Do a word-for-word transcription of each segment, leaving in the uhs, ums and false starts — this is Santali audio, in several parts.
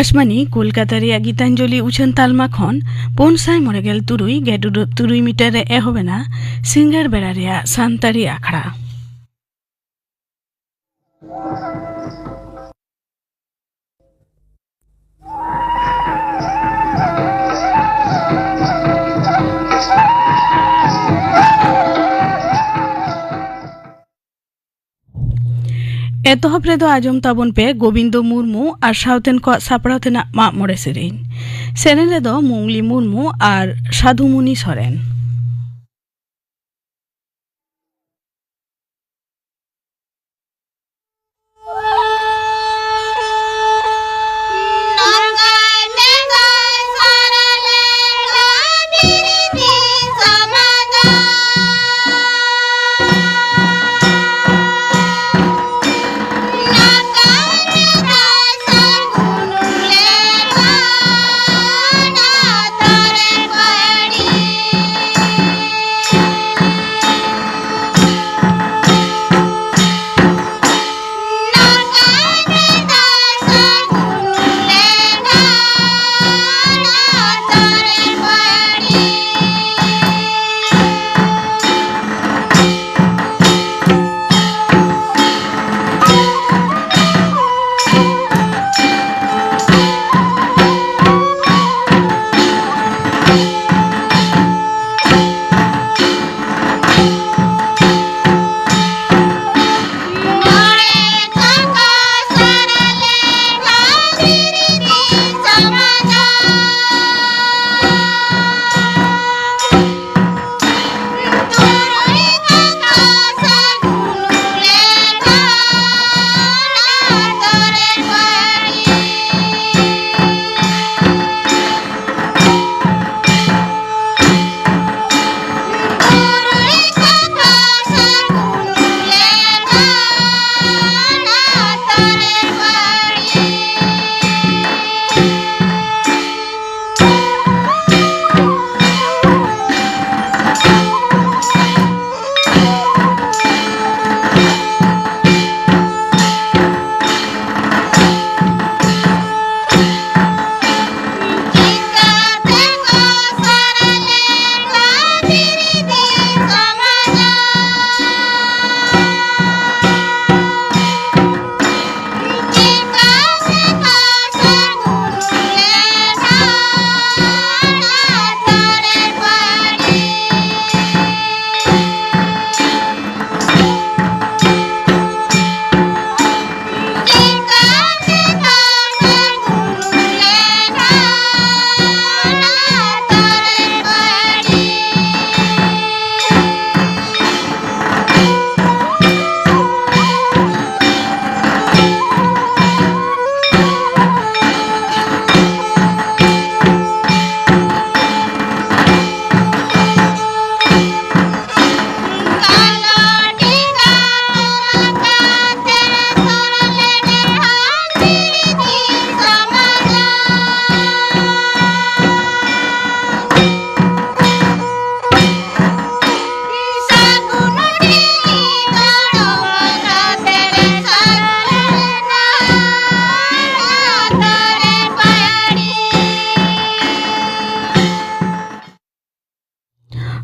ᱟᱠᱟᱥᱵᱟᱱᱤ ᱠᱳᱞᱠᱟᱛᱟ ᱨᱮᱭᱟᱜ ᱜᱤᱛᱟᱧᱡᱚᱞᱤ ᱩᱪᱷᱟᱹᱱ ᱛᱟᱞᱢᱟ ᱠᱷᱚᱱ ᱯᱩᱱ ᱥᱟᱭ ᱢᱚᱬᱮ ᱜᱮᱞ ᱛᱩᱨᱩᱭ ᱜᱮᱰ ᱩᱰᱟᱹᱜ ᱛᱩᱨᱩᱭ ᱢᱤᱴᱟᱨ ᱨᱮ ᱮᱦᱚᱵ ᱮᱱᱟ ᱥᱤᱸᱜᱟᱹᱲ ᱵᱮᱲᱟ ᱨᱮᱭᱟᱜ ᱥᱟᱱᱛᱟᱲᱤ ᱟᱠᱷᱲᱟ᱾ ᱮᱛᱚᱦᱚᱵ ᱨᱮᱫᱚ ᱟᱸᱡᱚᱢ ᱛᱟᱵᱚᱱ ᱯᱮ ᱜᱳᱵᱤᱱᱫᱚ ᱢᱩᱨᱢᱩ ᱟᱨ ᱥᱟᱶᱛᱮᱱ ᱠᱚᱣᱟᱜ ᱥᱟᱯᱲᱟᱣ ᱛᱮᱱᱟᱜ ᱢᱟᱜ ᱢᱚᱬᱮ ᱥᱮᱨᱮᱧ᱾ ᱥᱮᱨᱮᱧ ᱨᱮᱫᱚ ᱢᱩᱝᱞᱤ ᱢᱩᱨᱢᱩ ᱟᱨ ᱥᱟᱫᱷᱩᱢᱩᱱᱤ ᱥᱚᱨᱮᱱ᱾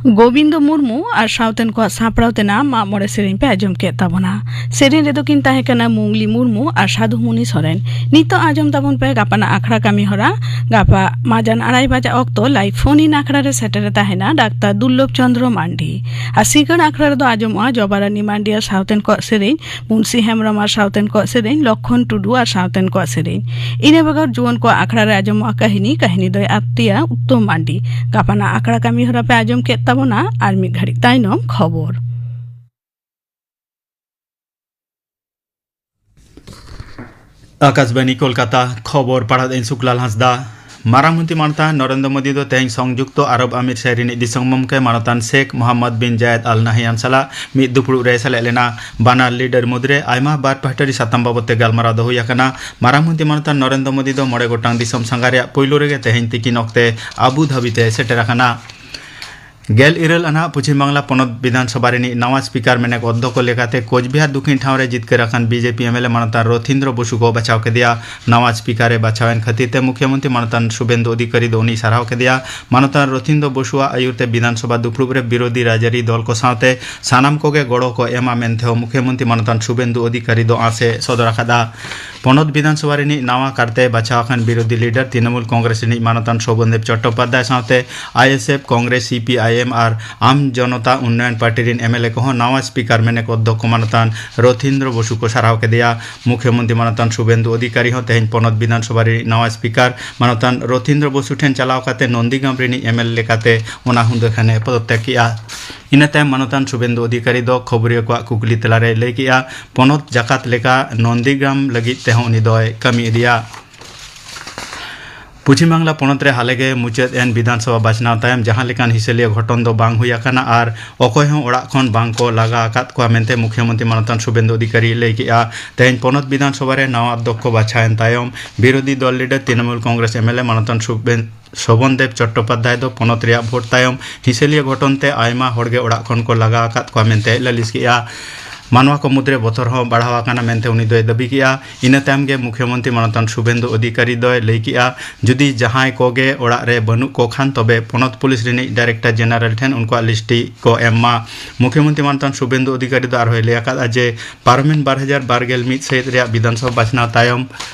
ᱜᱳᱵᱤᱱᱫᱚ ᱢᱩᱨᱢᱩ ᱟᱨ ᱥᱟᱶᱛᱮᱱ ᱠᱚᱣᱟᱜ ᱥᱟᱯᱲᱟᱣ ᱛᱮᱱᱟᱜ ᱢᱟᱜ ᱢᱚᱬᱮ ᱥᱮᱨᱮᱧ ᱯᱮ ᱟᱸᱡᱚᱢ ᱠᱮᱫ ᱛᱟᱵᱚᱱᱟ᱾ ᱥᱮᱨᱮᱧ ᱨᱮᱫᱚ ᱠᱤᱱ ᱛᱟᱦᱮᱸ ᱠᱟᱱᱟ ᱢᱩᱝᱞᱤ ᱢᱩᱨᱢᱩ ᱟᱨ ᱥᱟᱫᱷᱩ ᱢᱩᱱᱤ ᱥᱚᱨᱮᱱ᱾ ᱱᱤᱛᱚᱜ ᱟᱸᱡᱚᱢ ᱛᱟᱵᱚᱱ ᱯᱮ ᱜᱟᱯᱟᱱᱟᱜ ᱟᱠᱷᱲᱟ ᱠᱟᱹᱢᱤ ᱦᱚᱨᱟ᱾ ᱜᱟᱯᱟ ᱢᱟᱡᱟᱱ ᱟᱲᱟᱭ ᱵᱟᱡᱟ ᱚᱠᱛᱚ ᱞᱟᱭᱤᱵᱷ ᱯᱷᱳᱱ ᱤᱱ ᱟᱠᱷᱲᱟ ᱨᱮ ᱥᱮᱴᱮᱨ ᱛᱟᱦᱮᱱᱟ ᱰᱟᱠᱛᱟᱨ ᱫᱩᱨᱞᱚᱵᱷ ᱪᱚᱸᱫᱽᱨᱚ ᱢᱟᱱᱰᱤ᱾ ᱟᱨ ᱥᱤᱸᱜᱟᱹᱲ ᱟᱠᱷᱲᱟ ᱨᱮᱫᱚ ᱟᱸᱡᱚᱢᱚᱜᱼᱟ ᱡᱚᱵᱟᱨᱟᱱᱤ ᱢᱟᱱᱰᱤ ᱟᱨ ᱥᱟᱶᱛᱮᱱ ᱠᱚᱣᱟᱜ ᱥᱮᱨᱮᱧ, ᱢᱩᱱᱥᱤ ᱦᱮᱢᱵᱽᱨᱚᱢ ᱟᱨ ᱥᱟᱶᱛᱮᱱ ᱠᱚᱣᱟᱜ ᱥᱮᱨᱮᱧ, ᱞᱚᱠᱷᱚᱱ ᱴᱩᱰᱩ ᱟᱨ ᱥᱟᱶᱛᱮᱱ ᱠᱚᱣᱟᱜ ᱥᱮᱨᱮᱧ᱾ ᱤᱱᱟᱹ ᱵᱮᱜᱚᱨ ᱡᱩᱣᱟᱹᱱ ᱠᱚᱣᱟᱜ ᱟᱠᱷᱲᱟ ᱨᱮ ᱟᱸᱡᱚᱢᱚᱜᱼᱟ ᱠᱟᱹᱦᱱᱤ, ᱠᱟᱹᱦᱱᱤ ᱫᱚᱭ ᱟᱛᱮᱭᱟ ᱩᱛᱛᱚᱢ ᱢᱟᱱᱰᱤ᱾ ᱜᱟᱯᱟᱱᱟᱜ ᱟᱠᱷᱲᱟ ᱠᱟᱹᱢᱤ ᱦᱚᱨᱟ ᱯᱮ ᱟᱸᱡᱚᱢ ᱠᱮᱫ ᱛᱟᱵᱚᱱᱟ᱾ ᱟᱨ ᱢᱤᱫ ᱜᱷᱟᱹᱲᱤᱡ ᱛᱟᱭᱱᱚᱢ ᱠᱷᱚᱵᱚᱨ᱾ ᱟᱠᱟᱥᱵᱟᱱᱤ ᱠᱳᱞᱠᱟᱛᱟ, ᱠᱷᱚᱵᱚᱨ ᱯᱟᱲᱦᱟᱣ ᱤᱧ ᱥᱩᱠᱞᱟᱞ ᱦᱟᱸᱥᱫᱟ᱾ ᱢᱟᱨᱟᱝ ᱢᱚᱱᱛᱨᱤ ᱢᱟᱱᱚᱛᱟᱱ ᱱᱚᱨᱮᱱᱫᱨᱚ ᱢᱳᱫᱤ ᱫᱚ ᱛᱮᱦᱮᱧ ᱥᱚᱝᱡᱩᱠᱛᱚ ᱟᱨᱚᱵ ᱟᱢᱤᱨ ᱥᱟᱭ ᱨᱤᱱᱤᱡ ᱫᱤᱥᱚᱢ ᱜᱚᱢᱠᱮ ᱢᱟᱱᱚᱛᱟᱱ ᱥᱮᱠᱷ ᱢᱚᱦᱟᱢᱢᱚᱫ ᱵᱤᱱ ᱡᱟᱭᱮᱫ ᱟᱞ ᱱᱟᱦᱭᱟᱱ ᱥᱟᱞᱟᱜ ᱢᱤᱫ ᱫᱩᱯᱲᱩᱵ ᱨᱮᱭ ᱥᱮᱞᱮᱫ ᱞᱮᱱᱟ᱾ ᱵᱟᱱᱟᱨ ᱞᱤᱰᱟᱨ ᱢᱩᱫᱽᱨᱮ ᱟᱭᱢᱟ ᱵᱟᱨ ᱯᱟᱦᱴᱟᱨᱤ ᱥᱟᱛᱟᱢ ᱵᱟᱵᱚᱛ ᱛᱮ ᱜᱟᱞᱢᱟᱨᱟᱣ ᱫᱚ ᱦᱩᱭ ᱟᱠᱟᱱᱟ᱾ ᱢᱟᱨᱟᱝ ᱢᱚᱱᱛᱨᱤ ᱢᱟᱱᱚᱛᱟᱱ ᱱᱚᱨᱮᱱᱫᱨᱚ ᱢᱳᱫᱤ ᱫᱚ ᱢᱚᱬᱮ ᱜᱚᱴᱟᱝ ᱫᱤᱥᱚᱢ ᱥᱟᱸᱜᱷᱟᱨ ᱨᱮᱭᱟᱜ ᱯᱩᱭᱞᱩ ᱨᱮᱜᱮ ᱛᱮᱦᱮᱧ ᱛᱤᱠᱤᱱ ᱚᱠᱛᱮ ᱟᱵᱩ ᱫᱷᱟᱵᱤ ᱛᱮ ᱥᱮᱴᱮᱨ ᱟᱠᱟᱱᱟ᱾ ᱜᱮᱞ ᱤᱨᱟᱹᱞ ᱟᱱᱟᱜ ᱯᱚᱪᱷᱤᱢ ᱵᱟᱝᱞᱟ ᱯᱚᱱᱚᱛ ᱵᱤᱫᱷᱟᱱ ᱥᱚᱵᱷᱟ ᱨᱤᱱᱤᱡ ᱱᱟᱣᱟ ᱥᱯᱤᱠᱟᱨ ᱢᱮᱱᱮᱠ ᱚᱫᱽᱫᱷᱚᱠᱚ ᱞᱮᱠᱟᱛᱮ ᱠᱳᱪᱵᱤᱦᱟᱨ ᱫᱚᱠᱷᱤᱱ ᱴᱷᱟᱶ ᱨᱮ ᱡᱤᱛᱠᱟᱹᱨ ᱟᱠᱟᱱ ᱵᱤᱡᱮᱯᱤ ᱮᱢᱮᱞᱮ ᱢᱟᱱᱚᱛᱟᱱ ᱨᱚᱛᱷᱤᱱᱫᱨᱚ ᱵᱚᱥᱩ ᱠᱚ ᱵᱟᱪᱷᱟᱣ ᱠᱮᱫᱮᱭᱟ᱾ ᱱᱟᱣᱟ ᱥᱯᱤᱠᱟᱨ ᱮ ᱵᱟᱪᱷᱟᱣ ᱮᱱ ᱠᱷᱟᱹᱛᱤᱨ ᱛᱮ ᱢᱩᱠᱷᱭᱚᱢᱚᱱᱛᱨᱤ ᱢᱟᱱᱚᱛᱟᱱ ᱥᱩᱵᱮᱱᱫᱩ ᱚᱫᱷᱤᱠᱟᱨᱤ ᱫᱚ ᱩᱱᱤᱭ ᱥᱟᱨᱦᱟᱣ ᱠᱮᱫᱮᱭᱟ᱾ ᱢᱟᱱᱚᱛᱟᱱ ᱨᱚᱛᱷᱤᱱᱫᱨᱚ ᱵᱚᱥᱩᱣᱟᱜ ᱟᱹᱭᱩᱨ ᱛᱮ ᱵᱤᱫᱷᱟᱱ ᱥᱚᱵᱷᱟ ᱫᱩᱯᱲᱩᱵ ᱨᱮ ᱵᱤᱨᱳᱫᱷᱤ ᱨᱟᱡᱽᱟᱹᱨᱤ ᱫᱚᱞ ᱠᱚ ᱥᱟᱶᱛᱮ ᱥᱟᱱᱟᱢ ᱠᱚᱜᱮ ᱜᱚᱲᱚ ᱠᱚ ᱮᱢᱟ ᱢᱮᱱᱛᱮ ᱦᱚᱸ ᱢᱩᱠᱷᱭᱚᱢᱚᱱᱛᱨᱤ ᱢᱟᱱᱚᱛᱟᱱ ᱥᱩᱵᱮᱱᱫᱩ ᱚᱫᱷᱤᱠᱟᱨᱤ ᱫᱚ ᱟᱸᱥ ᱮ ᱥᱚᱫᱚᱨ ᱟᱠᱟᱫᱟ᱾ ᱯᱚᱱᱚᱛ ᱵᱤᱫᱷᱟᱱ ᱥᱚᱵᱷᱟ ᱨᱤᱱᱤᱡ ᱱᱟᱣᱟ ᱠᱟᱨᱛᱮ ᱵᱟᱪᱷᱟᱣ ᱟᱠᱟᱱ ᱵᱤᱨᱳᱫᱷᱤ ᱞᱤᱰᱟᱨ ᱛᱨᱤᱱᱚᱢᱩᱞ ᱠᱚᱝᱜᱨᱮᱥ ᱨᱤᱱᱤᱡ ᱢᱟᱱᱚᱛᱟᱱ ᱥᱳᱵᱷᱚᱱᱫᱮᱵ ᱪᱚᱴᱴᱳᱯᱟᱫᱽᱫᱷᱟᱭ ᱥᱟᱶᱛᱮ I S F, Congress, C P I M R ᱟᱢ ᱡᱚᱱᱚᱛᱟ ᱩᱱᱱᱚᱭᱚᱱ ᱯᱟᱨᱴᱤ ᱨᱤᱱ ᱮᱢ ᱮᱞ ᱮ ᱠᱚᱦᱚᱸ ᱱᱟᱣᱟ ᱥᱯᱤᱠᱟᱨ ᱢᱮᱱᱮᱠ ᱚᱫᱽᱫᱷᱚᱠᱚ ᱢᱟᱱᱚᱛᱟᱱ ᱨᱚᱛᱷᱤᱱᱫᱨᱚ ᱵᱚᱥᱩ ᱠᱚ ᱥᱟᱨᱦᱟᱣ ᱠᱮᱫᱮᱭᱟ᱾ ᱢᱩᱠᱷᱭᱚᱢᱚᱱᱛᱨᱤ ᱢᱟᱱᱚᱛᱟᱱ ᱥᱩᱵᱮᱱᱫᱩ ᱚᱫᱷᱤᱠᱟᱨᱤ ᱦᱚᱸ ᱛᱮᱦᱮᱧ ᱯᱚᱱᱚᱛ ᱵᱤᱫᱷᱟᱱ ᱥᱚᱵᱷᱟ ᱨᱤᱱᱤᱡ ᱱᱟᱣᱟ ᱥᱯᱤᱠᱟᱨ ᱢᱟᱱᱚᱛᱟᱱ ᱨᱚᱛᱷᱤᱱᱫᱨᱚ ᱵᱚᱥᱩ ᱴᱷᱮᱱ ᱪᱟᱞᱟᱣ ᱠᱟᱛᱮ ᱱᱚᱱᱫᱤᱜᱨᱟᱢ ᱨᱤᱱᱤᱡ ᱮᱢ ᱮᱞ ᱮ ᱞᱮᱠᱟᱛᱮ ᱚᱱᱟ ᱦᱩᱫᱟᱹ ᱠᱷᱟᱱᱮ ᱯᱚᱫᱚᱛᱛᱮᱜ ᱠᱮᱫᱼᱟ᱾ ᱤᱱᱟᱹ ᱛᱟᱭᱚᱢ ᱢᱟᱱᱚᱛᱟᱱ ᱥᱩᱵᱮᱱᱫᱩ ᱚᱫᱷᱤᱠᱟᱨᱤ ᱫᱚ ᱠᱷᱚᱵᱚᱨᱤᱭᱟᱹ ᱠᱚᱣᱟᱜ ᱠᱩᱠᱞᱤ ᱛᱮᱞᱟᱨᱮᱭ ᱞᱟᱹᱭ ᱠᱮᱫᱼᱟ, ᱯᱚᱱᱚᱛ ᱡᱟᱠᱟᱛ ᱞᱮᱠᱟ ᱱᱚᱱᱫᱤᱜᱨᱟᱢ ᱞᱟᱹᱜᱤᱫ ᱛᱮᱦᱚᱸ ᱩᱱᱤ ᱫᱚᱭ ᱠᱟᱹᱢᱤ ᱤᱫᱤᱭᱟ᱾ ᱯᱚᱪᱷᱤᱢ ᱵᱟᱝᱞᱟ ᱯᱚᱱᱚᱛ ᱨᱮ ᱦᱟᱞᱮ ᱜᱮ ᱢᱩᱪᱟᱹᱫ ᱮᱱ ᱵᱤᱫᱷᱟᱱ ᱥᱚᱵᱷᱟ ᱵᱟᱪᱷᱱᱟᱣ ᱛᱟᱭᱚᱢ ᱡᱟᱦᱟᱸ ᱞᱮᱠᱟᱱ ᱦᱤᱥᱟᱹᱞᱤᱭᱟᱹ ᱜᱷᱚᱴᱚᱱ ᱫᱚ ᱵᱟᱝ ᱦᱩᱭ ᱟᱠᱟᱱᱟ ᱟᱨ ᱚᱠᱚᱭ ᱦᱚᱸ ᱚᱲᱟᱜ ᱠᱷᱚᱱ ᱵᱟᱝ ᱠᱚ ᱞᱟᱜᱟ ᱟᱠᱟᱫ ᱠᱚᱣᱟ ᱢᱮᱱᱛᱮ ᱢᱩᱠᱷᱭᱚᱢᱚᱱᱛᱨᱤ ᱢᱟᱱᱚᱛᱟᱱ ᱥᱩᱵᱮᱱᱫᱩ ᱚᱫᱷᱤᱠᱟᱨᱤᱭ ᱞᱟᱹᱭ ᱠᱮᱫᱼᱟ᱾ ᱛᱮᱦᱮᱧ ᱯᱚᱱᱚᱛ ᱵᱤᱫᱷᱟᱱ ᱥᱚᱵᱷᱟ ᱨᱮ ᱱᱟᱣᱟ ᱚᱫᱽᱫᱷᱚᱠᱚ ᱵᱟᱪᱷᱟᱣ ᱮᱱ ᱛᱟᱭᱚᱢ ᱵᱤᱨᱳᱫᱷᱤ ᱫᱚᱞ ᱞᱤᱰᱟᱨ ᱛᱨᱤᱱᱚᱢᱩᱞ ᱠᱚᱝᱜᱨᱮᱥ ᱮᱢ ᱮᱞ ᱮ ᱢᱟᱱᱚᱛᱟᱱ ᱥᱩᱵᱮᱱ ᱥᱳᱵᱚᱱ ᱫᱮᱵ ᱪᱚᱴᱴᱳᱯᱟᱫᱽᱫᱷᱟᱭ ᱫᱚ ᱯᱚᱱᱚᱛ ᱨᱮᱭᱟᱜ ᱵᱷᱳᱴ ᱛᱟᱭᱚᱢ ᱦᱤᱥᱟᱹᱞᱤᱭᱟᱹ ᱜᱷᱚᱴᱚᱱ ᱛᱮ ᱟᱭᱢᱟ ᱦᱚᱲ ᱜᱮ ᱚᱲᱟᱜ ᱠᱷᱚᱱ ᱠᱚ ᱞᱟᱜᱟ ᱟᱠᱟᱫ ᱠᱚᱣᱟ ᱢᱮᱱᱛᱮ ᱞᱟᱹᱞᱤᱥ ᱠᱮᱫᱼᱟ᱾ ᱢᱟᱱᱣᱟ ᱠᱚ ᱢᱩᱫᱽᱨᱮ ᱵᱚᱛᱚᱨ ᱦᱚᱸ ᱵᱟᱲᱦᱟᱣ ᱟᱠᱟᱱᱟ ᱢᱮᱱᱛᱮ ᱩᱱᱤ ᱫᱚᱭ ᱫᱟᱹᱵᱤ ᱠᱮᱫᱼᱟ᱾ ᱤᱱᱟᱹ ᱛᱟᱭᱚᱢ ᱜᱮ ᱢᱩᱠᱷᱭᱚᱢᱚᱱᱛᱨᱤ ᱢᱟᱱᱚᱛᱟᱱ ᱥᱩᱵᱷᱮᱱᱫᱩ ᱚᱫᱷᱤᱠᱟᱨᱤ ᱫᱚᱭ ᱞᱟᱹᱭ ᱠᱮᱫᱼᱟ, ᱡᱩᱫᱤ ᱡᱟᱦᱟᱸᱭ ᱠᱚᱜᱮ ᱚᱲᱟᱜ ᱨᱮ ᱵᱟᱹᱱᱩᱜ ᱠᱚ ᱠᱷᱟᱱ, ᱛᱚᱵᱮ ᱯᱚᱱᱚᱛ ᱯᱩᱞᱤᱥ ᱨᱤᱱᱤᱡ ᱰᱟᱭᱨᱮᱠᱴᱚᱨ ᱡᱮᱱᱟᱨᱟᱞ ᱴᱷᱮᱱ ᱩᱱᱠᱩᱣᱟᱜ ᱞᱤᱥᱴ ᱠᱚ ᱮᱢ ᱢᱟ᱾ ᱢᱩᱠᱷᱭᱚᱢᱚᱱᱛᱨᱤ ᱢᱟᱱᱚᱛᱟᱱ ᱥᱩᱵᱷᱮᱱᱫᱩ ᱚᱫᱷᱤᱠᱟᱨᱤ ᱫᱚ ᱟᱨᱦᱚᱸᱭ ᱞᱟᱹᱭ ᱟᱠᱟᱫᱼᱟ ᱡᱮ ᱯᱟᱨᱚᱢᱮᱱ ᱵᱟᱨ ᱦᱟᱡᱟᱨ ᱵᱟᱨ ᱜᱮᱞ ᱢᱤᱫ ᱥᱟᱹᱦᱤᱛ ᱨᱮᱭᱟᱜ ᱵᱤᱫᱷᱟᱱᱥᱚᱵᱷᱟ ᱵᱟᱪᱷᱱᱟᱣ ᱛᱟᱭᱚᱢ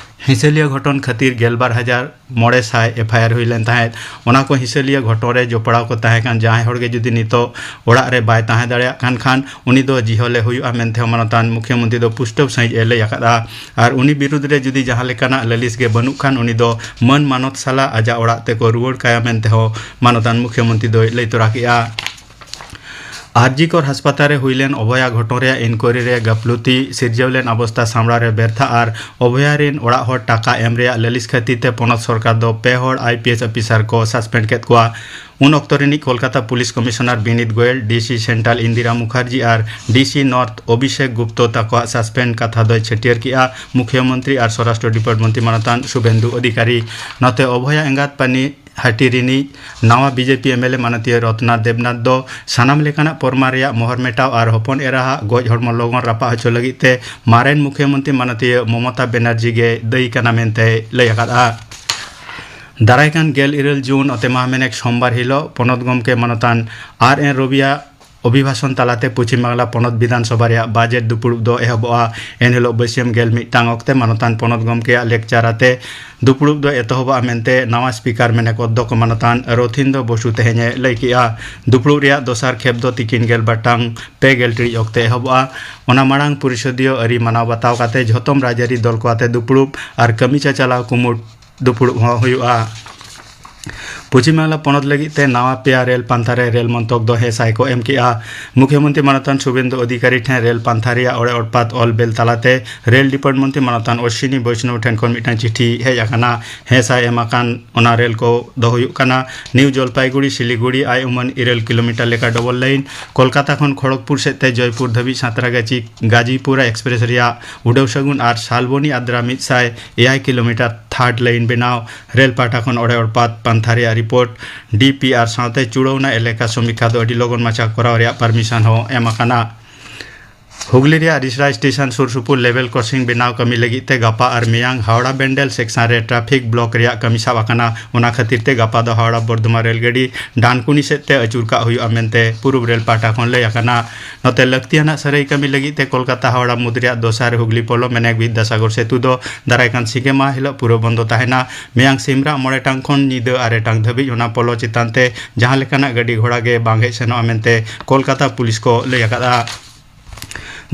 ᱦᱤᱸᱥᱟᱹᱞᱤᱭᱟᱹ ᱜᱷᱚᱴᱚᱱ ᱠᱷᱟᱹᱛᱤᱨ ᱜᱮᱞᱵᱟᱨ ᱦᱟᱡᱟᱨ ᱢᱚᱬᱮ ᱥᱟᱭ ᱮᱯᱷ ᱟᱭ ᱟᱨ ᱦᱩᱭ ᱞᱮᱱ ᱛᱟᱦᱮᱸᱫ᱾ ᱚᱱᱟ ᱠᱚ ᱦᱤᱸᱥᱟᱹᱞᱤᱭᱟᱹ ᱜᱷᱚᱴᱚᱱ ᱨᱮ ᱡᱚᱯᱲᱟᱣ ᱠᱚ ᱛᱟᱦᱮᱸ ᱠᱟᱱ ᱡᱟᱦᱟᱸᱭ ᱦᱚᱲ ᱜᱮ ᱡᱩᱫᱤ ᱱᱤᱛᱚᱜ ᱚᱲᱟᱜ ᱨᱮ ᱵᱟᱭ ᱛᱟᱦᱮᱸ ᱫᱟᱲᱮᱭᱟᱜ ᱠᱟᱱ ᱠᱷᱟᱱ, ᱩᱱᱤ ᱫᱚ ᱡᱤᱦᱚᱞᱮ ᱦᱩᱭᱩᱜᱼᱟ ᱢᱮᱱᱛᱮ ᱦᱚᱸ ᱢᱟᱱᱚᱛᱟᱱ ᱢᱩᱠᱷᱭᱚᱢᱚᱱᱛᱨᱤ ᱫᱚ ᱯᱩᱥᱴᱟᱹᱣ ᱥᱟᱺᱦᱤᱡ ᱮ ᱞᱟᱹᱭ ᱟᱠᱟᱫᱼᱟ᱾ ᱟᱨ ᱩᱱᱤ ᱵᱤᱨᱩᱫᱽ ᱨᱮ ᱡᱩᱫᱤ ᱡᱟᱦᱟᱸ ᱞᱮᱠᱟᱱᱟᱜ ᱞᱟᱹᱞᱤᱥ ᱜᱮ ᱵᱟᱹᱱᱩᱜ ᱠᱷᱟᱱ, ᱩᱱᱤ ᱫᱚ ᱢᱟᱹᱱ ᱢᱟᱱᱚᱛ ᱥᱟᱞᱟᱜ ᱟᱡᱟᱜ ᱚᱲᱟᱜ ᱛᱮᱠᱚ ᱨᱩᱣᱟᱹᱲ ᱠᱟᱭᱟ ᱢᱮᱱᱛᱮ ᱦᱚᱸ ᱢᱟᱱᱚᱛᱟᱱ ᱢᱩᱠᱷᱭᱚᱢᱚᱱᱛᱨᱤ ᱫᱚᱭ ᱞᱟᱹᱭ ᱛᱚᱨᱟ ᱠᱮᱫᱼᱟ᱾ ᱟᱨᱡᱤᱠᱚᱨ ᱦᱟᱥᱯᱟᱛᱟᱞ ᱨᱮ ᱦᱩᱭ ᱞᱮᱱ ᱚᱵᱷᱚᱭᱟ ᱜᱷᱚᱴᱚᱱ ᱨᱮᱭᱟᱜ ᱤᱱᱠᱣᱟᱭᱨᱤ ᱨᱮ ᱜᱟᱯᱞᱩᱛᱤ, ᱥᱤᱨᱡᱟᱹᱣ ᱞᱮᱱ ᱚᱵᱚᱥᱛᱟ ᱥᱟᱢᱲᱟᱣ ᱨᱮ ᱵᱮᱨᱛᱷᱟ ᱟᱨ ᱚᱵᱷᱚᱭᱟ ᱨᱤᱱ ᱚᱲᱟᱜ ᱦᱚᱲ ᱴᱟᱠᱟ ᱮᱢ ᱨᱮᱭᱟᱜ ᱞᱟᱹᱞᱤᱥ ᱠᱷᱟᱹᱛᱤᱨ ᱛᱮ ᱯᱚᱱᱚᱛ ᱥᱚᱨᱠᱟᱨ ᱫᱚ ᱯᱮ ᱦᱚᱲ ᱟᱭ ᱯᱤ ᱮᱥ ᱚᱯᱷᱤᱥᱟᱨ ᱠᱚ ᱥᱟᱥᱯᱮᱱᱰ ᱠᱮᱫ ᱠᱚᱣᱟ᱾ ᱩᱱ ᱚᱠᱛᱚ ᱨᱤᱱᱤᱡ ᱠᱳᱞᱠᱟᱛᱟ ᱯᱩᱞᱤᱥ ᱠᱚᱢᱤᱥᱚᱱᱟᱨ ᱵᱤᱱᱤᱛ ᱜᱳᱭᱮᱞ, ᱰᱤ ᱥᱤ ᱥᱮᱱᱴᱨᱟᱞ ᱤᱱᱫᱤᱨᱟ ᱢᱩᱠᱷᱟᱨᱡᱤ ᱟᱨ ᱰᱤ ᱥᱤ ᱱᱚᱨᱛᱷ ᱚᱵᱷᱤᱥᱮᱠ ᱜᱩᱯᱛᱚ ᱛᱟᱠᱚᱣᱟᱜ ᱥᱟᱥᱯᱮᱱᱰ ᱠᱟᱛᱷᱟ ᱫᱚᱭ ᱪᱷᱟᱹᱴᱭᱟᱹᱨ ᱠᱮᱫᱼᱟ ᱢᱩᱠᱷᱭᱚᱢᱚᱱᱛᱨᱤ ᱟᱨ ᱥᱚᱨᱟᱥᱴᱨᱚ ᱰᱤᱯᱟᱨᱴᱢᱮᱱᱴ ᱢᱚᱱᱛᱨᱤ ᱢᱟᱱᱚᱛᱟᱱ ᱥᱩᱵᱷᱮᱱᱫᱩ ᱚᱫᱷᱤᱠᱟᱨᱤ᱾ ᱱᱚᱛᱮ ᱚᱵᱷᱚᱭᱟ ᱮᱸᱜᱟᱛ ᱯᱟᱱᱤ ᱦᱟᱹᱴᱤ ᱨᱤᱱᱤᱡ ᱱᱟᱣᱟ B J P M L A ᱢᱟᱱᱚᱛᱤᱭᱟᱹ ᱨᱚᱛᱱᱟ ᱫᱮᱵᱽᱱᱟᱛᱷ ᱫᱚ ᱥᱟᱱᱟᱢ ᱞᱮᱠᱟᱱᱟᱜ ᱯᱚᱨᱢᱟᱱ ᱨᱮᱭᱟᱜ ᱢᱚᱦᱚᱨ ᱢᱮᱴᱟᱣ ᱟᱨ ᱦᱚᱯᱚᱱ ᱮᱨᱟᱦᱟᱜ ᱜᱚᱡ ᱦᱚᱲᱢᱚ ᱞᱚᱜᱚᱱ ᱨᱟᱯᱟᱜ ᱦᱚᱪᱚ ᱞᱟᱹᱜᱤᱫ ᱛᱮ ᱢᱟᱨᱮᱱ ᱢᱩᱠᱷᱭᱚᱢᱚᱱᱛᱨᱤ ᱢᱟᱱᱚᱛᱤᱭᱟᱹ ᱢᱚᱢᱚᱛᱟ ᱵᱮᱱᱟᱨᱡᱤ ᱜᱮᱭ ᱫᱟᱹᱭᱤ ᱠᱟᱱᱟ ᱢᱮᱱᱛᱮᱭ ᱞᱟᱹᱭ ᱟᱠᱟᱫᱼᱟ᱾ ᱫᱟᱨᱟᱭ ᱠᱟᱱ ᱜᱮᱞ ᱤᱨᱟᱹᱞ ᱡᱩᱱ ᱚᱛᱮ ᱢᱟᱦᱟ ᱢᱮᱱᱮᱠ ᱥᱳᱢᱵᱟᱨ ᱦᱤᱞᱚᱜ ᱯᱚᱱᱚᱛ ᱜᱚᱢᱠᱮ ᱢᱟᱱᱚᱛᱟᱱ ᱟᱨ ᱮᱱ ᱨᱚᱵᱤᱭᱟᱜ ᱚᱵᱷᱤᱵᱷᱟᱥᱚᱱ ᱛᱟᱞᱟᱛᱮ ᱯᱚᱪᱷᱤᱢ ᱵᱟᱝᱞᱟ ᱯᱚᱱᱚᱛ ᱵᱤᱫᱷᱟᱱ ᱥᱚᱵᱷᱟ ᱨᱮᱭᱟᱜ ᱵᱟᱡᱮᱴ ᱫᱩᱯᱲᱩᱵ ᱫᱚ ᱮᱦᱚᱵᱚᱜᱼᱟ᱾ ᱮᱱᱦᱤᱞᱚᱜ ᱵᱟᱹᱥᱭᱟᱹᱢ ᱜᱮᱞ ᱢᱤᱫ ᱴᱟᱲᱟᱝ ᱚᱠᱛᱮ ᱢᱟᱱᱚᱛᱟᱱ ᱯᱚᱱᱚᱛ ᱜᱚᱢᱠᱮᱭᱟᱜ ᱞᱮᱠᱪᱟᱨ ᱟᱛᱮ ᱫᱩᱯᱲᱩᱵ ᱫᱚ ᱮᱛᱚᱦᱚᱵᱚᱜᱼᱟ ᱢᱮᱱᱛᱮ ᱱᱟᱣᱟ ᱥᱯᱤᱠᱟᱨ ᱢᱮᱱᱮᱠ ᱚᱫᱽᱫᱷᱚᱠᱚ ᱢᱟᱱᱚᱛᱟᱱ ᱨᱚᱛᱷᱤᱱᱫᱨᱚ ᱵᱚᱥᱩ ᱛᱮᱦᱮᱧ ᱮ ᱞᱟᱹᱭ ᱠᱮᱫᱼᱟ᱾ ᱫᱩᱯᱲᱩᱵ ᱨᱮᱭᱟᱜ ᱫᱚᱥᱟᱨ ᱠᱷᱮᱯ ᱫᱚ ᱛᱤᱠᱤᱱ ᱜᱮᱞ ᱵᱟᱨ ᱴᱟᱲᱟᱝ ᱯᱮ ᱜᱮᱞ ᱴᱤᱲᱤᱡ ᱚᱠᱛᱮ ᱮᱦᱚᱵᱚᱜᱼᱟ᱾ ᱚᱱᱟ ᱢᱟᱲᱟᱝ ᱯᱚᱨᱤᱥᱚᱫᱤᱭᱟᱹ ᱟᱹᱨᱤ ᱢᱟᱱᱟᱣ ᱵᱟᱛᱟᱣ ᱠᱟᱛᱮ ᱡᱷᱚᱛᱚᱢ ᱨᱟᱡᱽᱟᱹᱨᱤ ᱫᱚᱞ ᱠᱚ ᱟᱛᱮ ᱫᱩᱯᱲᱩᱵ ᱟᱨ ᱠᱟᱹᱢᱤ ᱪᱟᱪᱟᱞᱟᱣ ᱠᱩᱢᱩᱴ ᱫᱩᱯᱲᱩᱵ ᱦᱚᱸ ᱦᱩᱭᱩᱜᱼᱟ᱾ ᱯᱚᱪᱷᱤᱢ ᱵᱟᱝᱞᱟ ᱯᱚᱱᱚᱛ ᱞᱟᱹᱜᱤᱫ ᱛᱮ ᱱᱟᱣᱟ ᱯᱮᱭᱟ ᱨᱮᱞ ᱯᱟᱱᱛᱷᱟ ᱨᱮ ᱨᱮᱞ ᱢᱚᱱᱛᱚᱠ ᱫᱚ ᱦᱮᱸ ᱥᱟᱭ ᱠᱚ ᱮᱢ ᱠᱮᱜᱼᱟ᱾ ᱢᱩᱠᱷᱭᱚᱢᱚᱱᱛᱨᱤ ᱢᱟᱱᱚᱛᱟᱱ ᱥᱩᱵᱷᱮᱱᱫᱩ ᱚᱫᱷᱤᱠᱟᱨᱤ ᱴᱷᱮᱱ ᱨᱮᱞ ᱯᱟᱱᱛᱷᱟ ᱨᱮᱭᱟᱜ ᱚᱲᱮ ᱚᱲᱯᱟᱛ ᱚᱞ ᱵᱮᱞ ᱛᱟᱞᱟᱛᱮ ᱨᱮᱞ ᱰᱤᱯᱟᱨᱴᱢᱮᱱᱴ ᱢᱚᱱᱛᱨᱤ ᱢᱟᱱᱚᱛᱟᱱ ᱚᱥᱣᱤᱱᱤ ᱵᱳᱭᱥᱱᱚᱵ ᱴᱷᱮᱱ ᱠᱷᱚᱱ ᱢᱤᱫᱴᱟᱝ ᱪᱤᱴᱷᱤ ᱦᱮᱡ ᱟᱠᱟᱱᱟ᱾ ᱦᱮᱸ ᱥᱟᱭ ᱮᱢ ᱟᱠᱟᱱ ᱚᱱᱟ ᱨᱮᱞ ᱠᱚ ᱫᱚ ᱦᱩᱭᱩᱜ ᱠᱟᱱᱟ ᱱᱤᱣ ᱡᱚᱞᱯᱟᱭᱜᱩᱲᱤ ᱥᱤᱞᱤᱜᱩᱲᱤ ᱟᱭ ᱩᱢᱟᱹᱱ ᱤᱨᱟᱹᱞ ᱠᱤᱞᱳᱢᱤᱴᱟᱨ ᱞᱮᱠᱟ ᱰᱚᱵᱚᱞ ᱞᱟᱭᱤᱱ, ᱠᱳᱞᱠᱟᱛᱟ ᱠᱷᱚᱱ ᱠᱷᱚᱲᱚᱜᱽᱯᱩᱨ ᱥᱮᱫ ᱛᱮ ᱡᱚᱭᱯᱩᱨ ᱫᱷᱟᱹᱵᱤᱡ ᱥᱟᱸᱛᱨᱟᱜᱟᱪᱷᱤ ᱜᱟᱡᱤᱯᱩᱨᱟ ᱮᱠᱥᱯᱨᱮᱥ ᱨᱮᱭᱟᱜ ᱩᱰᱟᱹᱣ ᱥᱟᱹᱜᱩᱱ ᱟᱨ ᱥᱟᱞᱵᱚᱱᱤ ᱟᱫᱽᱨᱟ ᱢᱤᱫ ᱥᱟᱭ ᱮᱭᱟᱭ ᱠᱤᱞᱳᱢᱤᱴᱟᱨ ᱛᱷᱟᱨᱰ ᱞᱟᱭᱤᱱ ᱵᱮᱱᱟᱣ᱾ ᱨᱮᱞ ᱯᱟᱦᱴᱟ ᱠᱷᱚᱱ ᱚᱲᱮ ᱚᱲᱯᱟᱛ ᱯᱟᱱᱛᱷᱟ ᱨᱮᱭᱟᱜ ᱨᱤᱯᱳᱨᱴ, ᱰᱤ ᱯᱤ ᱟᱨ ᱥᱟᱶᱛᱮ ᱪᱩᱲᱟᱹᱣᱱᱟ ᱮᱞᱟᱠᱟ ᱥᱚᱢᱤᱠᱠᱷᱟ ᱫᱚ ᱟᱹᱰᱤ ᱞᱚᱜᱚᱱ ᱢᱟᱪᱷᱟ ᱠᱚᱨᱟᱣ ᱨᱮᱭᱟᱜ ᱯᱟᱨᱢᱤᱥᱚᱱ ᱦᱚᱸ ᱮᱢ ᱟᱠᱟᱱᱟ᱾ ᱦᱩᱜᱽᱞᱤ ᱨᱮᱭᱟᱜ ᱨᱤᱥᱲᱟ ᱥᱴᱮᱥᱚᱱ ᱥᱩᱨ ᱥᱩᱯᱩᱨ ᱞᱮᱵᱮᱞ ᱠᱨᱚᱥᱤᱝ ᱵᱮᱱᱟᱣ ᱠᱟᱹᱢᱤ ᱞᱟᱹᱜᱤᱫ ᱛᱮ ᱜᱟᱯᱟ ᱟᱨ ᱢᱮᱭᱟᱝ ᱦᱟᱣᱲᱟ ᱵᱮᱱᱰᱮᱞ ᱥᱮᱠᱥᱚᱱ ᱨᱮ ᱴᱨᱟᱯᱷᱤᱠ ᱵᱞᱚᱠ ᱨᱮᱭᱟᱜ ᱠᱟᱹᱢᱤ ᱥᱟᱵ ᱟᱠᱟᱱᱟ᱾ ᱚᱱᱟ ᱠᱷᱟᱹᱛᱤᱨ ᱛᱮ ᱜᱟᱯᱟ ᱫᱚ ᱦᱟᱣᱲᱟ ᱵᱚᱨᱫᱷᱚᱢᱟᱱ ᱨᱮᱞ ᱜᱟᱹᱰᱤ ᱰᱟᱱᱠᱩᱱᱤ ᱥᱮᱫ ᱛᱮ ᱟᱹᱪᱩᱨ ᱠᱟᱜ ᱦᱩᱭᱩᱜᱼᱟ ᱢᱮᱱᱛᱮ ᱯᱩᱨᱩᱵ ᱨᱮᱞ ᱯᱟᱦᱴᱟ ᱠᱷᱚᱱ ᱞᱟᱹᱭ ᱟᱠᱟᱱᱟ᱾ ᱱᱚᱛᱮ ᱞᱟᱹᱠᱛᱤᱭᱟᱱᱟᱜ ᱥᱟᱹᱨᱟᱹᱭ ᱠᱟᱹᱢᱤ ᱞᱟᱹᱜᱤᱫ ᱛᱮ ᱠᱳᱞᱠᱟᱛᱟ ᱦᱟᱣᱲᱟ ᱢᱩᱫᱽ ᱨᱮᱭᱟᱜ ᱫᱚᱥᱟᱨ ᱦᱩᱜᱽᱞᱤ ᱯᱚᱞᱚ ᱢᱮᱱᱮᱠ ᱵᱤᱫᱽᱫᱟᱥᱟᱜᱚᱨ ᱥᱮᱛᱩ ᱫᱚ ᱫᱟᱨᱟᱭ ᱠᱟᱱ ᱥᱤᱸᱜᱮ ᱢᱟᱦᱟ ᱦᱤᱞᱳᱜ ᱯᱩᱨᱟᱹ ᱵᱚᱱᱫᱚ ᱛᱟᱦᱮᱱᱟ᱾ ᱢᱮᱭᱟᱝ ᱥᱤᱢᱨᱟᱜ ᱢᱚᱬᱮ ᱴᱟᱝ ᱠᱷᱚᱱ ᱧᱤᱫᱟᱹ ᱟᱨᱮ ᱴᱟᱝ ᱫᱷᱟᱹᱵᱤᱡ ᱚᱱᱟ ᱯᱚᱞᱚ ᱪᱮᱛᱟᱱ ᱛᱮ ᱡᱟᱦᱟᱸ ᱞᱮᱠᱟᱱᱟᱜ ᱜᱟᱹᱰᱤ ᱜᱷᱚᱲᱟ ᱜᱮ ᱵᱟᱝ ᱦᱮᱡ ᱥᱮᱱᱚᱜᱼᱟ ᱢᱮᱱᱛᱮ ᱠᱳᱞᱠᱟᱛᱟ ᱯᱩᱞᱤᱥ ᱠᱚ ᱞᱟᱹᱭ ᱟᱠᱟᱫᱼᱟ᱾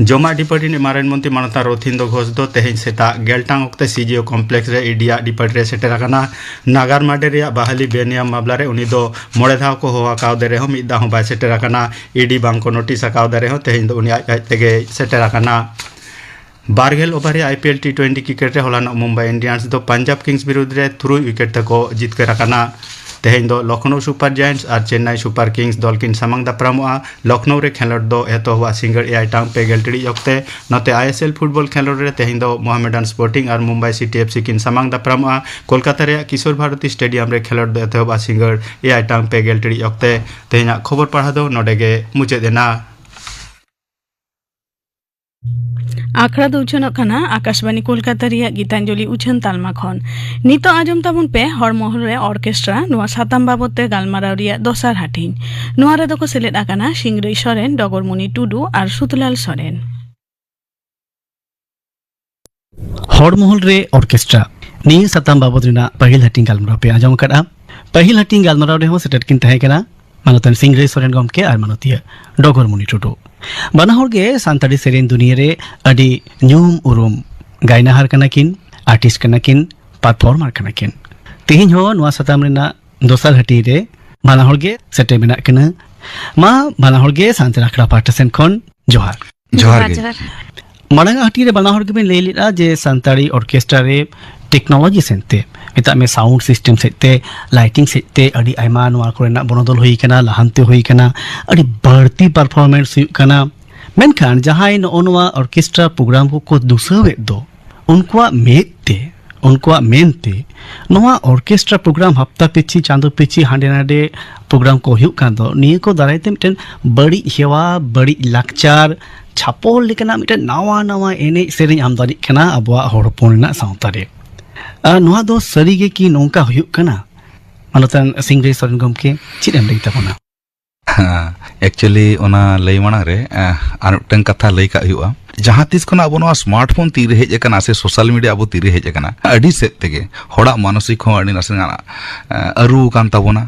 ᱡᱚᱢᱟᱜ ᱰᱤᱯᱟᱨᱴᱢᱮᱱᱴ ᱨᱤᱱᱤᱡ ᱢᱟᱨᱟᱝ ᱢᱚᱱᱛᱨᱤ ᱢᱟᱱᱚᱛᱟᱱ ᱨᱚᱛᱷᱤᱱᱫᱨᱚ ᱜᱷᱳᱥ ᱫᱚ ᱛᱮᱦᱮᱧ ᱥᱮᱛᱟᱜ ᱜᱮᱞ ᱴᱟᱲᱟᱝ ᱚᱠᱛᱮ ᱥᱤᱡᱤᱳ ᱠᱚᱢᱯᱞᱮᱠᱥ ᱨᱮ ᱤᱰᱤᱭᱟᱜ ᱰᱤᱯᱟᱨᱴᱢᱮᱱᱴ ᱨᱮ ᱥᱮᱴᱮᱨ ᱟᱠᱟᱱᱟ᱾ ᱱᱟᱜᱟᱨ ᱢᱟᱰᱮ ᱨᱮᱭᱟᱜ ᱵᱟᱦᱟᱞᱤ ᱵᱮᱱᱤᱭᱟᱢ ᱢᱟᱢᱞᱟ ᱨᱮ ᱩᱱᱤ ᱫᱚ ᱢᱚᱬᱮ ᱫᱷᱟᱣ ᱠᱚ ᱦᱚᱦᱚ ᱟᱠᱟᱣᱫᱮ ᱨᱮᱦᱚᱸ ᱢᱤᱫ ᱫᱷᱟᱣ ᱦᱚᱸ ᱵᱟᱭ ᱥᱮᱴᱮᱨ ᱟᱠᱟᱱᱟ᱾ ᱤᱰᱤ ᱵᱟᱝ ᱠᱚ ᱱᱳᱴᱤᱥ ᱟᱠᱟᱣᱫᱮ ᱨᱮᱦᱚᱸ ᱛᱮᱦᱮᱧ ᱫᱚ ᱩᱱᱤ ᱟᱡ ᱟᱡ ᱛᱮᱜᱮᱭ ᱥᱮᱴᱮᱨ ᱟᱠᱟᱱᱟ᱾ ᱵᱟᱨ ᱜᱮᱞ ᱳᱵᱷᱟᱨ ᱨᱮᱭᱟᱜ I P L T twenty cricket ᱨᱮ ᱦᱚᱞᱟᱱᱚᱜ ᱢᱩᱢᱵᱟᱭ ᱤᱱᱰᱤᱭᱟᱱᱥ ᱫᱚ ᱯᱟᱧᱡᱟᱵᱽ ᱠᱤᱝᱥ ᱵᱤᱨᱩᱫᱽ ᱨᱮ ᱛᱩᱨᱩᱭ ᱣᱤᱠᱮᱴ ᱛᱮᱠᱚ ᱡᱤᱛᱠᱟᱹᱨ ᱟᱠᱟᱱᱟ᱾ ᱛᱮᱦᱮᱧ ᱫᱚ ᱞᱚᱠᱷᱱᱚᱣ ᱥᱩᱯᱟᱨ ᱡᱟᱭᱮᱱᱴᱥ ᱟᱨ ᱪᱮᱱᱱᱟᱭ ᱥᱩᱯᱟᱨ ᱠᱤᱝᱥ ᱫᱚᱞ ᱠᱤᱱ ᱥᱟᱢᱟᱝ ᱫᱟᱯᱨᱟᱢᱚᱜᱼᱟ᱾ ᱞᱚᱠᱷᱱᱚᱣ ᱨᱮ ᱠᱷᱮᱞᱚᱸᱰ ᱫᱚ ᱮᱛᱚᱦᱚᱵᱟ ᱥᱤᱸᱜᱟᱹᱲ ᱮᱭᱟᱭ ᱴᱟᱲᱟᱝ ᱯᱮ ᱜᱮᱞ ᱴᱤᱲᱤᱡ ᱚᱠᱛᱮ᱾ ᱱᱚᱛᱮ ᱟᱭ ᱮᱥ ᱮᱞ ᱯᱷᱩᱴᱵᱚᱞ ᱠᱷᱮᱞᱚᱸᱰ ᱨᱮ ᱛᱮᱦᱮᱧ ᱫᱚ ᱢᱚᱦᱟᱢᱮᱰᱟᱱ ᱥᱯᱳᱨᱴᱤᱝ ᱟᱨ ᱢᱩᱢᱵᱟᱭ ᱥᱤᱴᱤ ᱮᱯᱷ ᱥᱤ ᱠᱤᱱ ᱥᱟᱢᱟᱝ ᱫᱟᱯᱨᱟᱢᱚᱜᱼᱟ᱾ ᱠᱳᱞᱠᱟᱛᱟ ᱨᱮᱭᱟᱜ ᱠᱤᱥᱳᱨ ᱵᱷᱟᱨᱚᱛᱤ ᱥᱴᱮᱰᱤᱭᱟᱢ ᱨᱮ ᱠᱷᱮᱞᱚᱸᱰ ᱫᱚ ᱮᱛᱚᱦᱚᱵᱟ ᱥᱤᱸᱜᱟᱹᱲ ᱮᱭᱟᱭ ᱴᱟᱲᱟᱝ ᱯᱮ ᱜᱮᱞ ᱴᱤᱲᱤᱡ ᱚᱠᱛᱮ᱾ ᱛᱮᱦᱮᱧᱟᱜ ᱠᱷᱚᱵᱚᱨ ᱯᱟᱲᱦᱟᱣ ᱫᱚ ᱱᱚᱰᱮ ᱜᱮ ᱢᱩᱪᱟᱹᱫ ᱮᱱᱟ᱾ ᱟᱠᱷᱲᱟ ᱫᱚ ᱩᱪᱷᱟᱹᱱᱚᱜ ᱠᱟᱱᱟ ᱟᱠᱟᱥᱵᱟᱱᱤ ᱠᱳᱞᱠᱟᱛᱟ ᱨᱮᱭᱟᱜ ᱜᱤᱛᱟᱧᱡᱚᱞᱤ ᱩᱪᱷᱟᱹᱱ ᱛᱟᱞᱢᱟ ᱠᱷᱚᱱ᱾ ᱱᱤᱛᱚᱜ ᱟᱸᱡᱚᱢ ᱛᱟᱵᱚᱱ ᱯᱮ ᱦᱚᱲᱢᱚᱦᱚᱞ ᱨᱮ ᱚᱨᱠᱮᱥᱴᱨᱟ, ᱱᱚᱣᱟ ᱥᱟᱛᱟᱢ ᱵᱟᱵᱚᱛ ᱛᱮ ᱜᱟᱞᱢᱟᱨᱟᱣ ᱨᱮᱭᱟᱜ ᱫᱚᱥᱟᱨ ᱦᱟᱹᱴᱤᱧ᱾ ᱱᱚᱣᱟ ᱨᱮᱫᱚ ᱠᱚ ᱥᱮᱞᱮᱫ ᱟᱠᱟᱱᱟ ᱥᱤᱝᱨᱟᱹᱭ ᱥᱚᱨᱮᱱ, ᱰᱚᱜᱚᱨᱢᱩᱱᱤ ᱴᱩᱰᱩ ᱟᱨ ᱥᱩᱛᱞᱟᱞ ᱥᱚᱨᱮᱱ᱾ ᱦᱚᱲᱢᱚᱦᱚᱞ ᱨᱮ ᱚᱨᱠᱮᱥᱴᱨᱟ, ᱱᱤᱭᱟᱹ ᱥᱟᱛᱟᱢ ᱵᱟᱵᱚᱛ ᱨᱮᱱᱟᱜ ᱯᱟᱹᱦᱤᱞ ᱦᱟᱹᱴᱤᱧ ᱜᱟᱞᱢᱟᱨᱟᱣ ᱯᱮ ᱟᱸᱡᱚᱢ ᱟᱠᱟᱫᱼᱟ᱾ ᱯᱟᱹᱦᱤᱞ ᱦᱟᱹᱴᱤᱧ ᱜᱟᱞᱢᱟᱨᱟᱣ ᱨᱮᱦᱚᱸ ᱥᱮᱴᱮᱨ ᱠᱤᱱ ᱛᱟᱦᱮᱸ ᱠᱟᱱᱟ ᱢᱟᱱᱚᱛᱟᱱ ᱥᱤᱝᱨᱟᱹᱭ ᱥᱚᱨᱮᱱ ᱜᱚᱢᱠᱮ ᱟᱨ ᱢᱟᱱᱚᱛᱤᱭᱟᱹ ᱰᱚᱜᱚᱨᱢᱩᱱᱤ ᱴᱩᱰᱩ᱾ ᱵᱟᱱᱟ ᱦᱚᱲ ᱜᱮ ᱥᱟᱱᱛᱟᱲᱤ ᱥᱮᱨᱮᱧ ᱫᱩᱱᱤᱭᱟᱹ ᱨᱮ ᱟᱹᱰᱤ ᱧᱩᱢ ᱩᱨᱩᱢ ᱜᱟᱭᱱᱟᱦᱟᱨ ᱠᱟᱱᱟ ᱠᱤᱱ, ᱟᱨᱴᱤᱥᱴ ᱠᱟᱱᱟ ᱠᱤᱱ, ᱯᱟᱨᱯᱷᱚᱨᱢᱟᱨ ᱠᱟᱱᱟ ᱠᱤᱱ᱾ ᱛᱮᱦᱮᱧ ᱦᱚᱸ ᱱᱚᱣᱟ ᱥᱟᱛᱟᱢ ᱨᱮᱱᱟᱜ ᱫᱚᱥᱟᱨ ᱦᱟᱹᱴᱤᱧ ᱨᱮ ᱵᱟᱱᱟ ᱦᱚᱲ ᱜᱮ ᱥᱮᱴᱮᱨ ᱢᱮᱱᱟᱜ ᱠᱤᱱᱟ᱾ ᱢᱟ ᱵᱟᱱᱟ ᱦᱚᱲ ᱜᱮ ᱥᱟᱱᱛᱟᱲ ᱟᱠᱷᱲᱟ ᱯᱟᱦᱴᱟ ᱥᱮᱱ ᱠᱷᱚᱱ ᱡᱚᱦᱟᱨ᱾ ᱡᱚᱦᱟᱨ ᱜᱮ᱾ ᱡᱚᱦᱟᱨ᱾ ᱢᱟᱲᱟᱝ ᱟᱜ ᱦᱟᱹᱴᱤᱧ ᱨᱮ ᱵᱟᱱᱟ ᱦᱚᱲ ᱜᱮᱵᱤᱱ ᱞᱟᱹᱭ ᱞᱮᱫᱼᱟ ᱡᱮ ᱥᱟᱱᱛᱟᱲᱤ ᱚᱨᱠᱮᱥᱴᱨᱟ ᱨᱮ ᱴᱮᱠᱱᱳᱞᱚᱡᱤ ᱥᱮᱱᱛᱮ, ᱢᱮᱛᱟᱜ ᱢᱮ ᱥᱟᱣᱩᱱᱰ ᱥᱤᱥᱴᱮᱢ ᱥᱮᱫ ᱛᱮ, ᱞᱟᱭᱴᱤᱝ ᱥᱮᱫ ᱛᱮ ᱟᱹᱰᱤ ᱟᱭᱢᱟ ᱱᱚᱣᱟ ᱠᱚᱨᱮᱱᱟᱜ ᱵᱚᱱᱚᱫᱚᱞ ᱦᱩᱭ ᱠᱟᱱᱟ, ᱞᱟᱦᱟᱱᱛᱤ ᱦᱩᱭ ᱠᱟᱱᱟ, ᱟᱹᱰᱤ ᱵᱟᱹᱲᱛᱤ ᱯᱟᱨᱯᱷᱚᱨᱢᱮᱱᱥ ᱦᱩᱭᱩᱜ ᱠᱟᱱᱟ᱾ ᱢᱮᱱᱠᱷᱟᱱ ᱡᱟᱦᱟᱸᱭ ᱱᱚᱜᱼᱚ ᱱᱚᱣᱟ ᱚᱨᱠᱮᱥᱴᱨᱟ ᱯᱨᱳᱜᱨᱟᱢ ᱠᱚᱠᱚ ᱫᱩᱥᱟᱹᱣᱮᱫ ᱫᱚ, ᱩᱱᱠᱩᱣᱟᱜ ᱢᱮᱫ ᱛᱮ ᱩᱱᱠᱩᱣᱟᱜ ᱢᱮᱱᱛᱮ ᱱᱚᱣᱟ ᱚᱨᱠᱮᱥᱴᱨᱟ ᱯᱨᱳᱜᱨᱟᱢ ᱦᱟᱯᱛᱟ ᱯᱤᱪᱷᱤ, ᱪᱟᱸᱫᱚ ᱯᱤᱪᱷᱤ ᱦᱟᱸᱰᱮ ᱱᱟᱰᱮ ᱯᱨᱳᱜᱨᱟᱢ ᱠᱚ ᱦᱩᱭᱩᱜ ᱠᱟᱱ ᱫᱚ, ᱱᱤᱭᱟᱹ ᱠᱚ ᱫᱟᱨᱟᱭ ᱛᱮ ᱢᱤᱫᱴᱮᱱ ᱵᱟᱹᱲᱤᱡ ᱦᱮᱣᱟ, ᱵᱟᱹᱲᱤᱡ ᱞᱟᱠᱪᱟᱨ, ᱪᱷᱟᱯᱚᱞ ᱞᱮᱠᱟᱱᱟᱜ ᱢᱤᱫᱴᱮᱱ ᱱᱟᱣᱟ ᱱᱟᱣᱟ ᱮᱱᱮᱡ ᱥᱮᱨᱮᱧ ᱟᱢᱫᱟᱱᱤᱜ ᱠᱟᱱᱟ ᱟᱵᱚᱣᱟᱜ ᱦᱚᱲ ᱦᱚᱯᱚᱱ ᱨᱮᱱᱟᱜ ᱥᱟᱶᱛᱟ ᱨᱮ᱾ ᱟᱨ ᱱᱚᱣᱟ ᱫᱚ ᱥᱟᱹᱨᱤ ᱜᱮ ᱠᱤ ᱱᱚᱝᱠᱟ ᱦᱩᱭᱩᱜ ᱠᱟᱱᱟ? ᱢᱟᱱᱚᱛᱟᱱ ᱥᱤᱝᱨᱟᱹᱭ ᱥᱚᱨᱮᱱ ᱜᱚᱢᱠᱮ, ᱪᱮᱫ ᱮᱢ ᱞᱟᱹᱭ ᱛᱟᱵᱚᱱᱟ? ᱮᱠᱪᱩᱭᱮᱞᱤ, ᱚᱱᱟ ᱞᱟᱹᱭ ᱢᱟᱲᱟᱝ ᱨᱮ ᱟᱨ ᱢᱤᱫᱴᱟᱝ ᱠᱟᱛᱷᱟ ᱞᱟᱹᱭ ᱠᱟᱜ ᱦᱩᱭᱩᱜᱼᱟ᱾ ᱡᱟᱦᱟᱸ ᱛᱤᱥ ᱠᱷᱚᱱᱟᱜ ᱟᱵᱚ ᱱᱚᱣᱟ ᱥᱢᱟᱨᱴᱯᱷᱳᱱ ᱛᱤᱨᱮ ᱦᱮᱡ ᱟᱠᱟᱱᱟ ᱥᱮ ᱥᱳᱥᱟᱞ ᱢᱤᱰᱤᱭᱟ ᱟᱵᱚ ᱛᱤᱨᱮ ᱦᱮᱡ ᱟᱠᱟᱱᱟ, ᱟᱹᱰᱤ ᱥᱮᱫ ᱛᱮᱜᱮ ᱦᱚᱲᱟᱜ ᱢᱟᱱᱚᱥᱤᱠ ᱦᱚᱸ ᱟᱹᱰᱤ ᱱᱟᱥᱮᱱᱟᱜ ᱟᱹᱨᱩ ᱟᱠᱟᱱ ᱛᱟᱵᱚᱱᱟ᱾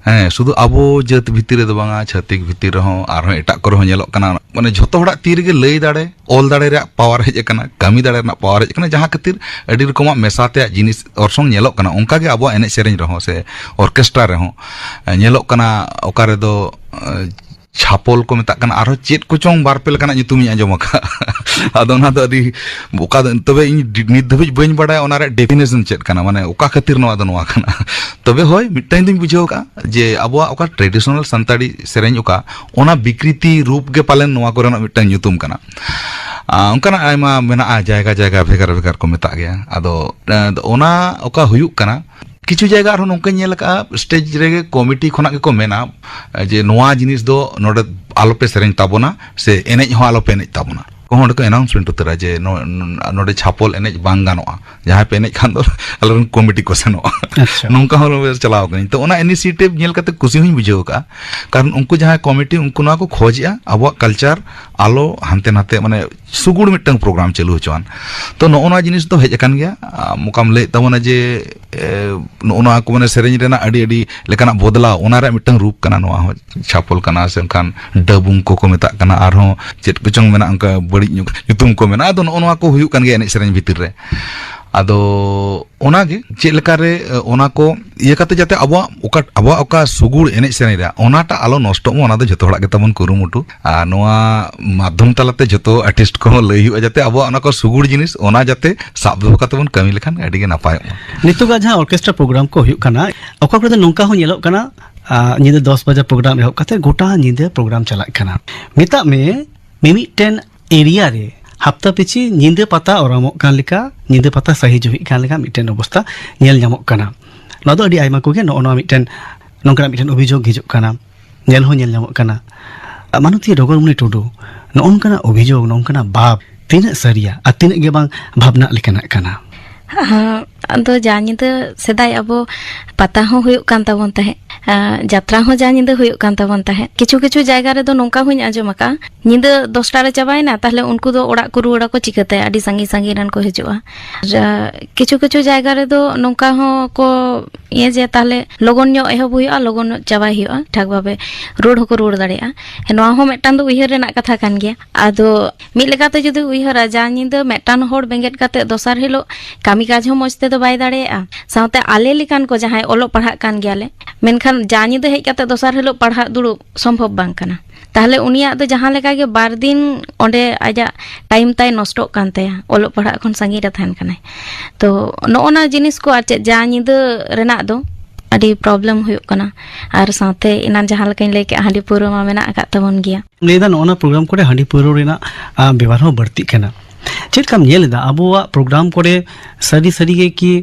ᱦᱮᱸ, ᱥᱩᱫᱷᱩ ᱟᱵᱚ ᱡᱟᱹᱛ ᱵᱷᱤᱛᱤᱨ ᱨᱮᱫᱚ ᱵᱟᱝᱟ, ᱪᱷᱟᱹᱛᱤᱠ ᱵᱷᱤᱛᱤᱨ ᱨᱮᱦᱚᱸ, ᱟᱨᱦᱚᱸ ᱮᱴᱟᱜ ᱠᱚᱨᱮ ᱦᱚᱸ ᱧᱮᱞᱚᱜ ᱠᱟᱱᱟ᱾ ᱢᱟᱱᱮ, ᱡᱷᱚᱛᱚ ᱦᱚᱲᱟᱜ ᱛᱤ ᱨᱮᱜᱮ ᱞᱟᱹᱭ ᱫᱟᱲᱮ, ᱚᱞ ᱫᱟᱲᱮ ᱨᱮᱭᱟᱜ ᱯᱟᱣᱟᱨ ᱦᱮᱡ ᱟᱠᱟᱱᱟ, ᱠᱟᱹᱢᱤ ᱫᱟᱲᱮ ᱨᱮᱱᱟᱜ ᱯᱟᱣᱟᱨ ᱦᱮᱡ ᱟᱠᱟᱱᱟ, ᱡᱟᱦᱟᱸ ᱠᱷᱟᱹᱛᱤᱨ ᱟᱹᱰᱤ ᱨᱚᱠᱚᱢᱟᱜ ᱢᱮᱥᱟ ᱛᱮᱭᱟᱜ ᱡᱤᱱᱤᱥ ᱚᱨᱥᱚᱝ ᱧᱮᱞᱚᱜ ᱠᱟᱱᱟ᱾ ᱚᱱᱠᱟᱜᱮ ᱟᱵᱚᱣᱟᱜ ᱮᱱᱮᱡ ᱥᱮᱨᱮᱧ ᱨᱮᱦᱚᱸ ᱥᱮ ᱚᱨᱠᱮᱥᱴᱨᱟ ᱨᱮᱦᱚᱸ ᱧᱮᱞᱚᱜ ᱠᱟᱱᱟ, ᱚᱠᱟ ᱨᱮᱫᱚ ᱪᱷᱟᱯᱚᱞ ᱠᱚ ᱢᱮᱛᱟᱜ ᱠᱟᱱᱟ, ᱟᱨᱦᱚᱸ ᱪᱮᱫ ᱠᱚᱪᱚᱝ ᱵᱟᱨ ᱯᱮ ᱞᱮᱠᱟᱱᱟᱜ ᱧᱩᱛᱩᱢᱤᱧ ᱟᱸᱡᱚᱢ ᱟᱠᱟᱫ᱾ ᱟᱫᱚ ᱚᱱᱟ ᱫᱚ ᱟᱹᱰᱤ, ᱚᱠᱟ ᱫᱚ, ᱛᱚᱵᱮ ᱤᱧ ᱱᱤᱛ ᱫᱷᱟᱹᱵᱤᱡ ᱵᱟᱹᱧ ᱵᱟᱲᱟᱭᱟ ᱚᱱᱟ ᱨᱮᱭᱟᱜ ᱰᱮᱯᱷᱤᱱᱮᱥᱚᱱ ᱪᱮᱫ ᱠᱟᱱᱟ, ᱢᱟᱱᱮ, ᱚᱠᱟ ᱠᱷᱟᱹᱛᱤᱨ ᱱᱚᱣᱟ ᱫᱚ ᱱᱚᱣᱟ ᱠᱟᱱᱟ᱾ ᱛᱚᱵᱮ ᱦᱳᱭ, ᱢᱤᱫᱴᱟᱝ ᱫᱚᱧ ᱵᱩᱡᱷᱟᱹᱣ ᱟᱠᱟᱫᱼᱟ ᱡᱮ ᱟᱵᱚᱣᱟᱜ ᱚᱠᱟ ᱴᱨᱮᱰᱤᱥᱚᱱᱟᱞ ᱥᱟᱱᱛᱟᱲᱤ ᱥᱮᱨᱮᱧ, ᱚᱠᱟ, ᱚᱱᱟ ᱵᱤᱠᱨᱤᱛᱤ ᱨᱩᱯ ᱜᱮ ᱯᱟᱞᱮᱱ ᱱᱚᱣᱟ ᱠᱚᱨᱮᱱᱟᱜ ᱢᱤᱫᱴᱟᱝ ᱧᱩᱛᱩᱢ ᱠᱟᱱᱟ᱾ ᱚᱱᱠᱟᱱᱟᱜ ᱟᱭᱢᱟ ᱢᱮᱱᱟᱜᱼᱟ, ᱡᱟᱭᱜᱟ ᱡᱟᱭᱜᱟ ᱵᱷᱮᱜᱟᱨ ᱵᱷᱮᱜᱟᱨ ᱠᱚ ᱢᱮᱛᱟᱜ ᱜᱮᱭᱟ᱾ ᱟᱫᱚ ᱚᱱᱟ ᱚᱠᱟ ᱦᱩᱭᱩᱜ ᱠᱟᱱᱟ, ᱠᱤᱪᱷᱩ ᱡᱟᱭᱜᱟ ᱟᱨᱦᱚᱸ ᱱᱚᱝᱠᱟᱧ ᱧᱮᱞ ᱟᱠᱟᱫᱼᱟ, ᱥᱴᱮᱡᱽ ᱨᱮᱜᱮ ᱠᱚᱢᱤᱴᱤ ᱠᱷᱚᱱᱟᱜ ᱜᱮᱠᱚ ᱢᱮᱱᱟ ᱡᱮ ᱱᱚᱣᱟ ᱡᱤᱱᱤᱥ ᱫᱚ ᱱᱚᱰᱮ ᱟᱞᱚᱯᱮ ᱥᱮᱨᱮᱧ ᱛᱟᱵᱚᱱᱟ ᱥᱮ ᱮᱱᱮᱡ ᱦᱚᱸ ᱟᱞᱚᱯᱮ ᱮᱱᱮᱡ ᱛᱟᱵᱚᱱᱟ᱾ ᱠᱚᱦᱚᱸ ᱚᱸᱰᱮ ᱠᱚ ᱟᱱᱟᱣᱩᱱᱥᱢᱮᱱᱴ ᱩᱛᱟᱹᱨᱟ ᱡᱮ ᱱᱚ-, ᱱᱚᱰᱮ ᱪᱷᱟᱯᱚᱞ ᱮᱱᱮᱡ ᱵᱟᱝ ᱜᱟᱱᱚᱜᱼᱟ, ᱡᱟᱦᱟᱸᱭ ᱯᱮ ᱮᱱᱮᱡ ᱠᱷᱟᱱ ᱫᱚ ᱟᱞᱮᱨᱮᱱ ᱠᱚᱢᱤᱴᱤ ᱠᱚ ᱥᱮᱱᱚᱜᱼᱟ᱾ ᱟᱪᱪᱷᱟ᱾ ᱱᱚᱝᱠᱟ ᱦᱚᱸ ᱪᱟᱞᱟᱣ ᱠᱟᱹᱱᱟᱹᱧ᱾ ᱛᱚ, ᱚᱱᱟ ᱤᱱᱤᱥᱤᱭᱮᱴᱤᱵᱷ ᱧᱮᱞ ᱠᱟᱛᱮ ᱠᱩᱥᱤ ᱦᱚᱸᱧ ᱵᱩᱡᱷᱟᱹᱣ ᱟᱠᱟᱫᱼᱟ, ᱠᱟᱨᱚᱱ ᱩᱱᱠᱩ ᱡᱟᱦᱟᱸᱭ ᱠᱚᱢᱤᱴᱤ, ᱩᱱᱠᱩ ᱱᱚᱣᱟ ᱠᱚ ᱠᱷᱚᱡᱮᱜᱼᱟ ᱟᱵᱚᱣᱟᱜ ᱠᱟᱞᱪᱟᱨ ᱟᱞᱚ ᱦᱟᱱᱛᱮ ᱱᱟᱛᱮ, ᱢᱟᱱᱮ, ᱥᱩᱜᱩᱲ ᱢᱤᱫᱴᱟᱝ ᱯᱨᱳᱜᱨᱟᱢ ᱪᱟᱹᱞᱩ ᱦᱚᱪᱚᱣᱟᱱ᱾ ᱛᱚ, ᱱᱚᱜᱼᱚ ᱱᱚᱣᱟ ᱡᱤᱱᱤᱥ ᱫᱚ ᱦᱮᱡ ᱟᱠᱟᱱ ᱜᱮᱭᱟ᱾ ᱟᱢ ᱚᱠᱟᱢ ᱞᱟᱹᱭᱮᱫ ᱛᱟᱵᱚᱱᱟ ᱡᱮ, ᱮ, ᱱᱚᱜᱼᱚ ᱱᱚᱣᱟ ᱠᱚ, ᱢᱟᱱᱮ, ᱥᱮᱨᱮᱧ ᱨᱮᱱᱟᱜ ᱟᱹᱰᱤ ᱟᱹᱰᱤ ᱞᱮᱠᱟᱱᱟᱜ ᱵᱚᱫᱞᱟᱣ, ᱚᱱᱟ ᱨᱮᱭᱟᱜ ᱢᱤᱫᱴᱟᱝ ᱨᱩᱯ ᱠᱟᱱᱟ ᱱᱚᱣᱟ ᱦᱚᱸ᱾ ᱪᱷᱟᱯᱚᱞ ᱠᱟᱱᱟ ᱥᱮ ᱚᱱᱠᱟᱱ ᱰᱟᱹᱵᱩᱝ ᱠᱚᱠᱚ ᱢᱮᱛᱟᱜ ᱠᱟᱱᱟ, ᱟᱨᱦᱚᱸ ᱪᱮᱫ ᱠᱚᱪᱚᱝ ᱢᱮᱱᱟᱜᱼᱟ, ᱚᱱᱠᱟ ᱵᱟᱹᱲᱤᱡ ᱧᱚᱜ ᱧᱩᱛᱩᱢ ᱠᱚ ᱢᱮᱱᱟᱜᱼᱟ᱾ ᱟᱫᱚ ᱱᱚᱜᱼᱚ ᱱᱚᱣᱟ ᱠᱚ ᱦᱩᱭᱩᱜ ᱠᱟᱱ ᱜᱮᱭᱟ ᱮᱱᱮᱡ ᱥᱮᱨᱮᱧ ᱵᱷᱤᱛᱤᱨ ᱨᱮ᱾ ᱟᱫᱚ ᱚᱱᱟᱜᱮ ᱪᱮᱫ ᱞᱮᱠᱟᱨᱮ, ᱮ, ᱚᱱᱟ ᱠᱚ ᱤᱭᱟᱹ ᱠᱟᱛᱮ ᱡᱟᱛᱮ ᱟᱵᱚᱣᱟᱜ ᱚᱠᱟ, ᱟᱵᱚᱣᱟᱜ ᱚᱠᱟ ᱥᱩᱜᱩᱲ ᱮᱱᱮᱡ ᱥᱮᱨᱮᱧ ᱨᱮᱭᱟᱜ, ᱚᱱᱟᱴᱟᱜ ᱟᱞᱚ ᱱᱚᱥᱴᱚᱜ ᱢᱟ, ᱚᱱᱟ ᱫᱚ ᱡᱷᱚᱛᱚ ᱦᱚᱲᱟᱜ ᱜᱮ ᱛᱟᱵᱚᱱ ᱠᱩᱨᱩᱢᱩᱴᱩ᱾ ᱟᱨ ᱱᱚᱣᱟ ᱢᱟᱫᱽᱫᱷᱚᱢ ᱛᱟᱞᱟᱛᱮ ᱡᱷᱚᱛᱚ ᱟᱨᱴᱤᱥᱴ ᱠᱚᱦᱚᱸ ᱞᱟᱹᱭ ᱦᱩᱭᱩᱜᱼᱟ, ᱡᱟᱛᱮ ᱟᱵᱚᱣᱟᱜ ᱚᱱᱟ ᱠᱚ ᱥᱩᱜᱩᱲ ᱡᱤᱱᱤᱥ, ᱚᱱᱟ ᱡᱟᱛᱮ ᱥᱟᱵ ᱫᱚᱦᱚ ᱠᱟᱛᱮ ᱵᱚᱱ ᱠᱟᱹᱢᱤ ᱞᱮᱠᱷᱟᱱ ᱟᱹᱰᱤ ᱜᱮ ᱱᱟᱯᱟᱭᱚᱜ ᱢᱟ᱾ ᱱᱤᱛᱚᱜᱟᱜ ᱡᱟᱦᱟᱸ ᱚᱨᱠᱮᱥᱴᱨᱟ ᱯᱨᱳᱜᱨᱟᱢ ᱠᱚ ᱦᱩᱭᱩᱜ ᱠᱟᱱᱟ, ᱚᱠᱟ ᱠᱚᱨᱮ ᱫᱚ ᱱᱚᱝᱠᱟ ᱦᱚᱸ ᱧᱮᱞᱚᱜ ᱠᱟᱱᱟ, ᱟ, ᱧᱤᱫᱟᱹ ᱫᱚᱥ ᱵᱟᱡᱮ ᱯᱨᱳᱜᱨᱟᱢ ᱮᱦᱚᱵ ᱠᱟᱛᱮ ᱜᱚᱴᱟ ᱧᱤᱫᱟᱹ ᱯᱨᱳᱜᱨᱟᱢ ᱪᱟᱞᱟᱜ ᱠᱟᱱᱟ᱾ ᱢᱮᱛᱟᱜ ᱢᱮ, ᱢᱤᱢᱤᱫᱴᱮᱱ ᱮᱨᱤᱭᱟ ᱨᱮ ᱦᱟᱯᱛᱟ ᱯᱤᱪᱷᱤ ᱧᱤᱫᱟᱹ ᱯᱟᱛᱟ ᱚᱨᱟᱢᱚᱜ ᱠᱟᱱ ᱞᱮᱠᱟ, ᱧᱤᱫᱟᱹ ᱯᱟᱛᱟ ᱥᱟᱹᱦᱤ ᱡᱩᱦᱤᱜ ᱠᱟᱱ ᱞᱮᱠᱟ ᱢᱤᱫᱴᱮᱱ ᱚᱵᱚᱥᱛᱟ ᱧᱮᱞ ᱧᱟᱢᱚᱜ ᱠᱟᱱᱟ᱾ ᱱᱚᱣᱟ ᱫᱚ ᱟᱹᱰᱤ ᱟᱭᱢᱟ ᱠᱚᱜᱮ ᱱᱚᱜᱼᱚ ᱱᱚᱣᱟ ᱢᱤᱫᱴᱮᱱ, ᱱᱚᱝᱠᱟᱱᱟᱜ ᱢᱤᱫᱴᱮᱱ ᱚᱵᱷᱤᱡᱳᱜᱽ ᱦᱤᱡᱩᱜ ᱠᱟᱱᱟ, ᱧᱮᱞ ᱦᱚᱸ ᱧᱮᱞ ᱧᱟᱢᱚᱜ ᱠᱟᱱᱟ᱾ ᱢᱟᱱᱚᱛᱤᱭᱟᱹ ᱰᱚᱜᱚᱨᱢᱩᱱᱤ ᱴᱩᱰᱩ, ᱱᱚᱜᱼᱚ ᱱᱚᱝᱠᱟᱱᱟᱜ ᱚᱵᱷᱤᱡᱳᱜᱽ, ᱱᱚᱝᱠᱟᱱᱟᱜ ᱵᱟᱵ ᱛᱤᱱᱟᱹᱜ ᱥᱟᱹᱨᱤᱭᱟ ᱟᱨ ᱛᱤᱱᱟᱹᱜ ᱜᱮ ᱵᱟᱝ ᱵᱷᱟᱵᱽᱱᱟᱜ ᱞᱮᱠᱟᱱᱟᱜ ᱠᱟᱱᱟ? ᱦᱮᱸ, ᱟᱫᱚ ᱡᱟ ᱧᱤᱫᱟᱹ ᱥᱮᱫᱟᱭ ᱟᱵᱚ ᱯᱟᱛᱟ ᱦᱚᱸ ᱦᱩᱭᱩᱜ ᱠᱟᱱ ᱛᱟᱵᱚᱱ ᱛᱟᱦᱮᱸᱫ, ᱟᱸ, ᱡᱟᱛᱨᱟ ᱦᱚᱸ ᱡᱟ ᱧᱤᱫᱟᱹ ᱦᱩᱭᱩᱜ ᱠᱟᱱ ᱛᱟᱵᱚᱱ ᱛᱟᱦᱮᱸᱫ᱾ ᱠᱤᱪᱷᱩ ᱠᱤᱪᱷᱩ ᱡᱟᱭᱜᱟ ᱨᱮᱫᱚ ᱱᱚᱝᱠᱟ ᱦᱚᱸᱧ ᱟᱸᱡᱚᱢ ᱟᱠᱟᱫᱼᱟ, ᱧᱤᱫᱟᱹ ᱫᱚᱥᱴᱟ ᱨᱮ ᱪᱟᱵᱟᱭᱮᱱᱟ, ᱛᱟᱦᱞᱮ ᱩᱱᱠᱩ ᱫᱚ ᱚᱲᱟᱜ ᱠᱚ ᱨᱩᱣᱟᱹᱲᱟᱠᱚ ᱪᱤᱠᱟᱹᱛᱮ? ᱟᱹᱰᱤ ᱥᱟᱺᱜᱤᱧ ᱥᱟᱺᱜᱤᱧ ᱨᱮᱱ ᱠᱚ ᱦᱤᱡᱩᱜᱼᱟ᱾ ᱟᱨ, ᱟᱸ, ᱠᱤᱪᱷᱩ ᱠᱤᱪᱷᱩ ᱡᱟᱭᱜᱟ ᱨᱮᱫᱚ ᱱᱚᱝᱠᱟ ᱦᱚᱸ ᱠᱚ ᱤᱭᱟᱹ ᱡᱮ ᱛᱟᱦᱞᱮ ᱞᱚᱜᱚᱱ ᱧᱚᱜ ᱮᱦᱚᱵ ᱦᱩᱭᱩᱜᱼᱟ, ᱞᱚᱜᱚᱱ ᱧᱚᱜ ᱪᱟᱵᱟᱭ ᱦᱩᱭᱩᱜᱼᱟ, ᱴᱷᱟᱠ ᱵᱷᱟᱵᱮ ᱨᱩᱣᱟᱹᱲ ᱦᱚᱸᱠᱚ ᱨᱩᱣᱟᱹᱲ ᱫᱟᱲᱮᱭᱟᱜᱼᱟ᱾ ᱦᱮᱸ, ᱱᱚᱣᱟ ᱦᱚᱸ ᱢᱤᱫᱴᱟᱝ ᱫᱚ ᱩᱭᱦᱟᱹᱨ ᱨᱮᱱᱟᱜ ᱠᱟᱛᱷᱟ ᱠᱟᱱ ᱜᱮᱭᱟ᱾ ᱟᱫᱚ ᱢᱤᱫ ᱞᱮᱠᱟᱛᱮ ᱡᱩᱫᱤ ᱩᱭᱦᱟᱹᱨᱟ, ᱡᱟ ᱧᱤᱫᱟᱹ ᱢᱤᱫᱴᱟᱝ ᱦᱚᱲ ᱵᱮᱸᱜᱮᱫ ᱠᱟᱛᱮ ᱫᱚᱥᱟᱨ ᱦᱤᱞᱳᱜ ᱠᱟᱹᱢᱤ ᱠᱟᱡᱽ ᱦᱚᱸ ᱢᱚᱡᱽ ᱛᱮᱫᱚ ᱵᱟᱭ ᱫᱟᱲᱮᱭᱟᱜᱼᱟ᱾ ᱥᱟᱶᱛᱮ ᱟᱞᱮ ᱞᱮᱠᱟᱱ ᱠᱚ ᱡᱟᱦᱟᱸᱭ ᱚᱞᱚᱜ ᱯᱟᱲᱦᱟᱜ ᱠᱟᱱ ᱜᱮᱭᱟᱞᱮ, ᱢᱮᱱᱠᱷᱟᱱ ᱡᱟ ᱧᱤᱫᱟᱹ ᱦᱮᱡ ᱠᱟᱛᱮ ᱫᱚᱥᱟᱨ ᱦᱤᱞᱳᱜ ᱯᱟᱲᱦᱟᱜ ᱫᱩᱲᱩᱵ ᱥᱚᱢᱵᱷᱚᱵ ᱵᱟᱝ ᱠᱟᱱᱟ᱾ ᱛᱟᱦᱞᱮ ᱩᱱᱤᱭᱟᱜ ᱫᱚ ᱡᱟᱦᱟᱸ ᱞᱮᱠᱟ ᱜᱮ ᱵᱟᱨ ᱫᱤᱱ ᱚᱸᱰᱮ ᱟᱡᱟᱜ ᱴᱟᱭᱤᱢ ᱛᱟᱭ ᱱᱚᱥᱴᱚᱜ ᱠᱟᱱ ᱛᱟᱭᱟ, ᱚᱞᱚᱜ ᱯᱟᱲᱦᱟᱜ ᱠᱷᱚᱱ ᱥᱟᱺᱜᱤᱧ ᱨᱮ ᱛᱟᱦᱮᱱ ᱠᱟᱱᱟᱭ᱾ ᱛᱚ ᱱᱚᱜᱼᱚ ᱱᱟ ᱡᱤᱱᱤᱥ ᱠᱚ ᱟᱨ ᱪᱮᱫ, ᱡᱟ ᱧᱤᱫᱟᱹ ᱨᱮᱱᱟᱜ ᱫᱚ ᱟᱹᱰᱤ ᱯᱨᱚᱵᱞᱮᱢ ᱦᱩᱭᱩᱜ ᱠᱟᱱᱟ᱾ ᱟᱨ ᱥᱟᱶᱛᱮ ᱮᱱᱟᱱ ᱡᱟᱦᱟᱸ ᱞᱮᱠᱟᱧ ᱞᱟᱹᱭ ᱠᱮᱜᱼᱟ, ᱦᱟᱺᱰᱤ ᱯᱟᱹᱣᱨᱟᱹ ᱢᱟ ᱢᱮᱱᱟᱜ ᱟᱠᱟᱫ ᱛᱟᱵᱚᱱ ᱜᱮᱭᱟ᱾ ᱞᱟᱹᱭᱫᱟ ᱱᱚᱜᱼᱚ ᱱᱟ ᱯᱨᱳᱜᱨᱟᱢ ᱠᱚᱨᱮ ᱦᱟᱺᱰᱤ ᱯᱟᱹᱣᱨᱟᱹ ᱨᱮᱱᱟᱜ, ᱟ, ᱵᱮᱵᱚᱦᱟᱨ ᱦᱚᱸ ᱵᱟᱹᱲᱛᱤᱜ ᱠᱟᱱᱟ᱾ ᱪᱮᱫ ᱞᱮᱠᱟᱢ ᱧᱮᱞ ᱮᱫᱟ ᱟᱵᱚᱣᱟᱜ ᱯᱨᱳᱜᱨᱟᱢ ᱠᱚᱨᱮ ᱥᱟᱹᱨᱤ ᱥᱟᱹᱨᱤ ᱜᱮ ᱠᱤ,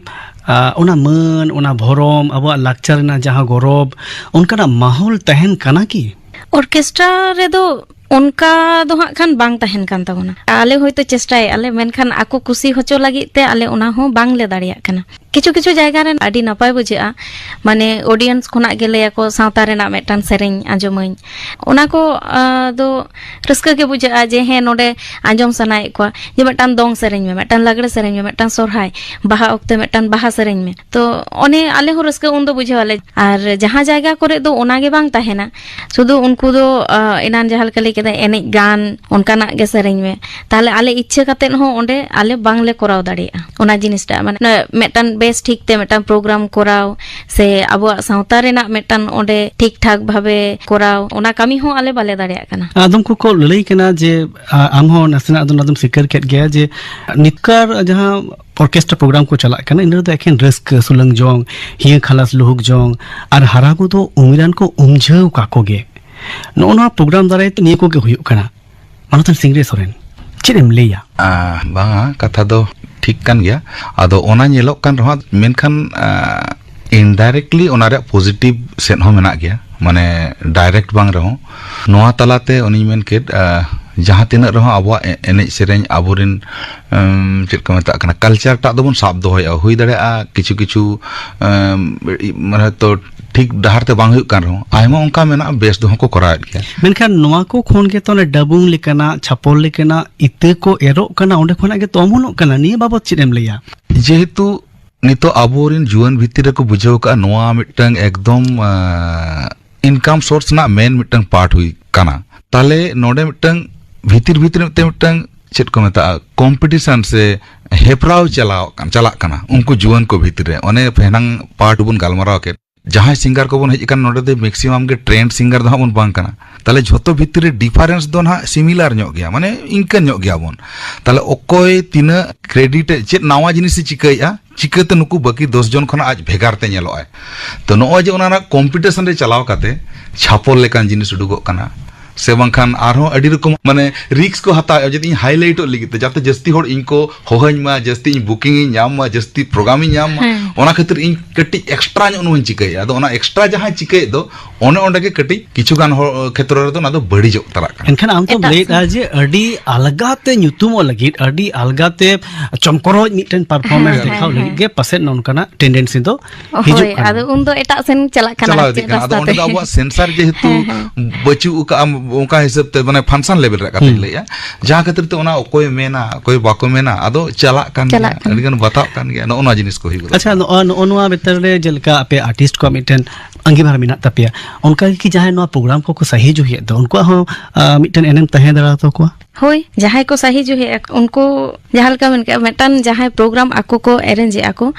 ᱟ, ᱚᱱᱟ ᱢᱟᱹᱱ, ᱚᱱᱟ ᱵᱷᱚᱨᱚᱢ, ᱟᱵᱚᱣᱟᱜ ᱞᱟᱠᱪᱟᱨ ᱨᱮᱱᱟᱜ ᱡᱟᱦᱟᱸ ᱜᱚᱨᱚᱵᱽ, ᱚᱱᱠᱟᱱᱟᱜ ᱢᱟᱦᱚᱞ ᱛᱟᱦᱮᱱ ᱠᱟᱱᱟ ᱠᱤ? ᱚᱨᱠᱮᱥᱴᱨᱟ ᱨᱮᱫᱚ ᱚᱱᱠᱟ ᱫᱚ ᱦᱟᱸᱜ ᱠᱷᱟᱱ ᱵᱟᱝ ᱛᱟᱦᱮᱱ ᱠᱟᱱ ᱛᱟᱵᱚᱱᱟ᱾ ᱟᱞᱮ ᱦᱚᱭᱛᱳ ᱪᱮᱥᱴᱟᱭᱮᱫᱼᱟ ᱞᱮ, ᱢᱮᱱᱠᱷᱟᱱ ᱟᱠᱚ ᱠᱩᱥᱤ ᱦᱚᱪᱚ ᱞᱟᱹᱜᱤᱫ ᱛᱮ ᱟᱞᱮ ᱚᱱᱟ ᱦᱚᱸ ᱵᱟᱝᱞᱮ ᱫᱟᱲᱮᱭᱟᱜ ᱠᱟᱱᱟ᱾ ᱠᱤᱪᱷᱩ ᱠᱤᱪᱷᱩ ᱡᱟᱭᱜᱟ ᱨᱮ ᱟᱹᱰᱤ ᱱᱟᱯᱟᱭ ᱵᱩᱡᱷᱟᱹᱜᱼᱟ, ᱢᱟᱱᱮ ᱚᱰᱤᱭᱮᱱᱥ ᱠᱷᱚᱱᱟᱜ ᱜᱮ ᱞᱟᱹᱭᱟᱠᱚ ᱥᱟᱶᱛᱟ ᱨᱮᱱᱟᱜ ᱢᱤᱫᱴᱟᱝ ᱥᱮᱨᱮᱧ ᱟᱸᱡᱚᱢᱟᱹᱧ, ᱚᱱᱟ ᱠᱚ, ᱟ, ᱫᱚ ᱨᱟᱹᱥᱠᱟᱹ ᱜᱮ ᱵᱩᱡᱷᱟᱹᱜᱼᱟ ᱡᱮ ᱦᱮᱸ, ᱱᱚᱰᱮ ᱟᱸᱡᱚᱢ ᱥᱟᱱᱟᱭᱮᱫ ᱠᱚᱣᱟ, ᱡᱮ ᱢᱤᱫᱴᱟᱝ ᱫᱚᱝ ᱥᱮᱨᱮᱧ ᱢᱮ, ᱢᱤᱫᱴᱟᱝ ᱞᱟᱜᱽᱲᱮ ᱥᱮᱨᱮᱧ ᱢᱮ, ᱢᱤᱫᱴᱟᱝ ᱥᱚᱨᱦᱟᱭ, ᱵᱟᱦᱟ ᱚᱠᱛᱮ ᱢᱤᱫᱴᱟᱝ ᱵᱟᱦᱟ ᱥᱮᱨᱮᱧ ᱢᱮ᱾ ᱛᱚ ᱚᱱᱮ ᱟᱞᱮ ᱦᱚᱸ ᱨᱟᱹᱥᱠᱟᱹ ᱩᱱᱫᱚ ᱵᱩᱡᱷᱟᱹᱣ ᱟᱞᱮ᱾ ᱟᱨ ᱡᱟᱦᱟᱸ ᱡᱟᱭᱜᱟ ᱠᱚᱨᱮ ᱫᱚ ᱚᱱᱟ ᱜᱮ ᱵᱟᱝ ᱛᱟᱦᱮᱱᱟ, ᱥᱩᱫᱷᱩ ᱩᱱᱠᱩ ᱫᱚ, ᱟ, ᱮᱱᱟᱱ ᱡᱟᱦᱟᱸ ᱞᱮᱠᱟ ᱞᱟᱹᱭ ᱠᱮᱫᱟ, ᱮᱱᱮᱡ ᱜᱟᱱ ᱚᱱᱠᱟᱱᱟᱜ ᱜᱮ ᱥᱮᱨᱮᱧ ᱢᱮ, ᱛᱟᱦᱞᱮ ᱟᱞᱮ ᱤᱪᱪᱷᱟᱹ ᱠᱟᱛᱮᱫ ᱦᱚᱸ ᱚᱸᱰᱮ ᱟᱞᱮ ᱵᱟᱝᱞᱮ ᱠᱚᱨᱟᱣ ᱫᱟᱲᱮᱭᱟᱜᱼᱟ ᱚᱱᱟ ᱡᱤᱱᱤᱥᱴᱟ᱾ ᱢᱟᱱᱮ ᱢᱤᱫᱴᱟᱝ ᱵᱮᱥ ᱴᱷᱤᱠ ᱛᱮ ᱢᱤᱫᱴᱟᱝ ᱯᱨᱳᱜᱨᱟᱢ ᱠᱚᱨᱟᱣ ᱥᱮ ᱟᱵᱚᱣᱟᱜ ᱥᱟᱶᱛᱟ ᱨᱮᱱᱟᱜ ᱢᱤᱫᱴᱟᱝ ᱚᱸᱰᱮ ᱴᱷᱤᱠ ᱴᱷᱟᱠ ᱵᱷᱟᱵᱮ ᱠᱚᱨᱟᱣ, ᱚᱱᱟ ᱠᱟᱹᱢᱤ ᱦᱚᱸ ᱟᱞᱮ ᱵᱟᱞᱮ ᱫᱟᱲᱮᱭᱟᱜ ᱠᱟᱱᱟ᱾ ᱟᱫᱚᱢ ᱠᱚᱠᱚ ᱞᱟᱹᱞᱟᱹᱭ ᱠᱟᱱᱟ ᱡᱮ, ᱟ, ᱟᱢ ᱦᱚᱸ ᱱᱟᱥᱮᱱᱟᱜ ᱫᱚ ᱚᱱᱟ ᱫᱚᱢ ᱥᱤᱠᱟᱹᱨ ᱠᱮᱫ ᱜᱮᱭᱟ ᱡᱮ ᱱᱤᱛᱠᱟᱨ ᱡᱟᱦᱟᱸ ᱚᱨᱠᱮᱥᱴᱨᱟ ᱯᱨᱳᱜᱨᱟᱢ ᱠᱚ ᱪᱟᱞᱟᱜ ᱠᱟᱱᱟ, ᱤᱱᱟᱹ ᱨᱮᱫᱚ ᱮᱠᱷᱮᱱ ᱨᱟᱹᱥᱠᱟᱹ, ᱥᱩᱞᱟᱹᱝ ᱡᱚᱝ, ᱦᱤᱭᱟᱹ ᱠᱷᱟᱞᱟᱥ ᱞᱩᱦᱩᱠ ᱡᱚᱝ ᱟᱨ ᱦᱟᱨᱟ ᱠᱚᱫᱚ ᱩᱢᱮᱨᱟᱱ ᱠᱚ ᱩᱢᱡᱷᱟᱹᱣ ᱠᱟᱠᱚ ᱜᱮ᱾ ᱱᱚᱜᱼᱚ ᱱᱚᱣᱟ ᱯᱨᱳᱜᱨᱟᱢ ᱫᱟᱨᱟᱭ ᱛᱮ ᱱᱤᱭᱟᱹ ᱠᱚᱜᱮ ᱦᱩᱭᱩᱜ ᱠᱟᱱᱟ᱾ ᱢᱟᱱᱚᱛᱟᱱ ᱥᱤᱝᱨᱟᱹᱭ ᱥᱚᱨᱮᱱ, ᱪᱮᱫ ᱮᱢ ᱞᱟᱹᱭᱟ? ᱟᱸ, ᱵᱟᱝᱟ, ᱠᱟᱛᱷᱟ ᱫᱚ ᱴᱷᱤᱠ ᱠᱟᱱ ᱜᱮᱭᱟ᱾ ᱟᱫᱚ ᱚᱱᱟ ᱧᱮᱞᱚᱜ ᱠᱟᱱ ᱨᱮᱦᱚᱸ, ᱢᱮᱱᱠᱷᱟᱱ, ᱟᱸ, indirectly ᱚᱱᱟ ᱨᱮᱭᱟᱜ positive ᱥᱮᱫ ᱦᱚᱸ ᱢᱮᱱᱟᱜ ᱜᱮᱭᱟ᱾ ᱢᱟᱱᱮ direct ᱵᱟᱝ ᱨᱮᱦᱚᱸ, ᱱᱚᱣᱟ ᱛᱟᱞᱟᱛᱮ ᱚᱱᱮᱧ ᱢᱮᱱ ᱠᱮᱫ, ᱟᱸ, ᱡᱟᱦᱟᱸ ᱛᱤᱱᱟᱹᱜ ᱨᱮᱦᱚᱸ ᱟᱵᱚᱣᱟᱜ ᱮ-, ᱮᱱᱮᱡ ᱥᱮᱨᱮᱧ, ᱟᱵᱚᱨᱮᱱ, ᱟᱸ, ᱪᱮᱫ ᱠᱚ ᱢᱮᱛᱟᱜ ᱠᱟᱱᱟ, culture ᱴᱟᱜ ᱫᱚᱵᱚᱱ ᱥᱟᱵ ᱫᱚᱦᱚᱭᱮᱫᱼᱟ᱾ ᱦᱩᱭ ᱫᱟᱲᱮᱭᱟᱜᱼᱟ ᱠᱤᱪᱷᱩ ᱠᱤᱪᱷᱩ, ᱟᱸ, ᱢᱟᱱᱮ ᱦᱚᱭᱛᱳ ᱴᱷᱤᱠ ᱰᱟᱦᱟᱨ ᱛᱮ ᱵᱟᱝ ᱦᱩᱭᱩᱜ ᱠᱟᱱ ᱨᱮᱦᱚᱸ, ᱟᱭᱢᱟ ᱚᱱᱠᱟ ᱢᱮᱱᱟᱜᱼᱟ, ᱵᱮᱥ ᱫᱚᱦᱚᱸ ᱠᱚ ᱠᱚᱨᱟᱣᱮᱫ ᱜᱮᱭᱟ᱾ ᱢᱮᱱᱠᱷᱟᱱ ᱱᱚᱣᱟ ᱠᱚ ᱠᱷᱚᱱ ᱜᱮᱛᱚ ᱚᱱᱮ ᱰᱟᱵᱩᱝ ᱞᱮᱠᱟᱱᱟᱜ, ᱪᱷᱟᱯᱚᱞ ᱞᱮᱠᱟᱱᱟᱜ ᱤᱛᱟᱹ ᱠᱚ ᱮᱨᱚᱜ ᱠᱟᱱᱟ, ᱚᱸᱰᱮ ᱠᱷᱚᱱᱟᱜ ᱜᱮᱛᱚ ᱚᱢᱚᱱᱚᱜ ᱠᱟᱱᱟ᱾ ᱱᱤᱭᱟᱹ ᱵᱟᱵᱚᱛ ᱪᱮᱫ ᱮᱢ ᱞᱟᱹᱭᱟ? ᱡᱮᱦᱮᱛᱩ ᱱᱤᱛᱚᱜ ᱟᱵᱚᱨᱮᱱ ᱡᱩᱣᱟᱹᱱ ᱵᱷᱤᱛᱤᱨ ᱨᱮᱠᱚ ᱵᱩᱡᱷᱟᱹᱣ ᱠᱟᱜᱼᱟ, ᱱᱚᱣᱟ ᱢᱤᱫᱴᱟᱝ ᱮᱠᱫᱚᱢ, ᱟᱸ, income source ᱨᱮᱱᱟᱜ main ᱢᱤᱫᱴᱟᱝ part ᱦᱩᱭ ᱠᱟᱱᱟ᱾ ᱛᱟᱦᱞᱮ ᱱᱚᱰᱮ ᱢᱤᱫᱴᱟᱝ ᱵᱷᱤᱛᱤᱨ ᱵᱷᱤᱛᱤᱨ ᱢᱤᱫᱴᱟᱝ, ᱢᱤᱫᱴᱟᱝ ᱪᱮᱫ ᱠᱚ ᱢᱮᱛᱟᱜᱼᱟ, competition ᱥᱮ ᱦᱮᱯᱨᱟᱣ ᱪᱟᱞᱟᱣ ᱠᱟᱱ, ᱪᱟᱞᱟᱜ ᱠᱟᱱᱟ ᱩᱱᱠᱩ ᱡᱩᱣᱟᱹᱱ ᱠᱚ ᱵᱷᱤᱛᱤᱨ ᱨᱮ᱾ ᱚᱱᱮ ᱮᱱᱟᱝ part ᱵᱚᱱ ᱜᱟᱞᱢᱟᱨᱟᱣ ᱠᱮᱫ, ᱡᱟᱦᱟᱸᱭ singer ᱠᱚᱵᱚᱱ ᱦᱮᱡ ᱟᱠᱟᱱ ᱱᱚᱰᱮ ᱫᱚ maximum ᱜᱮ trained singer ᱫᱚ ᱦᱟᱸᱜ ᱵᱚᱱ ᱵᱟᱝ ᱠᱟᱱᱟ᱾ ᱛᱟᱦᱞᱮ ᱡᱷᱚᱛᱚ ᱵᱷᱤᱛᱤᱨ ᱨᱮ difference ᱫᱚ ᱱᱟᱦᱟᱜ similar ᱧᱚᱜ ᱜᱮᱭᱟ, ᱢᱟᱱᱮ ᱤᱱᱠᱟᱹ ᱧᱚᱜ ᱜᱮᱭᱟ ᱵᱚᱱ᱾ ᱛᱟᱦᱞᱮ ᱚᱠᱚᱭ ᱛᱤᱱᱟᱹᱜ credit ᱮ, ᱪᱮᱫ ᱱᱟᱣᱟ ᱡᱤᱱᱤᱥ ᱮ ᱪᱤᱠᱟᱹᱭᱮᱫᱼᱟ, ᱪᱤᱠᱟᱹᱛᱮ ᱱᱩᱠᱩ ᱵᱟᱹᱠᱤ ᱫᱚᱥ ᱡᱚᱱ ᱠᱷᱚᱱᱟᱜ ᱟᱡ ᱵᱷᱮᱜᱟᱨ ᱛᱮ ᱧᱮᱞᱚᱜᱼᱟᱭ? ᱛᱚ ᱱᱚᱜᱼᱚᱭ ᱡᱮ ᱚᱱᱟ ᱨᱮᱱᱟᱜ competition ᱨᱮ ᱪᱟᱞᱟᱣ ᱠᱟᱛᱮ ᱪᱷᱟᱯᱚᱞ ᱞᱮᱠᱟᱱ ᱡᱤᱱᱤᱥ ᱩᱰᱩᱠᱚᱜ ᱠᱟᱱᱟ, ᱥᱮ ᱵᱟᱝᱠᱷᱟᱱ ᱟᱨᱦᱚᱸ ᱟᱹᱰᱤ ᱨᱚᱠᱚᱢ ᱢᱟᱱᱮ risk ᱠᱚ ᱦᱟᱛᱟᱣᱮᱫᱼᱟ, ᱡᱩᱫᱤ ᱤᱧ highlightᱚᱜ ᱞᱟᱹᱜᱤᱫ ᱛᱮ, ᱡᱟᱛᱮ ᱡᱟᱹᱥᱛᱤ ᱦᱚᱲ ᱤᱧ ᱠᱚ ᱦᱚᱦᱚᱧ ᱢᱟ, ᱡᱟᱹᱥᱛᱤ ᱤᱧ bookingᱤᱧ ᱧᱟᱢ ᱢᱟ, ᱡᱟᱹᱥᱛᱤ programᱤᱧ ᱧᱟᱢ ᱢᱟ, ᱦᱮᱸ᱾ ᱚᱱᱟ ᱠᱷᱟᱹᱛᱤᱨ ᱤᱧ ᱠᱟᱹᱴᱤᱡ extra ᱧᱚᱜ ᱱᱚᱣᱟᱧ ᱪᱤᱠᱟᱹᱭᱮᱫᱼᱟ᱾ ᱟᱫᱚ ᱚᱱᱟ extra ᱡᱟᱦᱟᱸᱭ ᱪᱤᱠᱟᱹᱭᱮᱫ ᱫᱚ, ᱚᱱᱮ ᱚᱸᱰᱮ ᱜᱮ ᱠᱟᱹᱴᱤᱡ ᱠᱤᱪᱷᱩ ᱜᱟᱱ ᱦᱚᱲ ᱠᱷᱮᱛᱨᱚ ᱨᱮᱫᱚ ᱚᱱᱟ ᱫᱚ ᱵᱟᱹᱲᱤᱡᱚᱜ ᱪᱟᱞᱟᱜ ᱠᱟᱱᱟ᱾ ᱮᱱᱠᱷᱟᱱ ᱟᱢ ᱫᱚᱢ ᱮᱴᱟᱜ ᱞᱟᱹᱭᱮᱫᱼᱟ ᱥᱮᱱ᱾ ᱡᱮ ᱟᱹᱰᱤ ᱟᱞᱜᱟ ᱛᱮ ᱧᱩᱛᱩᱢᱚᱜ ᱞᱟᱹᱜᱤᱫ, ᱟᱹᱰᱤ ᱟᱞᱜᱟ ᱛᱮ ᱪᱚᱢᱠᱚᱨᱚᱡ ᱢᱤᱫᱴᱮᱱ performance ᱦᱮᱸ, ᱫᱮᱠᱷᱟᱣ ᱦᱮᱸ, ᱞᱟᱹᱜᱤᱫ ᱦᱮᱸ᱾ ᱜᱮ ᱯᱟᱥᱮᱡ ᱱᱚᱝᱠᱟᱱᱟᱜ tendency ᱫᱚ ᱦᱤᱡᱩᱜ ᱦᱳᱭ, ᱠᱟᱱᱟ᱾ ᱟᱫᱚ ᱩᱱᱫᱚ ᱮᱴᱟᱜ ᱥᱮᱱ ᱪᱟᱞᱟᱜ ᱠᱟᱱᱟ, ᱪᱟᱞᱟᱣ ᱪᱮᱫ ᱤᱫᱤᱜ ᱠᱟᱱᱟ᱾ ᱟᱫᱚ ᱨᱟᱥᱛᱟ ᱚᱸᱰᱮ ᱛᱮ? ᱫᱚ ᱟᱵᱚᱣᱟᱜ sensor ᱡᱮᱦᱮᱛᱩ ᱦᱮᱸ, ᱦᱮᱸ᱾ ᱵᱟᱹᱪᱩᱜ ᱟᱠᱟᱫᱼᱟ, ᱚᱱᱠᱟ ᱦᱤᱥᱟᱹᱵ ᱛᱮ ᱢᱟᱱᱮ function level ᱨᱮᱭᱟᱜ ᱠᱟᱛᱷᱟᱧ ᱦᱩᱸ᱾ ᱞᱟᱹᱭᱮᱫᱼᱟ, ᱡᱟᱦᱟᱸ ᱠᱷᱟᱹᱛᱤᱨ ᱛᱮ ᱚᱱᱟ ᱚᱠᱚᱭ ᱢᱮᱱᱟ, ᱚᱠᱚᱭ ᱵᱟᱠᱚ ᱢᱮᱱᱟ, ᱟᱫᱚ ᱪᱟᱞᱟᱜ ᱠᱟᱱ ᱪᱟᱞᱟᱜ ᱜᱮᱭᱟ, ᱠᱟᱱᱟ᱾ ᱟᱹᱰᱤᱜᱟᱱ ᱵᱟᱛᱟᱜ ᱠᱟᱱ ᱜᱮᱭᱟ, ᱱᱚᱜᱼᱚ ᱱᱚᱣᱟ ᱡᱤᱱᱤᱥ ᱠᱚ ᱦᱩᱭᱩᱜ ᱠᱟᱱᱟ᱾ ᱟᱪᱪᱷᱟ, ᱱᱚᱜᱼᱚ, ᱱᱚᱜᱼᱚ ᱱᱚᱣᱟ ᱵᱷᱤᱛᱨᱤ ᱨᱮ ᱡᱮᱞᱮᱠᱟ ᱟᱯᱮ artist ᱠᱚᱣᱟᱜ ᱢᱤᱫᱴᱮᱱ ᱟᱸᱜᱤᱵᱷᱟᱨ ᱢᱮᱱᱟᱜ ᱛᱟᱯᱮᱭᱟ, ᱚᱱᱠᱟ ᱜᱮ ᱠᱤ ᱡᱟᱦᱟᱸᱭ ᱱᱚᱣᱟ program ᱠᱚᱠᱚ ᱥᱟᱹᱦᱤ ᱡᱩᱦᱤᱭᱮᱫ ᱫᱚ, ᱩᱱᱠᱩᱣᱟᱜ ᱦᱚᱸ, ᱟ, ᱢᱤᱫᱴᱮᱱ ᱮᱱᱮᱢ ᱛᱟᱦᱮᱸ ᱫᱟᱲᱮ ᱛᱟᱠᱚᱣᱟ? ᱦᱳᱭ, ᱡᱟᱦᱟᱸᱭ ᱠᱚ ᱥᱟᱹᱦᱤ ᱡᱩᱦᱤᱭᱮᱫᱼᱟ, ᱩᱱᱠᱩ ᱡᱟᱦᱟᱸ ᱞᱮᱠᱟ ᱢᱮᱱ ᱠᱮᱜᱼᱟ, ᱢᱤᱫᱴᱟᱝ ᱡᱟᱦᱟᱸᱭ program ᱟᱠᱚ ᱠᱚ arrange ᱮᱫᱼᱟ ᱠᱚ,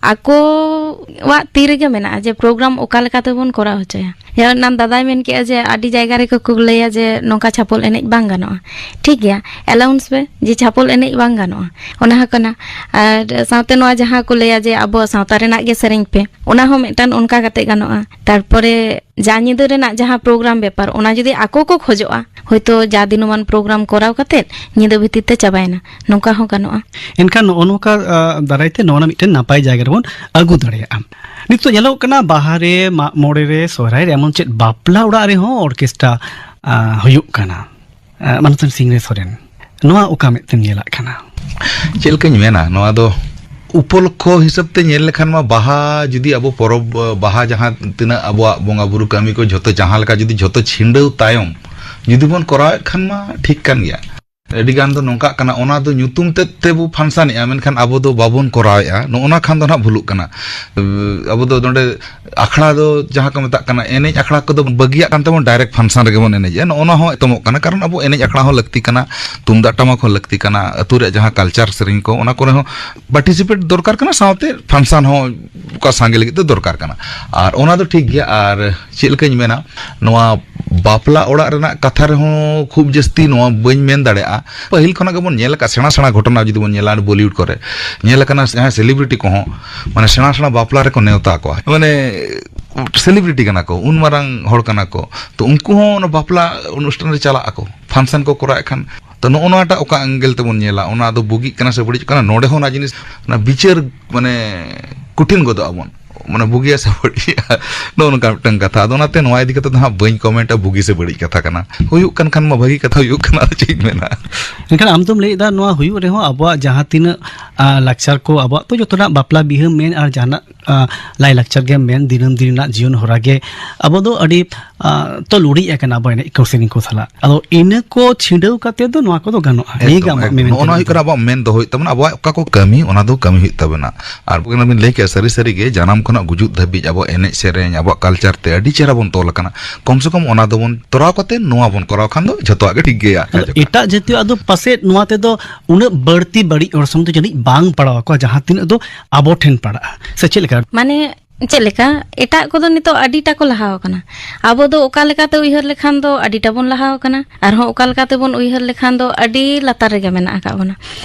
ᱟᱠᱚᱣᱟᱜ ᱛᱤ ᱨᱮᱜᱮ ᱢᱮᱱᱟᱜᱼᱟ ᱡᱮ program ᱚᱠᱟ ᱞᱮᱠᱟ ᱛᱮᱵᱚᱱ ᱠᱚᱨᱟᱣ ᱦᱚᱪᱚᱭᱟ᱾ ᱡᱮᱢᱚᱱ ᱮᱱᱟᱱ ᱫᱟᱫᱟᱭ ᱢᱮᱱ ᱠᱮᱜᱼᱟ ᱡᱮ ᱟᱹᱰᱤ ᱡᱟᱭᱜᱟ ᱨᱮᱜᱮ ᱠᱚ ᱞᱟᱹᱭᱟ ᱡᱮ ᱱᱚᱝᱠᱟ ᱪᱷᱟᱯᱚᱞ ᱮᱱᱮᱡ ᱵᱟᱝ ᱜᱟᱱᱚᱜᱼᱟ᱾ ᱴᱷᱤᱠ ᱜᱮᱭᱟ, announce ᱯᱮ ᱡᱮ ᱪᱷᱟᱯᱚᱞ ᱮᱱᱮᱡ ᱵᱟᱝ ᱜᱟᱱᱚᱜᱼᱟ, ᱚᱱᱟ ᱦᱚᱸ ᱠᱟᱱᱟ᱾ ᱟᱨ ᱥᱟᱶᱛᱮ ᱱᱚᱣᱟ ᱡᱟᱦᱟᱸ ᱠᱚ ᱞᱟᱹᱭᱟ ᱡᱮ ᱟᱵᱚ ᱥᱟᱶᱛᱟ ᱨᱮᱱᱟᱜ ᱜᱮ ᱥᱮᱨᱮᱧ ᱯᱮ, ᱚᱱᱟ ᱦᱚᱸ ᱢᱤᱫᱴᱟᱝ ᱚᱱᱠᱟ ᱠᱟᱛᱮ ᱜᱟᱱᱚᱜᱼᱟ᱾ ᱛᱟᱨᱯᱚᱨᱮ ᱡᱟ ᱧᱤᱫᱟᱹ ᱨᱮᱱᱟᱜ ᱡᱟᱦᱟᱸ program ᱵᱮᱯᱟᱨ, ᱚᱱᱟ ᱡᱩᱫᱤ ᱟᱠᱚ ᱠᱚ ᱠᱷᱚᱡᱚᱜᱼᱟ, ᱦᱚᱭᱛᱳ ᱡᱟ ᱫᱤᱱᱚᱢᱟᱱ program ᱠᱚᱨᱟᱣ ᱠᱟᱛᱮᱫ ᱧᱤᱫᱟᱹ ᱵᱷᱤᱛᱤᱨ ᱛᱮ ᱪᱟᱵᱟᱭᱮᱱᱟ, ᱱᱚᱝᱠᱟ ᱦᱚᱸ ᱜᱟᱱᱚᱜᱼᱟ᱾ ᱮᱱᱠᱷᱟᱱ ᱱᱚᱜᱼᱚ ᱱᱚᱝᱠᱟ, ᱟ, ᱫᱟᱨᱟᱭ ᱛᱮ ᱱᱚᱣᱟ ᱢᱤᱫᱴᱮᱱ ᱱᱟᱯᱟᱭ ᱡᱟᱭᱜᱟ ᱨᱮᱵᱚᱱ ᱟᱹᱜᱩ ᱫᱟᱲᱮᱭᱟᱜᱼᱟ᱾ ᱱᱤᱛᱚᱜ ᱧᱮᱞᱚᱜ ᱠᱟᱱᱟ, ᱵᱟᱦᱟ ᱨᱮ, ᱢᱟᱜ ᱢᱚᱬᱮ ᱨᱮ, ᱥᱚᱦᱨᱟᱭ ᱨᱮ, ᱮᱢᱚᱱ ᱪᱮᱫ ᱵᱟᱯᱞᱟ ᱚᱲᱟᱜ ᱨᱮᱦᱚᱸ ᱚᱨᱠᱮᱥᱴᱨᱟ, ᱟ, ᱦᱩᱭᱩᱜ ᱠᱟᱱᱟ᱾ ᱟ, ᱢᱟᱱᱚᱛᱟᱱ ᱥᱤᱝᱨᱟᱹᱭ ᱥᱚᱨᱮᱱ, ᱱᱚᱣᱟ ᱚᱠᱟ ᱢᱮᱫ ᱛᱮᱢ ᱧᱮᱞᱟᱜ ᱠᱟᱱᱟ? ᱪᱮᱫ ᱞᱮᱠᱟᱧ ᱢᱮᱱᱟ, ᱱᱚᱣᱟ ᱫᱚ ᱩᱯᱚᱞᱚᱠᱠᱷᱚ ᱦᱤᱥᱟᱹᱵ ᱛᱮ ᱧᱮᱞ ᱞᱮᱠᱷᱟᱱ ᱢᱟ, ᱵᱟᱦᱟ ᱡᱩᱫᱤ ᱟᱵᱚ ᱯᱚᱨᱚᱵᱽ, ᱵᱟᱦᱟ ᱡᱟᱦᱟᱸ ᱛᱤᱱᱟᱹᱜ ᱟᱵᱚᱣᱟᱜ ᱵᱚᱸᱜᱟ ᱵᱩᱨᱩ ᱠᱟᱹᱢᱤ ᱠᱚ ᱡᱷᱚᱛᱚ ᱡᱟᱦᱟᱸ ᱞᱮᱠᱟ ᱡᱩᱫᱤ ᱡᱷᱚᱛᱚ ᱪᱷᱤᱸᱰᱟᱹᱣ ᱛᱟᱭᱚᱢ ᱡᱩᱫᱤ ᱵᱚᱱ ᱠᱚᱨᱟᱣᱮᱫ ᱠᱷᱟᱱ ᱢᱟ ᱴᱷᱤᱠ ᱠᱟᱱ ᱜᱮᱭᱟ᱾ ᱟᱹᱰᱤ ᱜᱟᱱ ᱫᱚ ᱱᱚᱝᱠᱟᱜ ᱠᱟᱱᱟ, ᱚᱱᱟ ᱫᱚ ᱧᱩᱛᱩᱢ ᱛᱮᱫ ᱛᱮᱵᱚ ᱯᱷᱟᱱᱥᱟᱱᱮᱜᱼᱟ, ᱢᱮᱱᱠᱷᱟᱱ ᱟᱵᱚ ᱫᱚ ᱵᱟᱵᱚᱱ ᱠᱚᱨᱟᱣᱮᱜᱼᱟ, ᱱᱚᱜᱼᱚ ᱱᱟ ᱠᱷᱟᱱ ᱫᱚ ᱱᱟᱦᱟᱜ ᱵᱷᱩᱞᱩᱜ ᱠᱟᱱᱟ᱾ ᱟᱵᱚ ᱫᱚ ᱱᱚᱰᱮ ᱟᱠᱷᱲᱟ ᱫᱚ ᱡᱟᱦᱟᱸ ᱠᱚ ᱢᱮᱛᱟᱜ ᱠᱟᱱᱟ, ᱮᱱᱮᱡ ᱟᱠᱷᱲᱟ ᱠᱚᱫᱚ ᱵᱟᱹᱜᱤᱭᱟᱜ ᱠᱟᱱ ᱛᱮᱵᱚᱱ direct function ᱨᱮᱜᱮ ᱵᱚᱱ ᱮᱱᱮᱡᱮᱜᱼᱟ᱾ ᱱᱚᱜᱼᱚ ᱱᱚᱣᱟ ᱦᱚᱸ ᱮᱛᱚᱢᱚᱜ ᱠᱟᱱᱟ, ᱠᱟᱨᱚᱱ ᱟᱵᱚ ᱮᱱᱮᱡ ᱟᱠᱷᱲᱟ ᱦᱚᱸ ᱞᱟᱹᱠᱛᱤ ᱠᱟᱱᱟ, ᱛᱩᱢᱫᱟᱜ ᱴᱟᱢᱟᱠ ᱦᱚᱸ ᱞᱟᱹᱠᱛᱤ ᱠᱟᱱᱟ, ᱟᱹᱛᱩ ᱨᱮᱭᱟᱜ ᱡᱟᱦᱟᱸ culture ᱥᱮᱨᱮᱧ ᱠᱚ, ᱚᱱᱟ ᱠᱚᱨᱮ ᱦᱚᱸ participate ᱫᱚᱨᱠᱟᱨ ᱠᱟᱱᱟ, ᱥᱟᱶᱛᱮ function ᱦᱚᱸ ᱚᱠᱟ ᱥᱟᱸᱜᱮ ᱞᱟᱹᱜᱤᱫ ᱛᱮ ᱫᱚᱨᱠᱟᱨ ᱠᱟᱱᱟ᱾ ᱟᱨ ᱚᱱᱟ ᱫᱚ ᱴᱷᱤᱠ ᱜᱮᱭᱟ᱾ ᱟᱨ ᱪᱮᱫ ᱞᱮᱠᱟᱧ ᱢᱮᱱᱟ, ᱱᱚᱣᱟ ᱵᱟᱯᱞᱟ ᱚᱲᱟᱜ ᱨᱮᱱᱟᱜ ᱠᱟᱛᱷᱟ ᱨᱮᱦᱚᱸ ᱠᱷᱩᱵ ᱡᱟᱹᱥᱛᱤ ᱱᱚᱣᱟ ᱵᱟᱹᱧ ᱢᱮᱱ ᱫᱟᱲᱮᱭᱟᱜᱼᱟ᱾ ᱯᱟᱹᱦᱤᱞ ᱠᱷᱚᱱᱟᱜ ᱜᱮᱵᱚᱱ ᱧᱮᱞ ᱟᱠᱟᱫ, ᱥᱮᱬᱟ ᱥᱮᱬᱟ ᱜᱷᱚᱴᱚᱱᱟ ᱡᱩᱫᱤ ᱵᱚᱱ ᱧᱮᱞᱟ, Bollywood ᱠᱚᱨᱮ ᱧᱮᱞ ᱟᱠᱟᱱᱟ, ᱡᱟᱦᱟᱸᱭ celebrity ᱠᱚᱦᱚᱸ ᱢᱟᱱᱮ ᱥᱮᱬᱟ ᱥᱮᱬᱟ ᱵᱟᱯᱞᱟ ᱨᱮᱠᱚ ᱱᱮᱣᱛᱟ ᱠᱚᱣᱟ, ᱢᱟᱱᱮ celebrity ᱠᱟᱱᱟ ᱠᱚ, ᱩᱱ ᱢᱟᱨᱟᱝ ᱦᱚᱲ ᱠᱟᱱᱟ ᱠᱚ, ᱛᱚ ᱩᱱᱠᱩ ᱦᱚᱸ ᱚᱱᱟ ᱵᱟᱯᱞᱟ ᱚᱱᱩᱥᱴᱷᱟᱱ ᱨᱮ ᱪᱟᱞᱟᱜ ᱟᱠᱚ, function ᱠᱚ ᱠᱚᱨᱟᱣᱮᱫ ᱠᱷᱟᱱ᱾ ᱛᱚ ᱱᱚᱜᱼᱚ ᱱᱚᱣᱟᱴᱟᱜ ᱚᱠᱟ angle ᱛᱮᱵᱚᱱ ᱧᱮᱞᱟ, ᱚᱱᱟ ᱫᱚ ᱵᱩᱜᱤᱜ ᱠᱟᱱᱟ ᱥᱮ ᱵᱟᱹᱲᱤᱡ ᱠᱟᱱᱟ, ᱱᱚᱰᱮ ᱦᱚᱸ ᱚᱱᱟ ᱡᱤᱱᱤᱥ, ᱚᱱᱟ ᱵᱤᱪᱟᱹᱨ ᱢᱟᱱᱮ ᱠᱚᱴᱷᱤᱱ ᱜᱚᱫᱚᱜ ᱟᱵᱚᱱ, ᱢᱟᱱᱮ ᱵᱩᱜᱤᱭᱟ ᱥᱮ ᱵᱟᱹᱲᱤᱡᱟ, ᱱᱚᱜᱼᱚ ᱱᱚᱝᱠᱟ ᱢᱤᱫᱴᱟᱝ ᱠᱟᱛᱷᱟ᱾ ᱟᱫᱚ ᱚᱱᱟᱛᱮ ᱱᱚᱣᱟ ᱤᱫᱤ ᱠᱟᱛᱮ ᱫᱚ ᱦᱟᱸᱜ ᱵᱟᱹᱧ comment ᱟ, ᱵᱩᱜᱤ ᱥᱮ ᱵᱟᱹᱲᱤᱡ ᱠᱟᱛᱷᱟ ᱠᱟᱱᱟ᱾ ᱦᱩᱭᱩᱜ ᱠᱟᱱ ᱠᱷᱟᱱ ᱢᱟ ᱵᱷᱟᱹᱜᱤ ᱠᱟᱛᱷᱟ ᱦᱩᱭᱩᱜ ᱠᱟᱱᱟ, ᱟᱫᱚ ᱪᱮᱫ ᱤᱧ ᱢᱮᱱᱟ᱾ ᱮᱱᱠᱷᱟᱱ ᱟᱢ ᱫᱚᱢ ᱞᱟᱹᱭᱮᱫᱟ, ᱱᱚᱣᱟ ᱦᱩᱭᱩᱜ ᱨᱮᱦᱚᱸ ᱟᱵᱚᱣᱟᱜ ᱡᱟᱦᱟᱸ ᱛᱤᱱᱟᱹᱜ, ᱟ, ᱞᱟᱠᱪᱟᱨ ᱠᱚ, ᱟᱵᱚᱣᱟᱜ ᱛᱚ ᱡᱚᱛᱚᱱᱟᱜ ᱵᱟᱯᱞᱟ ᱵᱤᱦᱟᱹ ᱢᱮᱱ ᱟᱨ ᱡᱟᱦᱟᱱᱟᱜ, ᱟ, ᱞᱟᱭᱼᱞᱟᱠᱪᱟᱨ ᱜᱮᱢ ᱢᱮᱱ, ᱫᱤᱱᱟᱹᱢ ᱫᱤᱱ ᱨᱮᱱᱟᱜ ᱡᱤᱭᱚᱱ ᱦᱚᱨᱟ ᱜᱮ ᱟᱵᱚ ᱫᱚ ᱟᱹᱰᱤ, ᱟ, ᱛᱚᱞ ᱩᱨᱤᱡ ᱟᱠᱟᱱᱟ ᱟᱵᱚ ᱮᱱᱮᱡ ᱠᱚ ᱥᱮᱨᱮᱧ ᱠᱚ ᱥᱟᱞᱟᱜ᱾ ᱟᱫᱚ ᱤᱱᱟᱹ ᱠᱚ ᱪᱷᱤᱰᱟᱹᱣ ᱠᱟᱛᱮ ᱫᱚ ᱱᱚᱣᱟ ᱠᱚᱫᱚ ᱜᱟᱱᱚᱜᱼᱟ᱾ ᱱᱤᱭᱟᱹ ᱜᱮ ᱮᱠᱫᱚᱢ, ᱟᱢᱟᱜ ᱮᱠᱫᱚᱢ᱾ ᱢᱮᱢᱮᱱ ᱱᱚᱜᱼᱚ ᱱᱚᱣᱟ ᱠᱟᱱᱟ ᱦᱩᱭᱩᱜ ᱫᱚ᱾ ᱠᱟᱱᱟ ᱟᱵᱚᱣᱟᱜ ᱢᱮᱱ ᱫᱚ ᱦᱩᱭᱩᱜ ᱛᱟᱵᱚᱱᱟ, ᱟᱵᱚᱣᱟᱜ ᱚᱠᱟ ᱠᱚ ᱠᱟᱹᱢᱤ, ᱚᱱᱟ ᱫᱚ ᱠᱟᱹᱢᱤ ᱦᱩᱭᱩᱜ ᱛᱟᱵᱚᱱᱟ᱾ ᱟᱨ ᱵᱚᱱ ᱞᱟᱹᱭ ᱠᱮᱜᱼᱟ, ᱥᱟᱹᱨᱤ ᱥᱟᱹᱨᱤ ᱜᱮ ᱡᱟᱱᱟᱢ ᱠᱷᱚᱱᱟᱜ ᱜᱩᱡᱩᱜ ᱫᱷᱟᱹᱵᱤᱡ ᱟᱵᱚ ᱮᱱᱮᱡ ᱥᱮᱨᱮᱧ, ᱟᱵᱚᱣᱟᱜ culture ᱛᱮ ᱟᱹᱰᱤ ᱪᱮᱦᱨᱟ ᱵᱚᱱ ᱛᱚᱞ ᱟᱠᱟᱱᱟ᱾ ᱠᱚᱢ ᱥᱮ ᱠᱚᱢ ᱚᱱᱟ ᱫᱚᱵᱚᱱ ᱛᱚᱨᱟᱣ ᱠᱟᱛᱮ ᱱᱚᱣᱟ ᱵᱚᱱ ᱠᱚᱨᱟᱣ ᱠᱷᱟᱱ ᱫᱚ ᱡᱷᱚᱛᱚᱣᱟᱜ ᱜᱮ ᱴᱷᱤᱠ ᱜᱮᱭᱟ᱾ ᱟᱫᱚ ᱮᱴᱟᱜ ᱡᱟᱹᱛᱤ ᱟᱫᱚ ᱯᱟᱥᱮᱡ ᱱᱚᱣᱟ ᱛᱮᱫᱚ ᱩᱱᱟᱹᱜ ᱵᱟᱹᱲᱛᱤ ᱵᱟᱹᱲᱤᱡ ᱚᱨᱥᱚᱝ ᱫᱚ ᱡᱟᱹᱱᱤᱡ ᱵᱟᱝ ᱯᱟᱲᱟᱣ ᱟᱠᱚᱣᱟ, ᱡᱟᱦᱟᱸ ᱛᱤᱱᱟᱹᱜ ᱫᱚ ᱟᱵᱚ ᱴᱷᱮᱱ ᱯᱟᱲᱟᱜᱼᱟ, ᱥᱮ ᱪᱮᱫ ᱞᱮᱠᱟ? ᱢᱟᱱᱮ ᱪᱮᱫ ᱞᱮᱠᱟ, ᱮᱴᱟᱜ ᱠᱚᱫᱚ ᱱᱤᱛᱚᱜ ᱟᱹᱰᱤᱴᱟ ᱠᱚ ᱞᱟᱦᱟ ᱟᱠᱟᱱᱟ᱾ ᱟᱵᱚ ᱫᱚ ᱚᱠᱟ ᱞᱮᱠᱟᱛᱮ ᱩᱭᱦᱟᱹᱨ ᱞᱮᱠᱷᱟᱱ ᱫᱚ ᱟᱹᱰᱤᱴᱟ ᱵᱚᱱ ᱞᱟᱦᱟ ᱟᱠᱟᱱᱟ, ᱟᱨᱦᱚᱸ ᱚᱠᱟ ᱞᱮᱠᱟᱛᱮ ᱵᱚᱱ ᱩᱭᱦᱟᱹᱨ ᱞᱮᱠᱷᱟᱱ ᱫᱚ ᱟᱹᱰᱤ ᱞᱟᱛᱟᱨ ᱨᱮᱜᱮ ᱢᱮᱱᱟᱜ ᱟᱠᱟᱫ ᱵᱚᱱᱟ᱾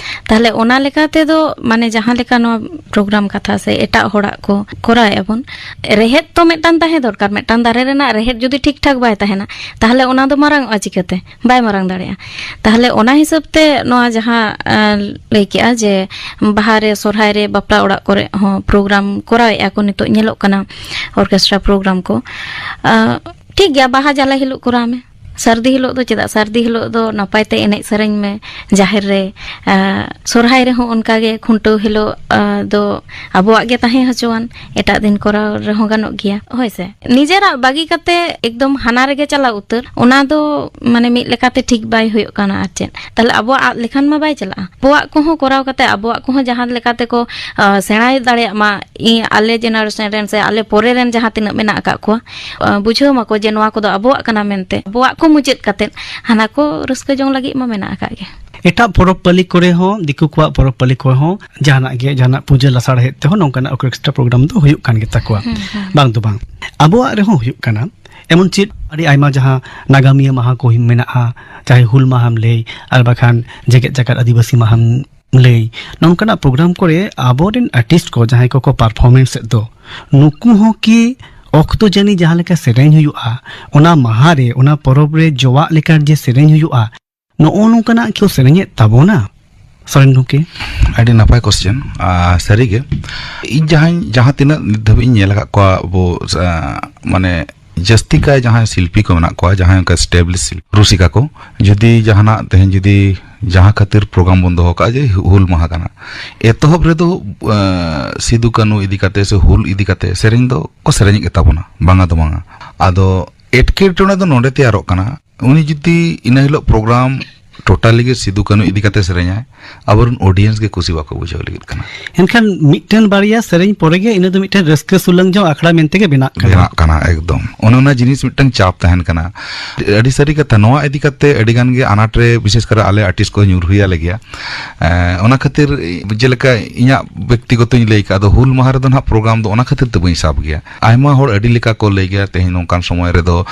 ᱛᱟᱦᱞᱮ ᱚᱱᱟ ᱞᱮᱠᱟ ᱛᱮᱫᱚ, ᱢᱟᱱᱮ, ᱡᱟᱦᱟᱸ ᱞᱮᱠᱟ ᱱᱚᱣᱟ ᱯᱨᱳᱜᱨᱟᱢ ᱠᱟᱛᱷᱟ ᱥᱮ ᱮᱴᱟᱜ ᱦᱚᱲᱟᱜ ᱠᱚ ᱠᱚᱨᱟᱣᱮᱫᱼᱟ ᱵᱚᱱ, ᱨᱮᱦᱮᱫ ᱛᱚ ᱢᱤᱫᱴᱟᱝ ᱛᱟᱦᱮᱸ ᱫᱚᱨᱠᱟᱨ᱾ ᱢᱤᱫᱴᱟᱝ ᱫᱟᱨᱮ ᱨᱮᱱᱟᱜ ᱨᱮᱦᱮᱫ ᱡᱩᱫᱤ ᱴᱷᱤᱠ ᱴᱷᱟᱠ ᱵᱟᱭ ᱛᱟᱦᱮᱱᱟ, ᱛᱟᱦᱞᱮ ᱚᱱᱟ ᱫᱚ ᱢᱟᱨᱟᱝ ᱚᱜᱼᱟ ᱪᱤᱠᱟᱹᱛᱮ? ᱵᱟᱭ ᱢᱟᱨᱟᱝ ᱫᱟᱲᱮᱭᱟᱜᱼᱟ᱾ ᱛᱟᱦᱞᱮ ᱚᱱᱟ ᱦᱤᱥᱟᱹᱵ ᱛᱮ ᱱᱚᱣᱟ ᱡᱟᱦᱟᱸ, ᱟᱸ, ᱞᱟᱹᱭ ᱠᱮᱜᱼᱟ ᱡᱮ ᱵᱟᱦᱟ ᱨᱮ, ᱥᱚᱨᱦᱟᱭ ᱨᱮ, ᱵᱟᱯᱞᱟ ᱚᱲᱟᱜ ᱠᱚᱨᱮ ᱦᱚᱸ ᱯᱨᱳᱜᱨᱟᱢ ᱠᱚᱨᱟᱣᱮᱫᱼᱟ ᱠᱚ, ᱱᱤᱛᱚᱜ ᱧᱮᱞᱚᱜ ᱠᱟᱱᱟ ᱚᱨᱠᱮᱥᱴᱨᱟ ᱯᱨᱳᱜᱨᱟᱢ ᱠᱚ᱾ ᱟᱸ, ᱴᱷᱤᱠ ᱜᱮᱭᱟ, ᱵᱟᱦᱟ ᱡᱟᱞᱮ ᱦᱤᱞᱳᱜ ᱠᱚᱨᱟᱣ ᱢᱮ᱾ ᱥᱟᱹᱨᱫᱤ ᱦᱤᱞᱳᱜ ᱫᱚ ᱪᱮᱫᱟᱜ? ᱥᱟᱹᱨᱫᱤ ᱦᱤᱞᱳᱜ ᱫᱚ ᱱᱟᱯᱟᱭ ᱛᱮ ᱮᱱᱮᱡ ᱥᱮᱨᱮᱧ ᱢᱮ ᱡᱟᱦᱮᱨ ᱨᱮ᱾ ᱟᱸ, ᱥᱚᱨᱦᱟᱭ ᱨᱮᱦᱚᱸ ᱚᱱᱠᱟ ᱜᱮ, ᱠᱷᱩᱱᱴᱟᱹᱣ ᱦᱤᱞᱳᱜ, ᱟᱸ, ᱫᱚ ᱟᱵᱚᱣᱟᱜ ᱜᱮ ᱛᱟᱦᱮᱸ ᱦᱚᱪᱚᱣᱟᱱ, ᱮᱴᱟᱜ ᱫᱤᱱ ᱠᱚᱨᱟᱣ ᱨᱮᱦᱚᱸ ᱜᱟᱱᱚᱜ ᱜᱮᱭᱟ, ᱦᱳᱭ ᱥᱮ᱾ ᱱᱤᱡᱮᱨᱟᱜ ᱵᱟᱹᱜᱤ ᱠᱟᱛᱮ ᱮᱠᱫᱚᱢ ᱦᱟᱱᱟ ᱨᱮᱜᱮ ᱪᱟᱞᱟᱣ ᱩᱛᱟᱹᱨ, ᱚᱱᱟ ᱫᱚ, ᱢᱟᱱᱮ, ᱢᱤᱫ ᱞᱮᱠᱟᱛᱮ ᱴᱷᱤᱠ ᱵᱟᱭ ᱦᱩᱭᱩᱜ ᱠᱟᱱᱟ᱾ ᱟᱨ ᱪᱮᱫ, ᱛᱟᱦᱞᱮ ᱟᱵᱚᱣᱟᱜ ᱟᱫ ᱞᱮᱠᱷᱟᱱ ᱢᱟ ᱵᱟᱭ ᱪᱟᱞᱟᱜᱼᱟ᱾ ᱟᱵᱚᱣᱟᱜ ᱠᱚᱦᱚᱸ ᱠᱚᱨᱟᱣ ᱠᱟᱛᱮ ᱟᱵᱚᱣᱟᱜ ᱠᱚᱦᱚᱸ ᱡᱟᱦᱟᱸ ᱞᱮᱠᱟ ᱛᱮᱠᱚ, ᱟᱸ, ᱥᱮᱬᱟ ᱫᱟᱲᱮᱭᱟᱜ ᱢᱟ, ᱤᱧ, ᱟᱞᱮ ᱡᱮᱱᱟᱨᱮᱥᱚᱱ ᱨᱮᱱ ᱥᱮ ᱟᱞᱮ ᱯᱚᱨᱮ ᱨᱮᱱ ᱡᱟᱦᱟᱸ ᱛᱤᱱᱟᱹᱜ ᱢᱮᱱᱟᱜ ᱟᱠᱟᱫ ᱠᱚᱣᱟ, ᱟᱸ, ᱵᱩᱡᱷᱟᱹᱣ ᱢᱟᱠᱚ ᱡᱮ ᱱᱚᱣᱟ ᱠᱚᱫᱚ ᱟᱵᱚᱣᱟᱜ ᱠᱟᱱᱟ ᱢᱮᱱᱛᱮ᱾ ᱟᱵᱚᱣᱟᱜ ᱠᱚ ᱢᱩᱪᱟᱹᱫ ᱠᱟᱛᱮ ᱦᱟᱱᱟ ᱠᱚ ᱨᱟᱹᱥᱠᱟᱹ ᱡᱚᱝ ᱞᱟᱹᱜᱤᱫ ᱢᱟ ᱢᱮᱱᱟᱜ ᱟᱠᱟᱫ ᱜᱮ᱾ ᱮᱴᱟᱜ ᱯᱚᱨᱚᱵᱽ ᱯᱟᱹᱞᱤ ᱠᱚᱨᱮ ᱦᱚᱸ, ᱫᱤᱠᱩ ᱠᱚᱣᱟᱜ ᱯᱚᱨᱚᱵᱽ ᱯᱟᱹᱞᱤ ᱠᱚᱨᱮ ᱦᱚᱸ ᱡᱟᱦᱟᱱᱟᱜ ᱜᱮ, ᱡᱟᱦᱟᱱᱟᱜ ᱯᱩᱡᱟᱹ ᱞᱟᱥᱟᱲᱦᱮᱫ ᱛᱮᱦᱚᱸ ᱱᱚᱝᱠᱟᱱᱟᱜ ᱚᱨᱠᱮᱥᱴᱨᱟ ᱯᱨᱳᱜᱨᱟᱢ ᱫᱚ ᱦᱩᱭᱩᱜ ᱠᱟᱱ ᱜᱮᱛᱟ ᱠᱚᱣᱟ᱾ ᱦᱩᱸ, ᱦᱩᱸ᱾ ᱵᱟᱝ ᱫᱚ ᱵᱟᱝ, ᱟᱵᱚᱣᱟᱜ ᱨᱮᱦᱚᱸ ᱦᱩᱭᱩᱜ ᱠᱟᱱᱟ᱾ ᱮᱢᱚᱱ ᱪᱮᱫ ᱟᱹᱰᱤ ᱟᱭᱢᱟ ᱡᱟᱦᱟᱸ ᱱᱟᱜᱟᱢᱤᱭᱟᱹ ᱢᱟᱦᱟ ᱠᱚ ᱢᱮᱱᱟᱜᱼᱟ, ᱪᱟᱦᱮ ᱦᱩᱞ ᱢᱟᱦᱟᱢ ᱞᱟᱹᱭ, ᱟᱨ ᱵᱟᱠᱷᱟᱱ ᱡᱮᱜᱮᱛ ᱡᱟᱠᱟᱛ ᱟᱹᱫᱤᱵᱟᱹᱥᱤ ᱢᱟᱦᱟᱢ ᱞᱟᱹᱭ, ᱱᱚᱝᱠᱟᱱᱟᱜ ᱯᱨᱳᱜᱨᱟᱢ ᱠᱚᱨᱮ ᱟᱵᱚᱨᱮᱱ ᱟᱨᱴᱤᱥᱴ ᱠᱚ ᱡᱟᱦᱟᱸᱭ ᱠᱚᱠᱚ ᱯᱟᱨᱯᱷᱚᱨᱢᱮᱱᱥ ᱮᱫ ᱫᱚ, ᱱᱩᱠᱩ ᱦᱚᱸ ᱠᱤ ᱚᱠᱛᱚ ᱡᱟᱹᱱᱤ ᱡᱟᱦᱟᱸ ᱞᱮᱠᱟ ᱥᱮᱨᱮᱧ ᱦᱩᱭᱩᱜᱼᱟ, ᱚᱱᱟ ᱢᱟᱦᱟ ᱨᱮ, ᱚᱱᱟ ᱯᱚᱨᱚᱵᱽ ᱨᱮ ᱡᱚᱣᱟᱜ ᱞᱮᱠᱟ ᱡᱮ ᱥᱮᱨᱮᱧ ᱦᱩᱭᱩᱜᱼᱟ, ᱱᱚᱜᱼᱚ ᱱᱚᱝᱠᱟᱱᱟᱜ ᱠᱤ ᱥᱮᱨᱮᱧᱮᱫ ᱛᱟᱵᱚᱱᱟ, ᱥᱚᱨᱮᱱ ᱜᱚᱢᱠᱮ? ᱟᱹᱰᱤ ᱱᱟᱯᱟᱭ ᱠᱚᱥᱪᱮᱱ᱾ ᱟᱨ ᱥᱟᱹᱨᱤᱜᱮ, ᱤᱧ ᱡᱟᱦᱟᱸᱧ, ᱡᱟᱦᱟᱸ ᱛᱤᱱᱟᱹᱜ ᱱᱤᱛ ᱫᱷᱟᱹᱵᱤᱡ ᱤᱧ ᱧᱮᱞ ᱟᱠᱟᱫ ᱠᱚᱣᱟ, ᱟᱵᱚ, ᱟ, ᱢᱟᱱᱮ, ᱡᱟᱹᱥᱛᱤ ᱠᱟᱭ ᱡᱟᱦᱟᱸᱭ ᱥᱤᱞᱯᱤ ᱠᱚ ᱢᱮᱱᱟᱜ ᱠᱚᱣᱟ, ᱡᱟᱦᱟᱸᱭ ᱚᱱᱠᱟ ᱮᱥᱴᱮᱵᱞᱤᱥ ᱨᱩᱥᱤᱠᱟ ᱠᱚ, ᱡᱩᱫᱤ ᱡᱟᱦᱟᱱᱟᱜ ᱛᱮᱦᱮᱧ ᱡᱩᱫᱤ ᱡᱟᱦᱟᱸ ᱠᱷᱟᱹᱛᱤᱨ ᱯᱨᱳᱜᱨᱟᱢ ᱵᱚᱱ ᱫᱚᱦᱚ ᱠᱟᱜᱼᱟ ᱡᱮ ᱦᱩᱞ ᱢᱟᱦᱟ ᱠᱟᱱᱟ, ᱮᱛᱚᱦᱚᱵ ᱨᱮᱫᱚ, ᱟ, ᱥᱤᱫᱩ ᱠᱟᱹᱱᱦᱩ ᱤᱫᱤ ᱠᱟᱛᱮ ᱥᱮ ᱦᱩᱞ ᱤᱫᱤ ᱠᱟᱛᱮ ᱥᱮᱨᱮᱧ ᱫᱚ ᱠᱚ ᱥᱮᱨᱮᱧᱮᱫ ᱜᱮᱛᱟ ᱵᱚᱱᱟ, ᱵᱟᱝᱟ ᱫᱚ ᱵᱟᱝᱟ᱾ ᱟᱫᱚ ᱮᱴᱠᱮᱴᱚᱬᱮ ᱫᱚ ᱱᱚᱰᱮ ᱛᱮᱭᱟᱨᱚᱜ ᱠᱟᱱᱟ, ᱩᱱᱤ ᱡᱩᱫᱤ ᱤᱱᱟᱹ ᱦᱤᱞᱳᱜ ᱯᱨᱳᱜᱨᱟᱢ ᱴᱳᱴᱟᱞᱤ ᱜᱮ ᱥᱤᱫᱩ ᱠᱟᱹᱱᱦᱩ ᱤᱫᱤ ᱠᱟᱛᱮ ᱥᱮᱨᱮᱧᱟᱭ, ᱟᱵᱚᱨᱮᱱ ᱚᱰᱤᱭᱮᱱᱥ ᱜᱮ ᱠᱩᱥᱤ ᱵᱟᱠᱚ ᱵᱩᱡᱷᱟᱹᱣ ᱞᱟᱹᱜᱤᱫ ᱠᱟᱱᱟ᱾ ᱮᱱᱠᱷᱟᱱ ᱢᱤᱫᱴᱮᱱ ᱵᱟᱨᱭᱟ ᱥᱮᱨᱮᱧ ᱯᱚᱨᱮ ᱜᱮ ᱤᱱᱟᱹ ᱫᱚ ᱢᱤᱫᱴᱮᱱ ᱨᱟᱹᱥᱠᱟᱹ ᱥᱩᱞᱟᱹᱝ ᱡᱚᱝ ᱟᱠᱷᱲᱟ ᱢᱮᱱᱛᱮ ᱜᱮ ᱵᱮᱱᱟᱜ ᱠᱟᱱᱟ᱾ ᱵᱮᱱᱟᱜ ᱠᱟᱱᱟ, ᱮᱠᱫᱚᱢ᱾ ᱚᱱᱮ ᱚᱱᱟ ᱡᱤᱱᱤᱥ ᱢᱤᱫᱴᱟᱝ ᱪᱟᱯ ᱛᱟᱦᱮᱱ ᱠᱟᱱᱟ᱾ ᱟᱹᱰᱤ ᱥᱟᱹᱨᱤ ᱠᱟᱛᱷᱟ, ᱱᱚᱣᱟ ᱤᱫᱤ ᱠᱟᱛᱮ ᱟᱹᱰᱤ ᱜᱟᱱ ᱜᱮ ᱟᱱᱟᱴ ᱨᱮ ᱵᱤᱥᱮᱥ ᱠᱟᱨᱮ ᱟᱞᱮ ᱟᱨᱴᱤᱥᱴ ᱠᱚ ᱧᱩᱨ ᱦᱩᱭ ᱟᱞᱮ ᱜᱮᱭᱟ᱾ ᱮᱸ, ᱚᱱᱟ ᱠᱷᱟᱹᱛᱤᱨ ᱡᱮᱞᱮᱠᱟ ᱤᱧᱟᱹᱜ ᱵᱮᱠᱛᱤᱜᱚᱛᱚᱧ ᱞᱟᱹᱭ ᱠᱟᱜ, ᱟᱫᱚ ᱦᱩᱞ ᱢᱟᱦᱟ ᱨᱮᱫᱚ ᱱᱟᱦᱟᱜ ᱯᱨᱳᱜᱨᱟᱢ ᱫᱚ ᱚᱱᱟ ᱠᱷᱟᱹᱛᱤᱨ ᱛᱮ ᱵᱟᱹᱧ ᱥᱟᱵ ᱜᱮᱭᱟ᱾ ᱟᱭᱢᱟ ᱦᱚᱲ ᱟᱹᱰᱤ ᱞᱮᱠᱟ ᱠᱚ ᱞᱟᱹᱭ ᱜᱮᱭᱟ, "ᱛᱮᱦᱮᱧ ᱱᱚᱝᱠᱟᱱ ᱥᱚᱢᱚᱭ ᱨᱮᱫᱚ,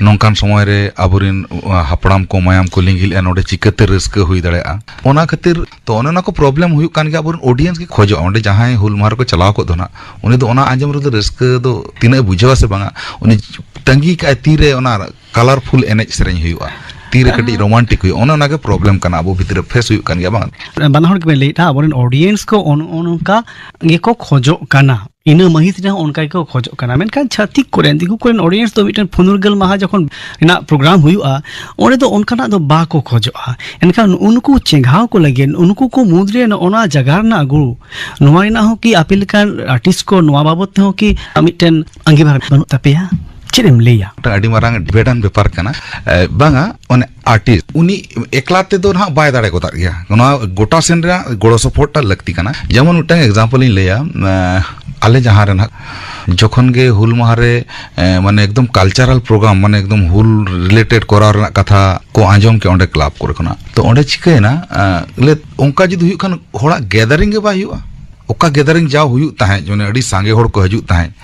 ᱱᱚᱝᱠᱟᱱ ᱥᱚᱢᱚᱭ ᱨᱮ ᱟᱵᱚᱨᱮᱱ, ᱟ, ᱦᱟᱯᱲᱟᱢ ᱠᱚ ᱢᱟᱭᱟᱢ ᱠᱚ ᱞᱤᱸᱜᱤ ᱞᱮᱜᱼᱟ, ᱱᱚᱰᱮ ᱪᱤᱠᱟᱹᱛᱮ ᱨᱟᱹᱥᱠᱟᱹ ᱦᱩᱭ ᱫᱟᱲᱮᱭᱟᱜᱼᱟ?" ᱚᱱᱟ ᱠᱷᱟᱹᱛᱤᱨ ᱛᱚ ᱚᱱᱮ ᱚᱱᱟ ᱠᱚ ᱯᱨᱚᱵᱞᱮᱢ ᱦᱩᱭᱩᱜ ᱠᱟᱱ ᱜᱮᱭᱟ᱾ ᱟᱵᱚᱨᱮᱱ ᱚᱰᱤᱭᱮᱱᱥ ᱜᱮ ᱠᱷᱚᱡᱚᱜᱼᱟ, ᱚᱸᱰᱮ ᱡᱟᱦᱟᱸᱭ ᱦᱩᱞ ᱢᱟᱦᱟ ᱨᱮᱠᱚ ᱪᱟᱞᱟᱣ ᱠᱚᱜ ᱫᱚ ᱱᱟᱜ, ᱩᱱᱤ ᱫᱚ ᱚᱱᱟ ᱟᱸᱡᱚᱢ ᱨᱮᱫᱚ ᱨᱟᱹᱥᱠᱟᱹ ᱫᱚ ᱛᱤᱱᱟᱹᱜ ᱮ ᱵᱩᱡᱷᱟᱹᱣᱟ ᱥᱮ ᱵᱟᱝᱟ, ᱩᱱᱤ ᱛᱟᱺᱜᱤ ᱠᱟᱜᱼᱟᱭ ᱛᱤᱨᱮ ᱚᱱᱟ ᱠᱟᱞᱟᱨᱯᱷᱩᱞ ᱮᱱᱮᱡ ᱥᱮᱨᱮᱧ ᱦᱩᱭᱩᱜᱼᱟ, ᱛᱤᱨᱮ ᱠᱟᱹᱴᱤᱡ ᱨᱳᱢᱟᱱᱴᱤᱠ ᱦᱩᱭᱩᱜᱼᱟ᱾ ᱚᱱᱮ ᱚᱱᱟᱜᱮ ᱯᱨᱚᱵᱞᱮᱢ ᱠᱟᱱᱟ, ᱟᱵᱚ ᱵᱷᱤᱛᱨᱤ ᱨᱮ ᱯᱷᱮᱥ ᱦᱩᱭᱩᱜ ᱠᱟᱱ ᱜᱮᱭᱟ, ᱵᱟᱝ? ᱵᱟᱱᱟ ᱦᱚᱲ ᱜᱮᱵᱮᱱ ᱞᱟᱹᱭᱮᱫᱼᱟ, ᱟᱵᱚᱨᱮᱱ ᱚᱰᱤᱭᱮᱱᱥ ᱠᱚ ᱚᱱ-, ᱚᱱ-, ᱚᱱᱠᱟ ᱜᱮᱠᱚ ᱠᱷᱚᱡᱚᱜ ᱠᱟᱱᱟ, ᱤᱱᱟᱹ ᱢᱟᱹᱦᱤᱛ ᱨᱮᱦᱚᱸ ᱚᱱᱠᱟ ᱜᱮᱠᱚ ᱠᱷᱚᱡᱚᱜ ᱠᱟᱱᱟ᱾ ᱢᱮᱱᱠᱷᱟᱱ ᱪᱷᱟᱹᱛᱤᱠ ᱠᱚᱨᱮᱱ, ᱫᱤᱠᱩ ᱠᱚᱨᱮᱱ ᱚᱰᱤᱭᱮᱱᱥ ᱫᱚ ᱢᱤᱫᱴᱮᱱ ᱯᱷᱩᱱᱩᱨᱜᱟᱹᱞ ᱢᱟᱦᱟ ᱡᱚᱠᱷᱚᱱ ᱨᱮᱱᱟᱜ ᱯᱨᱳᱜᱨᱟᱢ ᱦᱩᱭᱩᱜᱼᱟ, ᱚᱸᱰᱮ ᱫᱚ ᱚᱱᱠᱟᱱᱟᱜ ᱫᱚ ᱵᱟᱠᱚ ᱠᱷᱚᱡᱚᱜᱼᱟ᱾ ᱮᱱᱠᱷᱟᱱ ᱩᱱᱠᱩ ᱪᱮᱸᱜᱷᱟᱣ ᱠᱚ ᱞᱟᱹᱜᱤᱫ, ᱩᱱᱠᱩ ᱠᱚ ᱢᱩᱫᱽᱨᱮ ᱱᱚᱜᱼᱚ ᱱᱚᱣᱟ ᱡᱟᱜᱟᱨᱱᱟ ᱟᱹᱜᱩ, ᱱᱚᱣᱟ ᱨᱮᱱᱟᱜ ᱦᱚᱸ ᱠᱤ ᱟᱯᱮ ᱞᱮᱠᱟᱱ ᱟᱨᱴᱤᱥᱴ ᱠᱚ ᱱᱚᱣᱟ ᱵᱟᱵᱚᱛ ᱛᱮᱦᱚᱸ ᱠᱤ ᱢᱤᱫᱴᱮᱱ ᱟᱸᱜᱤᱵᱷᱟᱨ ᱵᱟᱹᱱᱩᱜ ᱛᱟᱯᱮᱭᱟ? ᱪᱮᱫ ᱮᱢ ᱞᱟᱹᱭᱟ? ᱢᱤᱫᱴᱟᱝ ᱟᱹᱰᱤ ᱢᱟᱨᱟᱝ ᱰᱤᱵᱮᱴ ᱟᱱ ᱵᱮᱯᱟᱨ ᱠᱟᱱᱟ᱾ ᱮ, ᱵᱟᱝᱟ, ᱚᱱᱮ ᱟᱨᱴᱤᱥᱴ ᱩᱱᱤ ᱮᱠᱞᱟ ᱛᱮᱫᱚ ᱱᱟᱦᱟᱜ ᱵᱟᱭ ᱫᱟᱲᱮ ᱜᱚᱫᱟᱜ ᱜᱮᱭᱟ᱾ ᱱᱚᱣᱟ ᱜᱚᱴᱟ ᱥᱮᱱ ᱨᱮᱱᱟᱜ ᱜᱚᱲᱚ ᱥᱚᱯᱚᱦᱚᱫ ᱴᱟᱜ ᱞᱟᱹᱠᱛᱤ ᱠᱟᱱᱟ᱾ ᱡᱮᱢᱚᱱ ᱢᱤᱫᱴᱟᱝ ᱮᱠᱡᱟᱢᱯᱚᱞ ᱤᱧ ᱞᱟᱹᱭᱟ, ᱮ, ᱟᱞᱮ ᱡᱟᱦᱟᱸ ᱨᱮ ᱱᱟᱦᱟᱜ ᱡᱚᱠᱷᱚᱱ ᱜᱮ ᱦᱩᱞ ᱢᱟᱦᱟ ᱨᱮ, ᱮ, ᱢᱟᱱᱮ ᱮᱠᱫᱚᱢ ᱠᱟᱞᱪᱟᱨᱟᱞ ᱯᱨᱳᱜᱨᱟᱢ, ᱢᱟᱱᱮ ᱮᱠᱫᱚᱢ ᱦᱩᱞ ᱨᱤᱞᱮᱴᱮᱰ ᱠᱚᱨᱟᱣ ᱨᱮᱱᱟᱜ ᱠᱟᱛᱷᱟ ᱠᱚ ᱟᱸᱡᱚᱢ ᱠᱮᱫ ᱚᱸᱰᱮ ᱠᱞᱟᱵᱽ ᱠᱚᱨᱮ ᱠᱷᱚᱱᱟᱜ, ᱛᱚ ᱚᱸᱰᱮ ᱪᱤᱠᱟᱹᱭᱮᱱᱟ, ᱮ, ᱞᱮ-, ᱚᱱᱠᱟ ᱡᱩᱫᱤ ᱦᱩᱭᱩᱜ ᱠᱷᱟᱱ ᱦᱚᱲᱟᱜ ᱜᱮᱫᱟᱨᱤᱝ ᱜᱮ ᱵᱟᱭ ᱦᱩᱭᱩᱜᱼᱟ᱾ ᱚᱠᱟ ᱜᱮᱫᱟᱨᱤᱝ ᱡᱟᱣ ᱦᱩᱭᱩᱜ ᱛᱟᱦᱮᱸᱫ, ᱢᱟᱱᱮ ᱟᱹᱰᱤ ᱥᱟᱸᱜᱮ ᱦᱚᱲ ᱠᱚ ᱦᱤᱡᱩᱜ ᱛᱟᱦᱮᱸᱫ,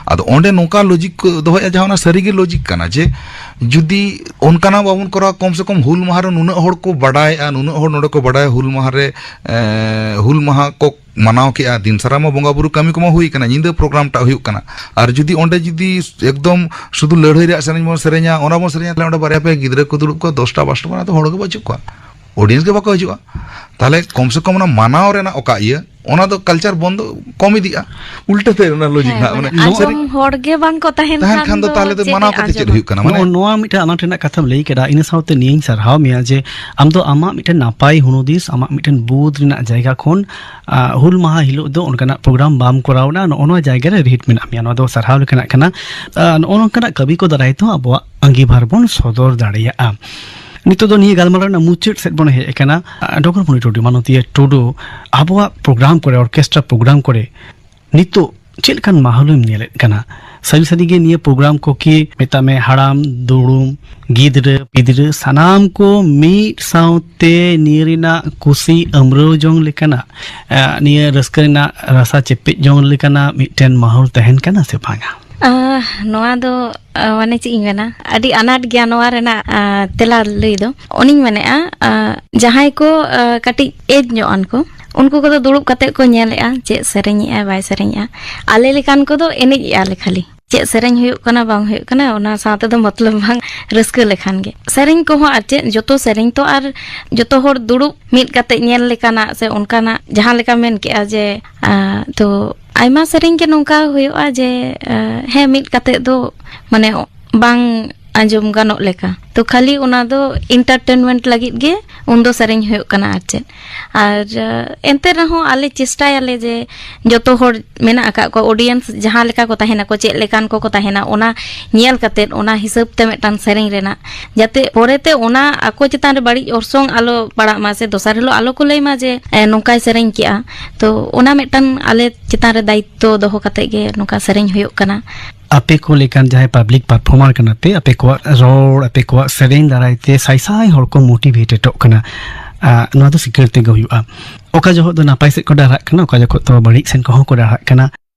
ᱟᱫᱚ ᱚᱸᱰᱮ ᱱᱚᱝᱠᱟ ᱞᱚᱡᱤᱠ ᱠᱚ ᱫᱚᱦᱚᱭᱮᱫᱼᱟ, ᱡᱟᱦᱟᱸ ᱚᱱᱟ ᱥᱟᱹᱨᱤᱜᱮ ᱞᱚᱡᱤᱠ ᱠᱟᱱᱟ ᱡᱮ ᱡᱩᱫᱤ ᱚᱱᱠᱟᱱᱟᱜ ᱵᱟᱵᱚᱱ ᱠᱚᱨᱟᱣᱟ, ᱠᱚᱢ ᱥᱮ ᱠᱚᱢ ᱦᱩᱞ ᱢᱟᱦᱟ ᱨᱮ ᱱᱩᱱᱟᱹᱜ ᱦᱚᱲ ᱠᱚ ᱵᱟᱰᱟᱭᱮᱜᱼᱟ, ᱱᱩᱱᱟᱹᱜ ᱦᱚᱲ ᱱᱚᱰᱮ ᱠᱚ ᱵᱟᱰᱟᱭᱟ, ᱦᱩᱞ ᱢᱟᱦᱟ ᱨᱮ, ᱮ, ᱦᱩᱞ ᱢᱟᱦᱟ ᱠᱚ ᱢᱟᱱᱟᱣ ᱠᱮᱜᱼᱟ, ᱫᱤᱱ ᱥᱟᱨᱟ ᱢᱟ ᱵᱚᱸᱜᱟ ᱵᱩᱨᱩ ᱠᱟᱹᱢᱤ ᱠᱚᱢᱟ ᱦᱩᱭ ᱠᱟᱱᱟ, ᱧᱤᱫᱟᱹ ᱯᱨᱳᱜᱨᱟᱢ ᱴᱟᱜ ᱦᱩᱭᱩᱜ ᱠᱟᱱᱟ, ᱟᱨ ᱡᱩᱫᱤ ᱚᱸᱰᱮ ᱡᱩᱫᱤ ᱮᱠᱫᱚᱢ ᱥᱩᱫᱷᱩ ᱞᱟᱹᱲᱦᱟᱹᱭ ᱨᱮᱭᱟᱜ ᱥᱮᱨᱮᱧ ᱵᱚᱱ ᱥᱮᱨᱮᱧᱟ, ᱚᱱᱟ ᱵᱚᱱ ᱥᱮᱨᱮᱧᱟ, ᱛᱟᱦᱞᱮ ᱚᱸᱰᱮ ᱵᱟᱨᱭᱟ ᱯᱮᱭᱟ ᱜᱤᱫᱽᱨᱟᱹ ᱠᱚ ᱫᱩᱲᱩᱵ ᱠᱚᱣᱟ, ᱫᱚᱥᱴᱟ ᱵᱟᱨᱚᱴᱟ ᱢᱟᱱᱮ ᱟᱫᱚ ᱦᱚᱲ ᱜᱮ ᱵᱟᱹᱪᱩᱜ ᱠᱚᱣᱟ, ᱚᱰᱤᱭᱮᱱᱥ ᱜᱮ ᱵᱟᱠᱚ ᱦᱤᱡᱩᱜᱼᱟ᱾ ᱛᱟᱦᱞᱮ ᱠᱚᱢ ᱥᱮ ᱠᱚᱢ ᱚᱱᱟ ᱢᱟᱱᱟᱣ ᱨᱮᱱᱟᱜ ᱚᱠᱟ ᱤᱭᱟᱹ, ᱚᱱᱟ ᱫᱚ ᱠᱟᱞᱪᱟᱨ ᱵᱚᱱᱫᱚ ᱠᱚᱢ ᱤᱫᱤᱜᱼᱟ᱾ ᱩᱞᱴᱟᱹ ᱛᱮ ᱚᱱᱟ ᱞᱚᱡᱤᱠ ᱦᱮᱸ, ᱱᱟᱦᱟᱜ, ᱢᱟᱱᱮ ᱢᱟᱱᱮ ᱥᱟᱹᱨᱤ ᱟᱸᱡᱚᱢ ᱦᱚᱲ ᱜᱮ ᱵᱟᱝ ᱠᱚ ᱛᱟᱦᱮᱱ ᱛᱟᱦᱮᱱ ᱠᱷᱟᱱ ᱠᱷᱟᱱ ᱫᱚ ᱫᱚ ᱛᱟᱦᱞᱮ ᱫᱚ ᱪᱮᱫ ᱢᱟᱱᱟᱣ ᱮ ᱠᱟᱛᱮ ᱪᱮᱫ ᱟᱸᱡᱚᱢᱟ? ᱦᱩᱭᱩᱜ ᱠᱟᱱᱟ? ᱢᱟᱱᱮ ᱱᱚᱜᱼᱚ ᱱᱚᱣᱟ ᱢᱤᱫᱴᱮᱱ ᱟᱱᱟᱴ ᱨᱮᱱᱟᱜ ᱠᱟᱛᱷᱟᱢ ᱞᱟᱹᱭ ᱠᱮᱫᱟ, ᱤᱱᱟᱹ ᱥᱟᱶᱛᱮ ᱱᱤᱭᱟᱹᱧ ᱥᱟᱨᱦᱟᱣ ᱢᱮᱭᱟ ᱡᱮ ᱟᱢ ᱫᱚ ᱟᱢᱟᱜ ᱢᱤᱫᱴᱮᱱ ᱱᱟᱯᱟᱭ ᱦᱩᱱᱩᱫᱤᱥ, ᱟᱢᱟᱜ ᱢᱤᱫᱴᱮᱱ ᱵᱩᱫᱷ ᱨᱮᱱᱟᱜ ᱡᱟᱭᱜᱟ ᱠᱷᱚᱱ, ᱟ, ᱦᱩᱞ ᱢᱟᱦᱟ ᱦᱤᱞᱳᱜ ᱫᱚ ᱚᱱᱠᱟᱱᱟᱜ ᱯᱨᱳᱜᱨᱟᱢ ᱵᱟᱢ ᱠᱚᱨᱟᱣ ᱮᱫᱟ, ᱱᱚᱜᱼᱚ ᱱᱚᱣᱟ ᱡᱟᱭᱜᱟ ᱨᱮ ᱨᱤᱦᱤᱴ ᱢᱮᱱᱟᱜ ᱢᱮᱭᱟ, ᱱᱚᱣᱟ ᱫᱚ ᱥᱟᱨᱦᱟᱣ ᱞᱮᱠᱟᱱᱟᱜ ᱠᱟᱱᱟ᱾ ᱟ, ᱱᱚᱜᱼᱚ ᱱᱚᱝᱠᱟᱱᱟᱜ ᱠᱟᱹᱢᱤ ᱠᱚ ᱫᱟᱨᱟᱭ ᱛᱮᱦᱚᱸ ᱟᱵᱚᱣᱟᱜ ᱟᱸᱜᱤᱵᱷᱟᱨ ᱵᱚᱱ ᱥᱚᱫᱚᱨ ᱫᱟᱲᱮᱭᱟᱜᱼᱟ᱾ ᱱᱤᱛᱚᱜ ᱫᱚ ᱱᱤᱭᱟᱹ ᱜᱟᱞᱢᱟᱨᱟᱣ ᱨᱮᱱᱟᱜ ᱢᱩᱪᱟᱹᱫ ᱥᱮᱫ ᱵᱚᱱ ᱦᱮᱡ ᱟᱠᱟᱱᱟ᱾ ᱰᱚᱜᱚᱨ ᱢᱩᱱᱤ ᱴᱩᱰᱩ, ᱢᱟᱱᱚᱛᱤᱭᱟᱹ ᱴᱩᱰᱩ, ᱟᱵᱚᱣᱟᱜ ᱯᱨᱳᱜᱨᱟᱢ ᱠᱚᱨᱮ, ᱚᱨᱠᱮᱥᱴᱨᱟ ᱯᱨᱳᱜᱨᱟᱢ ᱠᱚᱨᱮ ᱱᱤᱛᱚᱜ ᱪᱮᱫ ᱞᱮᱠᱟᱱ ᱢᱟᱦᱚᱞᱮᱢ ᱧᱮᱞᱮᱫ ᱠᱟᱱᱟ? ᱥᱟᱹᱨᱤ ᱥᱟᱹᱨᱤ ᱜᱮ ᱱᱤᱭᱟᱹ ᱯᱨᱳᱜᱨᱟᱢ ᱠᱚ ᱠᱤ, ᱢᱮᱛᱟᱜ ᱢᱮ, ᱦᱟᱲᱟᱢ ᱫᱩᱲᱩᱢ, ᱜᱤᱫᱽᱨᱟᱹ ᱯᱤᱫᱽᱨᱟᱹ, ᱥᱟᱱᱟᱢ ᱠᱚ ᱢᱤᱫ ᱥᱟᱶᱛᱮ ᱱᱤᱭᱟᱹ ᱨᱮᱱᱟᱜ ᱠᱩᱥᱤ ᱟᱹᱢᱨᱟᱹᱣ ᱡᱚᱝ ᱞᱮᱠᱟᱱᱟᱜ, ᱟᱸ, ᱱᱤᱭᱟᱹ ᱨᱟᱹᱥᱠᱟᱹ ᱨᱮᱱᱟᱜ ᱨᱟᱥᱟ ᱪᱮᱯᱮᱡ ᱡᱚᱝ ᱞᱮᱠᱟᱱᱟᱜ ᱢᱤᱫᱴᱮᱱ ᱢᱟᱦᱚᱞ ᱛᱟᱦᱮᱱ ᱠᱟᱱᱟ ᱥᱮ ᱵᱟᱝᱟ? ᱟᱦ, ᱱᱚᱣᱟ ᱫᱚ, ᱟᱦ, ᱢᱟᱱᱮ ᱪᱮᱫ ᱤᱧ ᱢᱮᱱᱟ, ᱟᱹᱰᱤ ᱟᱱᱟᱴ ᱜᱮᱭᱟ ᱱᱚᱣᱟ ᱨᱮᱱᱟᱜ, ᱟᱦ, ᱛᱮᱞᱟ ᱞᱟᱹᱭ ᱫᱚ᱾ ᱚᱱᱮᱧ ᱢᱮᱱᱮᱫᱼᱟ, ᱟᱦ, ᱡᱟᱦᱟᱸᱭ ᱠᱚ, ᱟᱦ, ᱠᱟᱹᱴᱤᱡ ᱮᱡᱽ ᱧᱚᱜ ᱟᱱ ᱠᱚ, ᱩᱱᱠᱩ ᱠᱚᱫᱚ ᱫᱩᱲᱩᱵ ᱠᱟᱛᱮ ᱠᱚ ᱧᱮᱞᱮᱫᱼᱟ ᱪᱮᱫ ᱥᱮᱨᱮᱧᱮᱫᱼᱟᱭ ᱵᱟᱭ ᱥᱮᱨᱮᱧᱮᱫᱼᱟ᱾ ᱟᱞᱮ ᱞᱮᱠᱟᱱ ᱠᱚᱫᱚ ᱮᱱᱮᱡᱮᱫᱼᱟ ᱞᱮ ᱠᱷᱟᱹᱞᱤ᱾ ᱪᱮᱫ ᱥᱮᱨᱮᱧ ᱦᱩᱭᱩᱜ ᱠᱟᱱᱟ ᱵᱟᱝ ᱦᱩᱭᱩᱜ ᱠᱟᱱᱟ, ᱚᱱᱟ ᱥᱟᱶ ᱛᱮᱫᱚ ᱢᱚᱛᱞᱚᱵ ᱵᱟᱝ, ᱨᱟᱹᱥᱠᱟᱹ ᱞᱮᱠᱷᱟᱱ ᱜᱮ᱾ ᱥᱮᱨᱮᱧ ᱠᱚᱦᱚᱸ ᱟᱨ ᱪᱮᱫ, ᱡᱚᱛᱚ ᱥᱮᱨᱮᱧ ᱛᱚ ᱟᱨ ᱡᱚᱛᱚ ᱦᱚᱲ ᱫᱩᱲᱩᱵ ᱢᱤᱫ ᱠᱟᱛᱮ ᱧᱮᱞ ᱞᱮᱠᱟᱱᱟᱜ ᱥᱮ ᱚᱱᱠᱟᱱᱟᱜ ᱡᱟᱦᱟᱸ ᱞᱮᱠᱟ ᱢᱮᱱ ᱠᱮᱜᱼᱟ ᱡᱮ, ᱟᱦ, ᱛᱚ ᱟᱭᱢᱟ ᱥᱮᱨᱮᱧ ᱜᱮ ᱱᱚᱝᱠᱟ ᱦᱩᱭᱩᱜᱼᱟ ᱡᱮ, ᱟᱦ, ᱦᱮᱸ, ᱢᱤᱫ ᱠᱟᱛᱮ ᱫᱚ ᱢᱟᱱᱮ ᱵᱟᱝ ᱟᱸᱡᱚᱢ ᱜᱟᱱᱚᱜ ᱞᱮᱠᱟ᱾ ᱛᱚ ᱠᱷᱟᱹᱞᱤ ᱚᱱᱟ ᱫᱚ ᱮᱱᱴᱟᱨᱴᱮᱱᱢᱮᱱᱴ ᱞᱟᱹᱜᱤᱫ ᱜᱮ ᱩᱱᱫᱚ ᱥᱮᱨᱮᱧ ᱦᱩᱭᱩᱜ ᱠᱟᱱᱟ ᱟᱨ ᱪᱮᱫ᱾ ᱟᱨ, ᱟᱦ, ᱮᱱᱛᱮ ᱨᱮᱦᱚᱸ ᱟᱞᱮ ᱪᱮᱥᱴᱟᱭᱟᱞᱮ ᱡᱮ ᱡᱚᱛᱚ ᱦᱚᱲ ᱢᱮᱱᱟᱜ ᱟᱠᱟᱫ ᱠᱚᱣᱟ, ᱚᱰᱤᱭᱮᱱᱥ ᱡᱟᱦᱟᱸ ᱞᱮᱠᱟ ᱠᱚ ᱛᱟᱦᱮᱱᱟᱠᱚ, ᱪᱮᱫ ᱞᱮᱠᱟᱱ ᱠᱚᱠᱚ ᱛᱟᱦᱮᱱᱟ, ᱚᱱᱟ ᱧᱮᱞ ᱠᱟᱛᱮᱫ ᱚᱱᱟ ᱦᱤᱥᱟᱹᱵ ᱛᱮ ᱢᱤᱫᱴᱟᱝ ᱥᱮᱨᱮᱧ ᱨᱮᱱᱟᱜ, ᱡᱟᱛᱮ ᱯᱚᱨᱮᱛᱮ ᱚᱱᱟ ᱟᱠᱚ ᱪᱮᱛᱟᱱ ᱨᱮ ᱵᱟᱹᱲᱤᱡ ᱚᱨᱥᱚᱝ ᱟᱞᱚ ᱯᱟᱲᱟᱜ ᱢᱟ ᱥᱮ ᱫᱚᱥᱟᱨ ᱦᱤᱞᱳᱜ ᱟᱞᱚ ᱠᱚ ᱞᱟᱹᱭ ᱢᱟ ᱡᱮ, ᱮ, ᱱᱚᱝᱠᱟᱭ ᱥᱮᱨᱮᱧ ᱠᱮᱜᱼᱟ᱾ ᱛᱚ ᱚᱱᱟ ᱢᱤᱫᱴᱟᱝ ᱟᱞᱮ ᱪᱮᱛᱟᱱ ᱨᱮ ᱫᱟᱭᱤᱛᱛᱚ ᱫᱚᱦᱚ ᱠᱟᱛᱮᱫ ᱜᱮ ᱱᱚᱝᱠᱟ ᱥᱮᱨᱮᱧ ᱦᱩᱭᱩᱜ ᱠᱟᱱᱟ᱾ ᱟᱯᱮ ᱠᱚ ᱞᱮᱠᱟᱱ ᱡᱟᱦᱟᱸᱭ ᱯᱟᱵᱽᱞᱤᱠ ᱯᱟᱨᱯᱷᱚᱨᱢᱟᱨ ᱠᱟᱱᱟ ᱯᱮ, ᱟᱯᱮ ᱠᱚᱣᱟᱜ ᱨᱚᱲ, ᱟᱯᱮ ᱠᱚᱣᱟᱜ ᱥᱮᱨᱮᱧ ᱫᱟᱨᱟᱭ ᱛᱮ ᱥᱟᱭ ᱥᱟᱭ ᱦᱚᱲ ᱠᱚ ᱢᱳᱴᱤᱵᱷᱮᱴᱮᱰᱚᱜ ᱠᱟᱱᱟ᱾ ᱟᱨ ᱱᱚᱣᱟ ᱫᱚ ᱥᱤᱠᱟᱹᱨ ᱛᱮᱜᱮ ᱦᱩᱭᱩᱜᱼᱟ᱾ ᱚᱠᱟ ᱡᱚᱦᱚᱜ ᱫᱚ ᱱᱟᱯᱟᱭ ᱥᱮᱫ ᱠᱚ ᱰᱟᱦᱨᱟᱜ ᱠᱟᱱᱟ, ᱚᱠᱟ ᱡᱚᱠᱷᱚᱱ ᱫᱚ ᱵᱟᱹᱲᱤᱡ ᱥᱮᱱ ᱠᱚᱦᱚᱸ ᱠᱚ ᱰᱟᱦᱨᱟᱜ ᱠᱟᱱᱟ᱾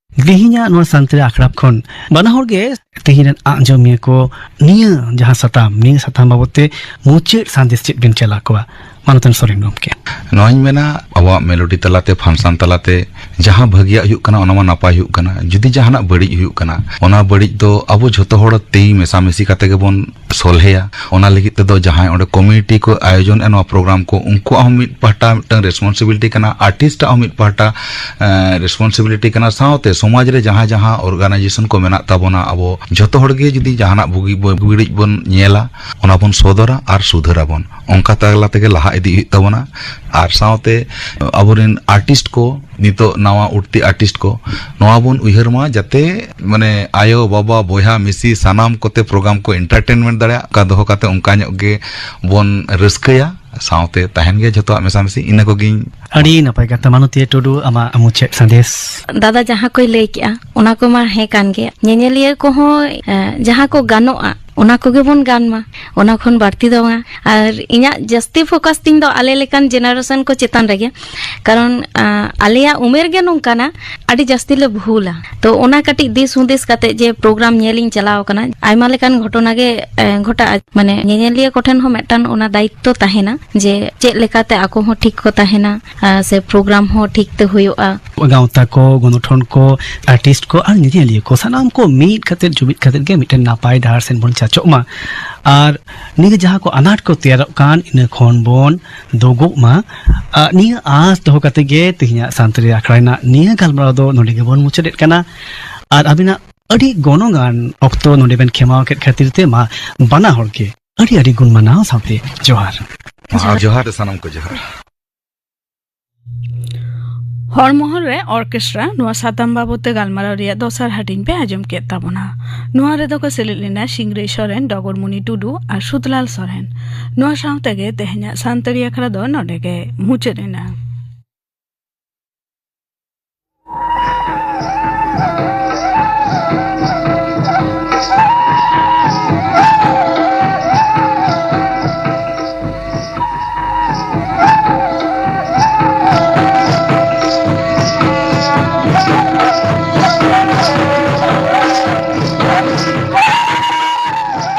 ᱛᱮᱦᱮᱧᱟᱜ ᱱᱚᱣᱟ ᱥᱟᱱᱛᱟᱲᱤ ᱟᱠᱷᱲᱟ ᱠᱷᱚᱱ ᱵᱟᱱᱟ ᱦᱚᱲ ᱜᱮ ᱛᱮᱦᱮᱧ ᱨᱮᱱ ᱟᱸᱡᱚᱢᱤᱭᱟᱹ ᱠᱚ ᱱᱤᱭᱟᱹ ᱡᱟᱦᱟᱸ ᱥᱟᱛᱟᱢ, ᱱᱤᱭᱟᱹ ᱥᱟᱛᱟᱢ ᱵᱟᱵᱚᱫ ᱛᱮ ᱢᱩᱪᱟᱹᱫ ᱥᱟᱸᱫᱮᱥ ᱪᱮᱫ ᱵᱤᱱ ᱪᱟᱞ ᱟᱠᱚᱣᱟ, ᱢᱟᱱᱚᱛᱟᱱ ᱥᱚᱨᱮᱱ ᱜᱚᱢᱠᱮ? ᱱᱚᱣᱟᱧ ᱢᱮᱱᱟ, ᱟᱵᱚᱣᱟᱜ ᱢᱮᱞᱳᱰᱤ ᱛᱟᱞᱟᱛᱮ, ᱯᱷᱟᱱᱥᱟᱱ ᱛᱟᱞᱟᱛᱮ ᱡᱟᱦᱟᱸ ᱵᱷᱟᱹᱜᱤᱭᱟᱜ ᱦᱩᱭᱩᱜ ᱠᱟᱱᱟ, ᱚᱱᱟ ᱢᱟ ᱱᱟᱯᱟᱭ ᱦᱩᱭᱩᱜ ᱠᱟᱱᱟ᱾ ᱡᱩᱫᱤ ᱡᱟᱦᱟᱱᱟᱜ ᱵᱟᱹᱲᱤᱡ ᱦᱩᱭᱩᱜ ᱠᱟᱱᱟ, ᱚᱱᱟ ᱵᱟᱹᱲᱤᱡ ᱫᱚ ᱟᱵᱚ ᱡᱷᱚᱛᱚ ᱦᱚᱲ ᱛᱮ ᱢᱮᱥᱟᱢᱤᱥᱤ ᱠᱟᱛᱮ ᱜᱮᱵᱚᱱ ᱥᱚᱞᱦᱮᱭᱟ᱾ ᱚᱱᱟ ᱞᱟᱹᱜᱤᱫ ᱛᱮᱫᱚ ᱡᱟᱦᱟᱸᱭ ᱚᱸᱰᱮ ᱠᱚᱢᱤᱴᱤ ᱠᱚ ᱟᱭᱳᱡᱚᱱᱮᱫᱼᱟ ᱱᱚᱣᱟ ᱯᱨᱳᱜᱨᱟᱢ ᱠᱚ, ᱩᱱᱠᱩᱣᱟᱜ ᱦᱚᱸ ᱢᱤᱫ ᱯᱟᱦᱴᱟ ᱢᱤᱫᱴᱟᱝ ᱨᱮᱥᱯᱚᱱᱥᱤᱵᱤᱞᱤᱴᱤ ᱠᱟᱱᱟ, ᱟᱨᱴᱤᱥᱴᱟᱜ ᱦᱚᱸ ᱢᱤᱫ ᱯᱟᱦᱴᱟ, ᱮᱸ, ᱨᱮᱥᱯᱚᱱᱥᱤᱵᱤᱞᱤᱴᱤ ᱠᱟᱱᱟ, ᱥᱟᱶᱛᱮ ᱥᱚᱢᱟᱡᱽ ᱨᱮ ᱡᱟᱦᱟᱸ ᱡᱟᱦᱟᱸ ᱚᱨᱜᱟᱱᱟᱭᱡᱮᱥᱚᱱ ᱠᱚ ᱢᱮᱱᱟᱜ ᱛᱟᱵᱚᱱᱟ, ᱟᱵᱚ ᱡᱷᱚᱛᱚ ᱦᱚᱲ ᱜᱮ ᱡᱩᱫᱤ ᱡᱟᱦᱟᱱᱟᱜ ᱵᱩᱜᱤ ᱵᱟᱹ-, ᱵᱟᱹᱲᱤᱡ ᱵᱚᱱ ᱧᱮᱞᱟ, ᱚᱱᱟ ᱵᱚᱱ ᱥᱚᱫᱚᱨᱟ ᱟᱨ ᱥᱩᱫᱷᱟᱹᱨᱟᱵᱚᱱ᱾ ᱚᱱᱠᱟ ᱛᱟᱞᱟ ᱛᱮᱜᱮ ᱞᱟᱦᱟ ᱤᱫᱤ ᱦᱩᱭᱩᱜ ᱛᱟᱵᱚᱱᱟ᱾ ᱟᱨ ᱥᱟᱶᱛᱮ ᱟᱵᱚᱨᱮᱱ ᱟᱨᱴᱤᱥᱴ ᱠᱚ, ᱱᱤᱛᱚᱜ ᱱᱟᱣᱟ ᱩᱴᱷᱛᱤ ᱟᱨᱴᱤᱥᱴ ᱠᱚ, ᱱᱚᱣᱟ ᱵᱚᱱ ᱩᱭᱦᱟᱹᱨ ᱢᱟ, ᱡᱟᱛᱮ ᱢᱟᱱᱮ ᱟᱭᱳ, ᱵᱟᱵᱟ, ᱵᱚᱭᱦᱟ, ᱢᱤᱥᱤ ᱥᱟᱱᱟᱢ ᱠᱚᱛᱮ ᱯᱨᱳᱜᱨᱟᱢ ᱠᱚ ᱮᱱᱴᱟᱨᱴᱮᱱᱢᱮᱱᱴ ᱫᱟᱲᱮᱭᱟᱜ, ᱚᱱᱠᱟ ᱫᱚᱦᱚ ᱠᱟᱛᱮ ᱚᱱᱠᱟ ᱧᱚᱜ ᱜᱮ ᱵᱚᱱ ᱨᱟᱹᱥᱠᱟᱹᱭᱟ᱾ ᱥᱟᱶᱛᱮ ᱛᱟᱦᱮᱱ ᱜᱮᱭᱟ ᱡᱷᱚᱛᱚᱣᱟᱜ ᱢᱮᱥᱟᱢᱤᱥᱤ᱾ ᱤᱱᱟᱹ ᱠᱚᱜᱮᱧ ᱟᱹᱰᱤ ᱱᱟᱯᱟᱭ ᱠᱟᱛᱷᱟ, ᱢᱟᱱᱚᱛᱤᱭᱟᱹ ᱴᱩᱰᱩ, ᱟᱢᱟᱜ ᱢᱩᱪᱟᱹᱫ ᱥᱟᱸᱫᱮᱥ᱾ ᱫᱟᱫᱟ ᱡᱟᱦᱟᱸ ᱠᱚᱭ ᱞᱟᱹᱭ ᱠᱮᱜᱼᱟ, ᱚᱱᱟ ᱠᱚᱢᱟ ᱦᱮᱸ ᱠᱟᱱ ᱜᱮ᱾ ᱧᱮᱧᱮᱞᱤᱭᱟᱹ ᱠᱚᱦᱚᱸ, ᱮ, ᱡᱟᱦᱟᱸ ᱠᱚ ᱜᱟᱱᱚᱜᱼᱟ, ᱚᱱᱟ ᱠᱚᱜᱮ ᱵᱚᱱ ᱜᱟᱱ ᱢᱟ, ᱚᱱᱟ ᱠᱷᱚᱱ ᱵᱟᱹᱲᱛᱤ ᱫᱚ ᱵᱟᱝᱟ᱾ ᱟᱨ ᱤᱧᱟᱹᱜ ᱡᱟᱹᱥᱛᱤ ᱯᱷᱳᱠᱟᱥ ᱛᱤᱧ ᱫᱚ ᱟᱞᱮ ᱞᱮᱠᱟᱱ ᱡᱮᱱᱟᱨᱮᱥᱚᱱ ᱠᱚ ᱪᱮᱛᱟᱱ ᱨᱮᱜᱮ, ᱠᱟᱨᱚᱱ, ᱟ, ᱟᱞᱮᱭᱟᱜ ᱩᱢᱮᱨ ᱜᱮ ᱱᱚᱝᱠᱟᱱᱟ, ᱟᱹᱰᱤ ᱡᱟᱹᱥᱛᱤ ᱞᱮ ᱵᱷᱩᱞᱟ᱾ ᱛᱚ, ᱚᱱᱟ ᱠᱟᱹᱴᱤᱡ ᱫᱤᱥ ᱦᱩᱫᱤᱥ ᱠᱟᱛᱮ ᱡᱮ ᱯᱨᱳᱜᱨᱟᱢ ᱧᱮᱞᱤᱧ ᱪᱟᱞᱟᱣ ᱟᱠᱟᱱᱟ, ᱟᱭᱢᱟ ᱞᱮᱠᱟᱱ ᱜᱷᱚᱴᱚᱱᱟ ᱜᱮ, ᱮ, ᱜᱷᱚᱴᱟᱜᱼᱟ᱾ ᱢᱟᱱᱮ, ᱧᱮᱧᱮᱞᱤᱭᱟᱹ ᱠᱚᱴᱷᱮᱱ ᱦᱚᱸ ᱢᱤᱫᱴᱟᱝ ᱚᱱᱟ ᱫᱟᱭᱤᱛᱛᱚ ᱛᱟᱦᱮᱱᱟ ᱡᱮ ᱪᱮᱫ ᱞᱮᱠᱟᱛᱮ ᱟᱠᱚ ᱦᱚᱸ ᱴᱷᱤᱠ ᱠᱚ ᱛᱟᱦᱮᱱᱟ, ᱟ, ᱥᱮ ᱯᱨᱳᱜᱨᱟᱢ ᱦᱚᱸ ᱴᱷᱤᱠ ᱛᱮ ᱦᱩᱭᱩᱜᱼᱟ᱾ ᱜᱟᱶᱛᱟ ᱠᱚ, ᱜᱚᱱᱚᱴᱷᱚᱱ ᱠᱚ, ᱟᱨᱴᱤᱥᱴ ᱠᱚ ᱟᱨ ᱧᱮᱧᱮᱞᱤᱭᱟᱹ ᱠᱚ, ᱥᱟᱱᱟᱢ ᱠᱚ ᱢᱤᱫ ᱠᱟᱛᱮ, ᱡᱩᱢᱤᱫ ᱠᱟᱛᱮ ᱜᱮ ᱢᱤᱫᱴᱮᱱ ᱱᱟᱯᱟᱭ ᱰᱟᱦᱟᱨ ᱥᱮᱱ ᱵᱚᱱ ᱪᱟᱪᱚᱜ ᱢᱟ᱾ ᱟᱨ ᱱᱤᱭᱟᱹ ᱡᱟᱦᱟᱸ ᱠᱚ ᱟᱱᱟᱴ ᱠᱚ ᱛᱮᱭᱟᱨᱚᱜ ᱠᱟᱱ, ᱤᱱᱟᱹ ᱠᱷᱚᱱ ᱵᱚᱱ ᱫᱩᱜᱩᱜ ᱢᱟ᱾ ᱟᱨ ᱱᱤᱭᱟᱹ ᱟᱸᱥ ᱫᱚᱦᱚ ᱠᱟᱛᱮ ᱜᱮ ᱛᱮᱦᱮᱧᱟᱜ ᱥᱟᱱᱛᱟᱲᱤ ᱟᱠᱷᱲᱟ ᱨᱮᱱᱟᱜ ᱱᱤᱭᱟᱹ ᱜᱟᱞᱢᱟᱨᱟᱣ ᱫᱚ ᱱᱚᱰᱮ ᱜᱮᱵᱚᱱ ᱢᱩᱪᱟᱹᱫᱮᱫ ᱠᱟᱱᱟ᱾ ᱟᱨ ᱟᱹᱵᱤᱱᱟᱜ ᱟᱹᱰᱤ ᱜᱚᱱᱚᱝᱟᱱ ᱚᱠᱛᱚ ᱱᱚᱰᱮ ᱵᱮᱱ ᱠᱷᱮᱢᱟᱣ ᱠᱮᱫ ᱠᱷᱟᱹᱛᱤᱨ ᱛᱮ ᱢᱟ ᱵᱟᱱᱟ ᱦᱚᱲ ᱜᱮ ᱟᱹᱰᱤ ᱟᱹᱰᱤ ᱜᱩᱱ ᱢᱟᱱᱟᱣ ᱥᱟᱶᱛᱮ ᱡᱚᱦᱟᱨ᱾ ᱟᱨ ᱡᱚᱦᱟᱨ ᱥᱟᱱᱟᱢ ᱠᱚ ᱡᱚᱦᱟᱨ᱾ ᱦᱚᱲᱢᱚᱦᱚᱞ ᱨᱮ ᱚᱨᱠᱮᱥᱴᱨᱟ, ᱱᱚᱣᱟ ᱥᱟᱛᱟᱢ ᱵᱟᱵᱚᱛ ᱛᱮ ᱜᱟᱞᱢᱟᱨᱟᱣ ᱨᱮᱭᱟᱜ ᱫᱚᱥᱟᱨ ᱦᱟᱹᱴᱤᱧ ᱯᱮ ᱟᱸᱡᱚᱢ ᱠᱮᱫ ᱛᱟᱵᱚᱱᱟ᱾ ᱱᱚᱣᱟ ᱨᱮᱫᱚ ᱠᱚ ᱥᱮᱞᱮᱫ ᱞᱮᱱᱟ ᱥᱤᱝᱨᱟᱹᱭ ᱥᱚᱨᱮᱱ, ᱰᱚᱜᱚᱨᱢᱩᱱᱤ ᱴᱩᱰᱩ ᱟᱨ ᱥᱩᱫᱷᱞᱟᱞ ᱥᱚᱨᱮᱱ᱾ ᱱᱚᱣᱟ ᱥᱟᱶ ᱛᱮᱜᱮ ᱛᱮᱦᱮᱧᱟᱜ ᱥᱟᱱᱛᱟᱲᱤ ᱟᱠᱷᱲᱟ ᱫᱚ ᱱᱚᱰᱮ ᱜᱮ ᱢᱩᱪᱟᱹᱫ ᱮᱱᱟ᱾